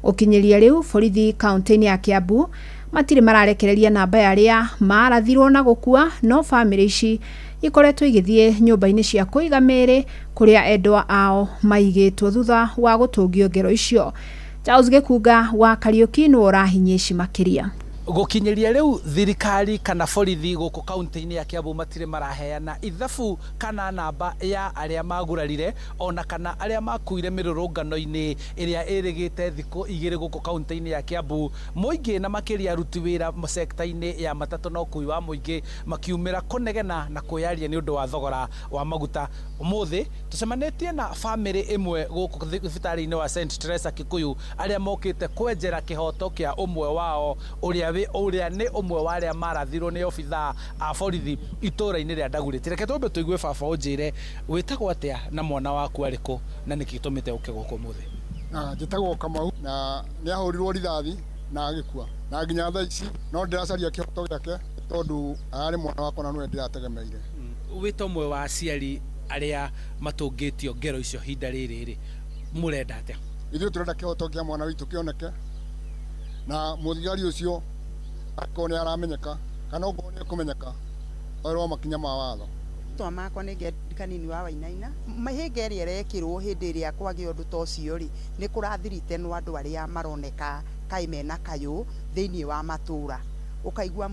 Gũkinyĩria rĩu borithi kaunti-inĩ ya Kiambu matirĩ mararekereria namba ya arĩa marathirwo na gũkua, no bamĩrĩ ici ikoretwo igĩthiĩ nyũmba-inĩ cia kũiga mĩĩrĩ kũrĩa endwa ao maigĩtwo thutha wa gũtũngio ngero icio. Charles Gĩkunga wa Kariũki nĩwe ũrahinyia ici makĩria. Gũkinyĩria rĩu thirikari kana borithi gũkũ kaunti-inĩ ya Kiambu matirĩ maraheana ithabu kana namba ya arĩa magurarire ona kana arĩa makuire mĩrũrũngano-inĩ ĩrĩa ĩrĩgĩte thikũ igĩrĩ gũkũ kaunti-inĩ ya Kiambu. Mũingĩ na makĩria aruti wĩra sekta-inĩ ya matatũ na ũkui wa mũingĩ makiumĩra kũnegena na kwĩyaria nĩ ũndũ wa thogora wa maguta. Ũmũthĩ tũcemanĩtie na bamĩrĩ ĩmwe gũkũ thibitarĩ-inĩ wa St Teresa Kikuyu arĩa mokĩte kwenjera kĩhoto kĩa ũmwe wao ũrĩa nĩ ũmwe wa arĩa marathirwo nĩ obithaa a borithi itũũra-inĩ rĩa Dagoretti. Reke twambe tũigue baba ũnjĩre wĩtagwo atĩa na mwana waku arĩ kũ na nĩkĩ gĩtũmĩte ũke gũkũ ũmũthĩ? Njĩtagwo Kamau na nĩ ahũrirwo rithathi na agĩkua, na nginya thaa ici no ndĩracaria kĩhoto gĩake tondũ ararĩ mwana wakwa na nĩwe ndĩrategemeire. Wĩ ta ũmwe wa aciari arĩa matũngĩtio ngero icio ihinda rĩrĩ rĩ, mũrenda atĩa? Ithuĩ tũrenda kĩhoto kĩa mwana witũ kĩoneke, na mũthigari ũcio angĩkorwo nĩ aramenyeka kana okorwo nĩ ekũmenyeka oerwo makinya ma watho. Marĩtwa makwa nĩ Kanini wa Wainaina. Mĩhĩnga ĩrĩa ĩrekĩrwo hĩndĩ ĩrĩa kwagĩa ũndũ ta ũcio rĩ, nĩ kũrathirite no andũ arĩa maroneka kaĩ mena kayũ thĩinĩ wa matũra. Ũkaigua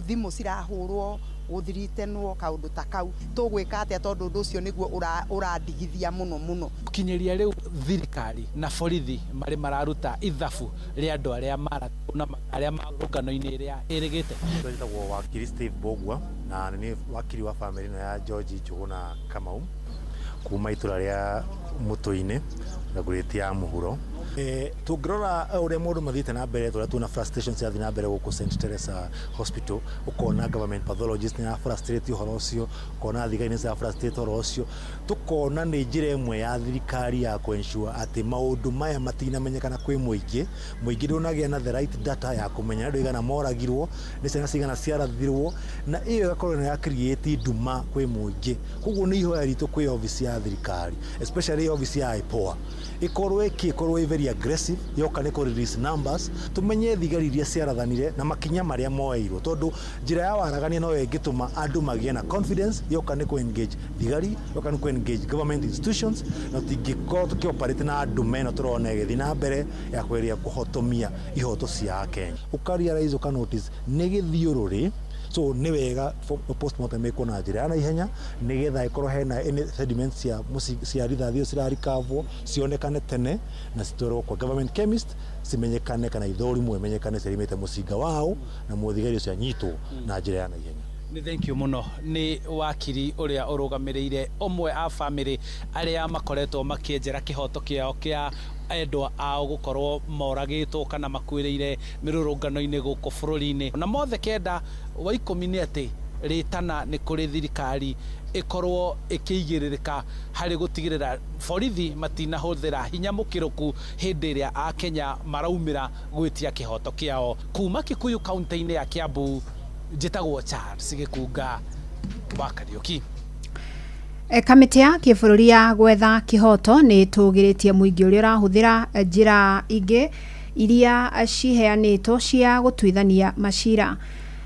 thimũ cirahũrwo gũthiritenwo kaũndũ ta kau. Tũgwĩka atĩa tondũ ũndũ ũcio nĩguo ũrandigithia mũno mũno. Gũkinyĩria rĩu thirikari na borithi marĩ mararuta ithabu rĩa andũ arĩa marathirwo na arĩa marũngano-inĩ ĩrĩa ĩrĩgĩte. Njĩtagwo wakiri Steve Mbugua na nĩ wakiri wa bamĩrĩ ĩno ya George Njũgũna Kamau kuma itũra rĩa Mũtũ-inĩ Dagoretti ya mũhuro. Tũngĩrora ũrĩa maũndũ mathiĩte na mbere tũrĩa tuona frustration cirathiĩ na mbere gũkũ St Teresa Hospital, ũkona government pathologist nĩ frustrate ũhoro ũcio, ũkona thigari nĩ cira frustrate ũhoro ũcio, tũkona nĩ njĩra ĩmwe ya thirikari ya kũ ensure atĩ maũndũ maya matinamenyekana kwĩ mũingĩ. Mũingĩ ndũnagĩa na the right data ya kũmenya andũ aigana moragirwo, nĩ ciana cigana ciarathirwo, na ĩyo ĩgakorwo nĩ ya create nduma kwĩ mũingĩ. Koguo nĩ ihoya ritũ kwĩ obici ya thirikari, especially obici ya IPOA, ĩkorwo ĩkĩ ĩkorwo ĩ very aggressive yoka nĩ kũ release numbers, tumenye thigari iria ciarathanire na makinya marĩa moeirwo, tondũ njĩra ya waragania no ĩngĩtũma andũ magĩe na confidence yoka nĩ kũ engage thigari, yoka nĩ kũ engage government institutions, na tũtingĩkorwo tũkĩoperate na andũ meno tũrona ĩgĩthiĩ na mbere ya kũgeria kũhotomia ihoto cia Akenya. Ũka realize ũka notice nĩ gĩthiũrũrĩ, so nĩ wega postmortem ĩkwo na njĩra ya naihenya nĩgetha ĩkorwo hena any sediments cia rithathi icio cirarikavwo cionekane tene na citwarwo kwa government chemist cimenyekane kana ithũrimwo imenyekane ciarimĩte mũcinga wao na mũthigari ũcio anyitwo na njĩra ya naihenya. Nĩ thank you mũno nĩ wakiri ũrĩa ũrũgamĩrĩire ũmwe a bamĩrĩ arĩa makoretwo makĩenjera kĩhoto kĩao kĩa endwa ao gũkorwo moragĩtwo kana makuĩrĩire mĩrũrũngano-inĩ gũkũ bũrũri-inĩ. Na mothe kenda wa ikũmi nĩ atĩ rĩtana nĩ kũrĩ thirikari ĩkorwo ĩkĩigĩrĩrĩka harĩ gũtigĩrĩra borithi matinahũthĩra hinya mũkĩrũku hĩndĩ ĩrĩa Akenya maraumĩra gwĩtia kĩhoto kĩao. Kuma Kikuyu kaunti-inĩ ya Kiambu, njĩtagwo Charles Gĩkunga wa Kariũki. Kamĩtĩ ya kĩbũrũri ya gwetha kĩhoto nĩ ĩtũgĩrĩtie mũingĩ ũrĩa ũrahũthĩra njĩra ingĩ iria ciheanĩtwo cia gũtuithania macira,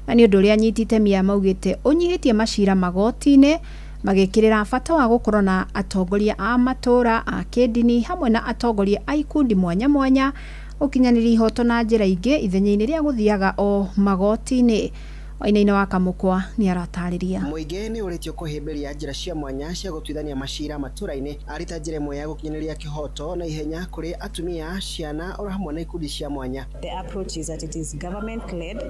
na nĩ ũndũ ũrĩa anyiti itemi aya maugĩte ũnyihĩtie macira magoti-inĩ, magĩkĩrĩra bata wa gũkorwo na atongoria a matũra a kĩndini hamwe na atongoria a ikundi mwanya mwanya gũkinyanĩria ihoto na njĩra ingĩ ithenya-inĩ rĩa gũthiaga o magoti-inĩ. Wainaina wa Kamũkwa nĩ aratarĩria. Mũingĩ nĩ ũrĩtio kũhĩmbĩria njĩra cia mwanya cia gũtuithania macira matũra-inĩ arĩ ta njĩra ĩmwe ya gũkinyanĩria kĩhoto na ihenya kũrĩ atumia, ciana oro hamwe na ikundi cia mwanya. The approach is that it is government led,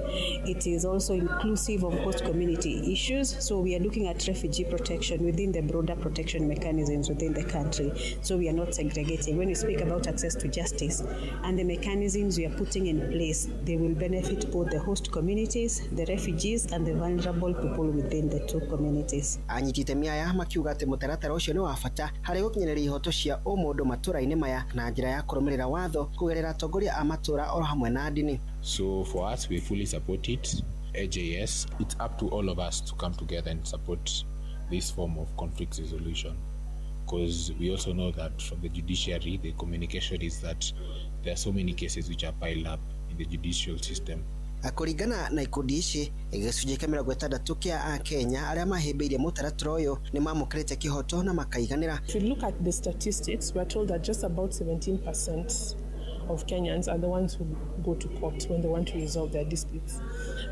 it is also inclusive of host community issues, so we are looking at refugee protection within the broader protection mechanisms within the country. So we are not segregating. When we speak about access to justice and the mechanisms we are putting in place, they will benefit both the host communities, the refugees and the vulnerable people within the two communities. Anyiti itemi aya makiuga atĩ mũtaratara ũcio nĩ wa bata harĩ gũkinyanĩria ihoto cia ũmũndũ matũra-inĩ maya na njĩra ya kũrũmĩrĩra watho kũgerera atongoria a matũra oro hamwe na ndini. So for us, we fully support it. AJS, it's up to all of us to come together and support this form of conflict resolution, because we also know that from the judiciary, the communication is that there are so many cases which are piled up in the judicial system. Kũringana na ikundi ici, gĩcunjĩ kĩa 60 kĩa Akenya arĩa mahĩmbĩirie mũtaratara ũyũ nĩ mamũkĩrĩte kĩhoto na makaiganĩra. If you look at the statistics, we are told that just about 17% of Kenyans are the ones who go to court when they want to resolve their disputes.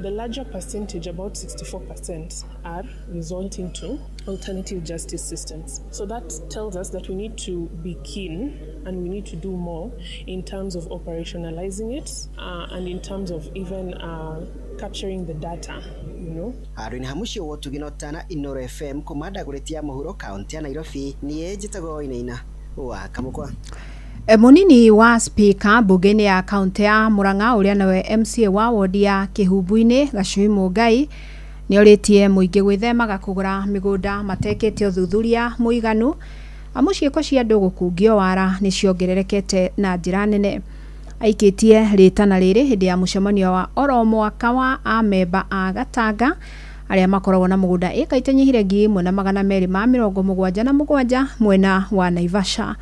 The larger percentage, about 64%, are resorting to alternative justice systems. So that tells us that we need to be keen and we need to do more in terms of operationalizing it and in terms of even capturing the data, you know. Handũ-inĩ ha mũciĩ wa ũtugi na ũtana Inooro FM kuma Dagoretti ya mũhuro kaunti ya Nairobi niĩ njĩtagwo Wainaina wa Kamũkwa. Mũnini wa spika mbunge-inĩ ya kaunti ya Murang'a ũrĩa nowe MCA wa wodi ya Kĩhumbu-inĩ Gacui Mũngai nĩorĩtie mũingĩ gwĩthemaga kũgũra mĩgũnda matekĩte ũthuthuria mũiganu amu ciĩko cia andũ gũkungio wara nĩciongererekete na njĩra nene. Aikĩtie rĩtana rĩrĩ hĩndĩ ya mũcemanio wa oro mwaka wa amemba a Gatanga arĩa makoragwo na mũgũnda ĩka itanyihire 1277 mwena wa Naivasha.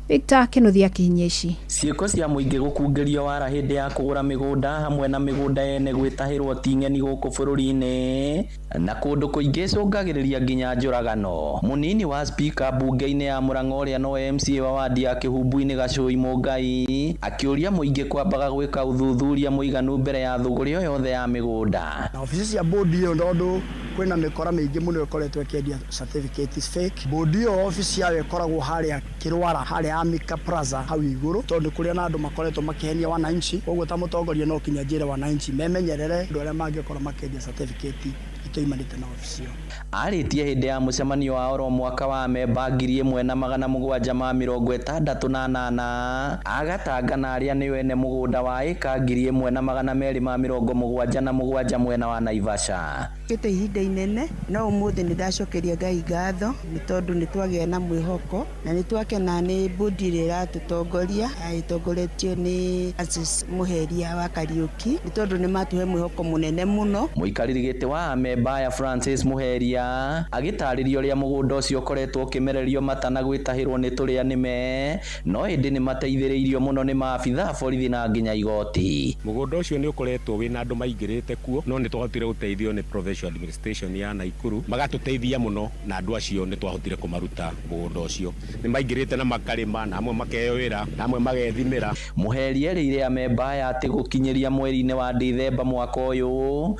Victor Kinuthia akihinyia ici. Ciĩko cia mũingĩ gũkungĩrio wara hĩndĩ ya kũgũra mĩgũnda hamwe na mĩgũnda yene gwĩtahĩrwo ti ng'eni gũkũ bũrũri-inĩ na kũndũ kũingĩ icũngagĩrĩria nginya njũragano. Mũnini wa spika mbunge-inĩ ya Murang'a ũrĩa nowe MCA wa wadi ya Kĩhumbu-inĩ Gacui Mũngai akĩũria mũingĩ kwambaga gwĩka ũthuthuria mũiganu mbere ya thũgũrĩ o yothe ya mĩgũnda. Na obici cia bodi ĩyo tondũ kwĩna mĩkora mĩingĩ mũno ĩkoretwo ĩkĩendia certificates fake. Bodi ĩyo obici yayo ĩkoragwo harĩa Kĩrwara harĩa Amika Plaza hau igũrũ tondũ kũrĩa na andũ makoretwo makĩhenia wananchi, koguo ta mũtongoria no kinya njĩre wananchi memenyerere andũ arĩa mangĩkorwo makĩendia certificate itoimanĩte na obici ĩyo. Arĩtie hĩndĩ ya mũcemanio wa oro mwaka wa amemba 1768 agatanga na arĩa nĩo ene mũgũnda wa ĩka 1277 mwena wa Naivasha. Kĩte ihinda inene no ũmũthĩ nĩ ndacokeria Ngai ngatho nĩ tondũ nĩ twagĩa na mwĩhoko na nĩ twakena nĩ bodi ĩrĩa ĩratũtongoria ĩtongoretio nĩ Francis Muheria wa Kariuki nĩ tondũ nĩ matũhe mwĩhoko mũnene mũno. Mũikarĩri gĩtĩ wa amemba ya Francis Muheria agĩtarĩria ũrĩa mũgũnda ũcio ũkoretwo ũkĩmererio mata na gwĩtahĩrwo nĩ tũrĩa nĩme no ĩndĩ nĩ mateithĩrĩirio mũno nĩ maabitha a borithi na nginya igoti. Mũgũnda ũcio nĩ ũkoretwo wĩna andũ maingĩrĩte kuo no nĩ twahotire gũteithio nĩ Provincial Administration ya Nakuru magatũteithia mũno na andũ acio nĩ twahotire kũmaruta mũgũnda ũcio. Nĩ maingĩrĩte na makarĩma na amwe makeheo wĩra na amwe magethimĩra. Mũheria erĩire amemba aya atĩ gũkinyĩria mweri-inĩ wa Dithemba mwaka ũyũ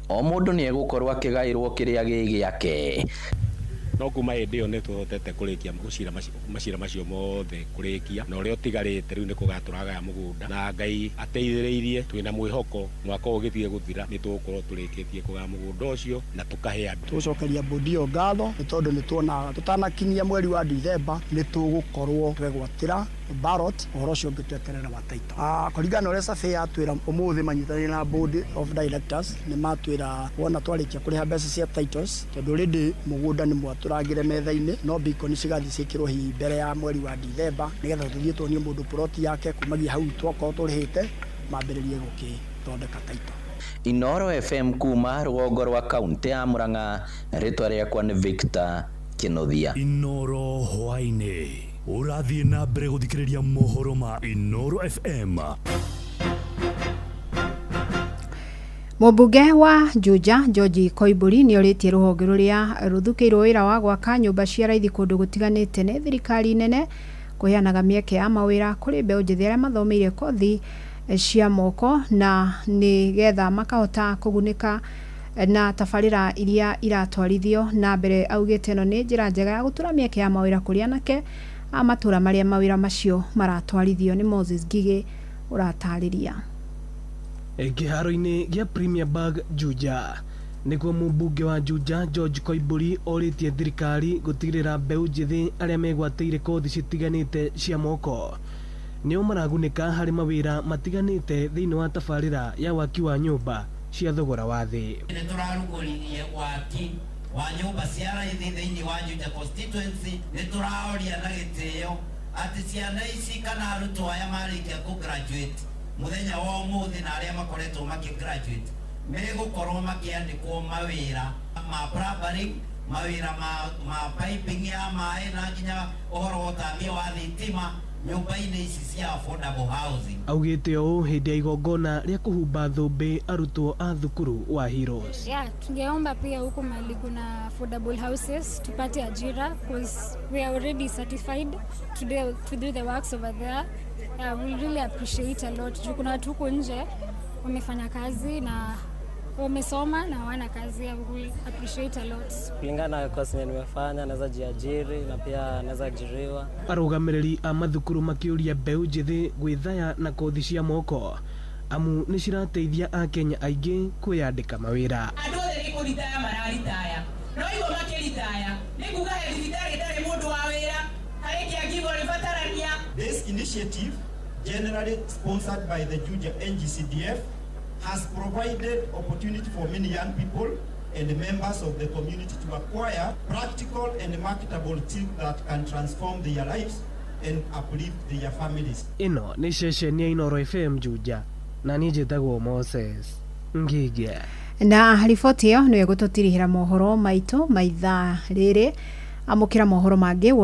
o mũndũ nĩ egũkorwo akĩgaĩrwo kĩrĩa gĩ gĩake. No kuma hĩndĩ ĩyo nĩ tũhotete kũrĩkia macira macio mothe kũrĩkia na ũrĩa ũtigarĩte rĩu nĩ kũgaya tũragaya mũgũnda na Ngai ateithĩrĩirie twĩna mwĩhoko mwaka ũyũ ũgĩthiĩ gũthira nĩ tũgũkorwo tũrĩkĩtie kũgaya mũgũnda ũcio na tũkahe andũ. Tũgũcokeria bodi ĩyo ngatho nĩ tondũ nĩ tuona tũtanakinyia mweri wa Dithemba nĩ tũgũkorwo twegwatĩra ballot ũhoro ũcio ũngĩ tweterera wa title. Kũringana na ũrĩa survey yatwĩra ũmũthĩ manyitanĩire na board of directors nĩ matwĩra wona twarĩkia kũrĩha mbeca cia titles tondũ already mũgũnda nĩ mwatũrangĩre metha-inĩ no beacon cigathiĩ ciĩkĩrwo hihi mbere ya mweri wa Dithemba nĩgetha tũthiĩ tuonie mũndũ plot yake kumagia hau twakorwo tũrĩhĩte mambĩrĩrie gũkĩthondeka title. Inooro FM kuma rũgongo rwa kaunti ya Murang'a rĩtwa rĩakwa nĩ Victor Kinuthia. Inooro hwaĩ-inĩ ũrathiĩ na mbere gũthikĩrĩria mohoro ma Inooro FM. Mũmbunge wa Juja George Koimburi nĩorĩtie rũhonge rũrĩa rũthukĩirwo wĩra wa gwaka nyũmba cia raithi kũndũ gũtiganĩte nĩ thirikari nene kũheanaga mĩeke ya mawĩra kũrĩ mbeũ njĩthĩ arĩa mathomeire kothi cia moko na nĩgetha makahota kũgunĩka na tabarĩra iria iratwarithio na mbere. Augĩte ĩno nĩ njĩra njega ya gũtura mĩeke ya mawĩra kũrĩ anake a matũra marĩa mawĩra macio maratwarithio. Nĩ Moses Ngigĩ ũratarĩria. Kĩharo-inĩ gĩa Premier Bag Juja nĩkuo mũmbunge wa Juja George Koimburi orĩtie thirikari gũtigĩrĩra mbeũ njĩthĩ arĩa megwatĩire kothi citiganĩte cia moko nĩo maragunĩka harĩ mawĩra matiganĩte thĩinĩ wa tabarĩra ya waki wa nyũmba cia thogora wa thĩ. Nĩ tũrarugũririe waki wa nyũmba cia raithi thĩinĩ wa Juja constituency. Nĩ tũraoria na gĩtĩo atĩ ciana ici kana arutwo aya marĩkia kũ graduate mũthenya wa ũmũthĩ na arĩa makoretwo makĩ graduate megũkorwo makĩandĩkwo mawĩra ma plumbing, mawĩra ma piping ya maĩ na nginya ũhoro wa ũtambia wa thitima nyũmba-inĩ ici cia affordable housing. Augĩte ũũ hĩndĩ ya igongona rĩa kũhumba thũmbĩ arutwo a thukuru wa Heroes. Yeah, tungeomba pia huku mahali kuna affordable houses tupate ajira because we are already certified to do the works over there. Yeah, we really appreciate a lot juu kuna watu huku nje wamefanya kazi na wamesoma na hawana kazi. Yeah, we will appreciate a lot. Kulingana na course yenye nimefanya, naweza jiajiri na pia naweza ajiriwa. Arũgamĩrĩri a mathukuru makĩũria mbeũ njĩthĩ gwĩthaya na kothi cia moko amu nĩ cirateithia akenya aingĩ kwĩyandĩka mawĩra. Andũ othe nĩ kũritaya mararitaya, no igua makĩritaya nĩ kuga he thibitarĩ ĩtarĩ mũndũ wa wĩra harĩ kĩangigo rĩbatarania. This initiative, generally sponsored by the Juja NGCDF, has provided opportunity for many young people and members of the community to acquire practical and marketable skills that can transform their lives and uplift their families. Ĩno nĩ ceceni ya Inooro FM Juja, na niĩ njĩtagwo Moses Ngige. Na riboti ĩyo nĩyo ĩgũtũtirihĩra mohoro maitũ ma ithaa rĩrĩ. Amũkĩra mohoro mangĩ.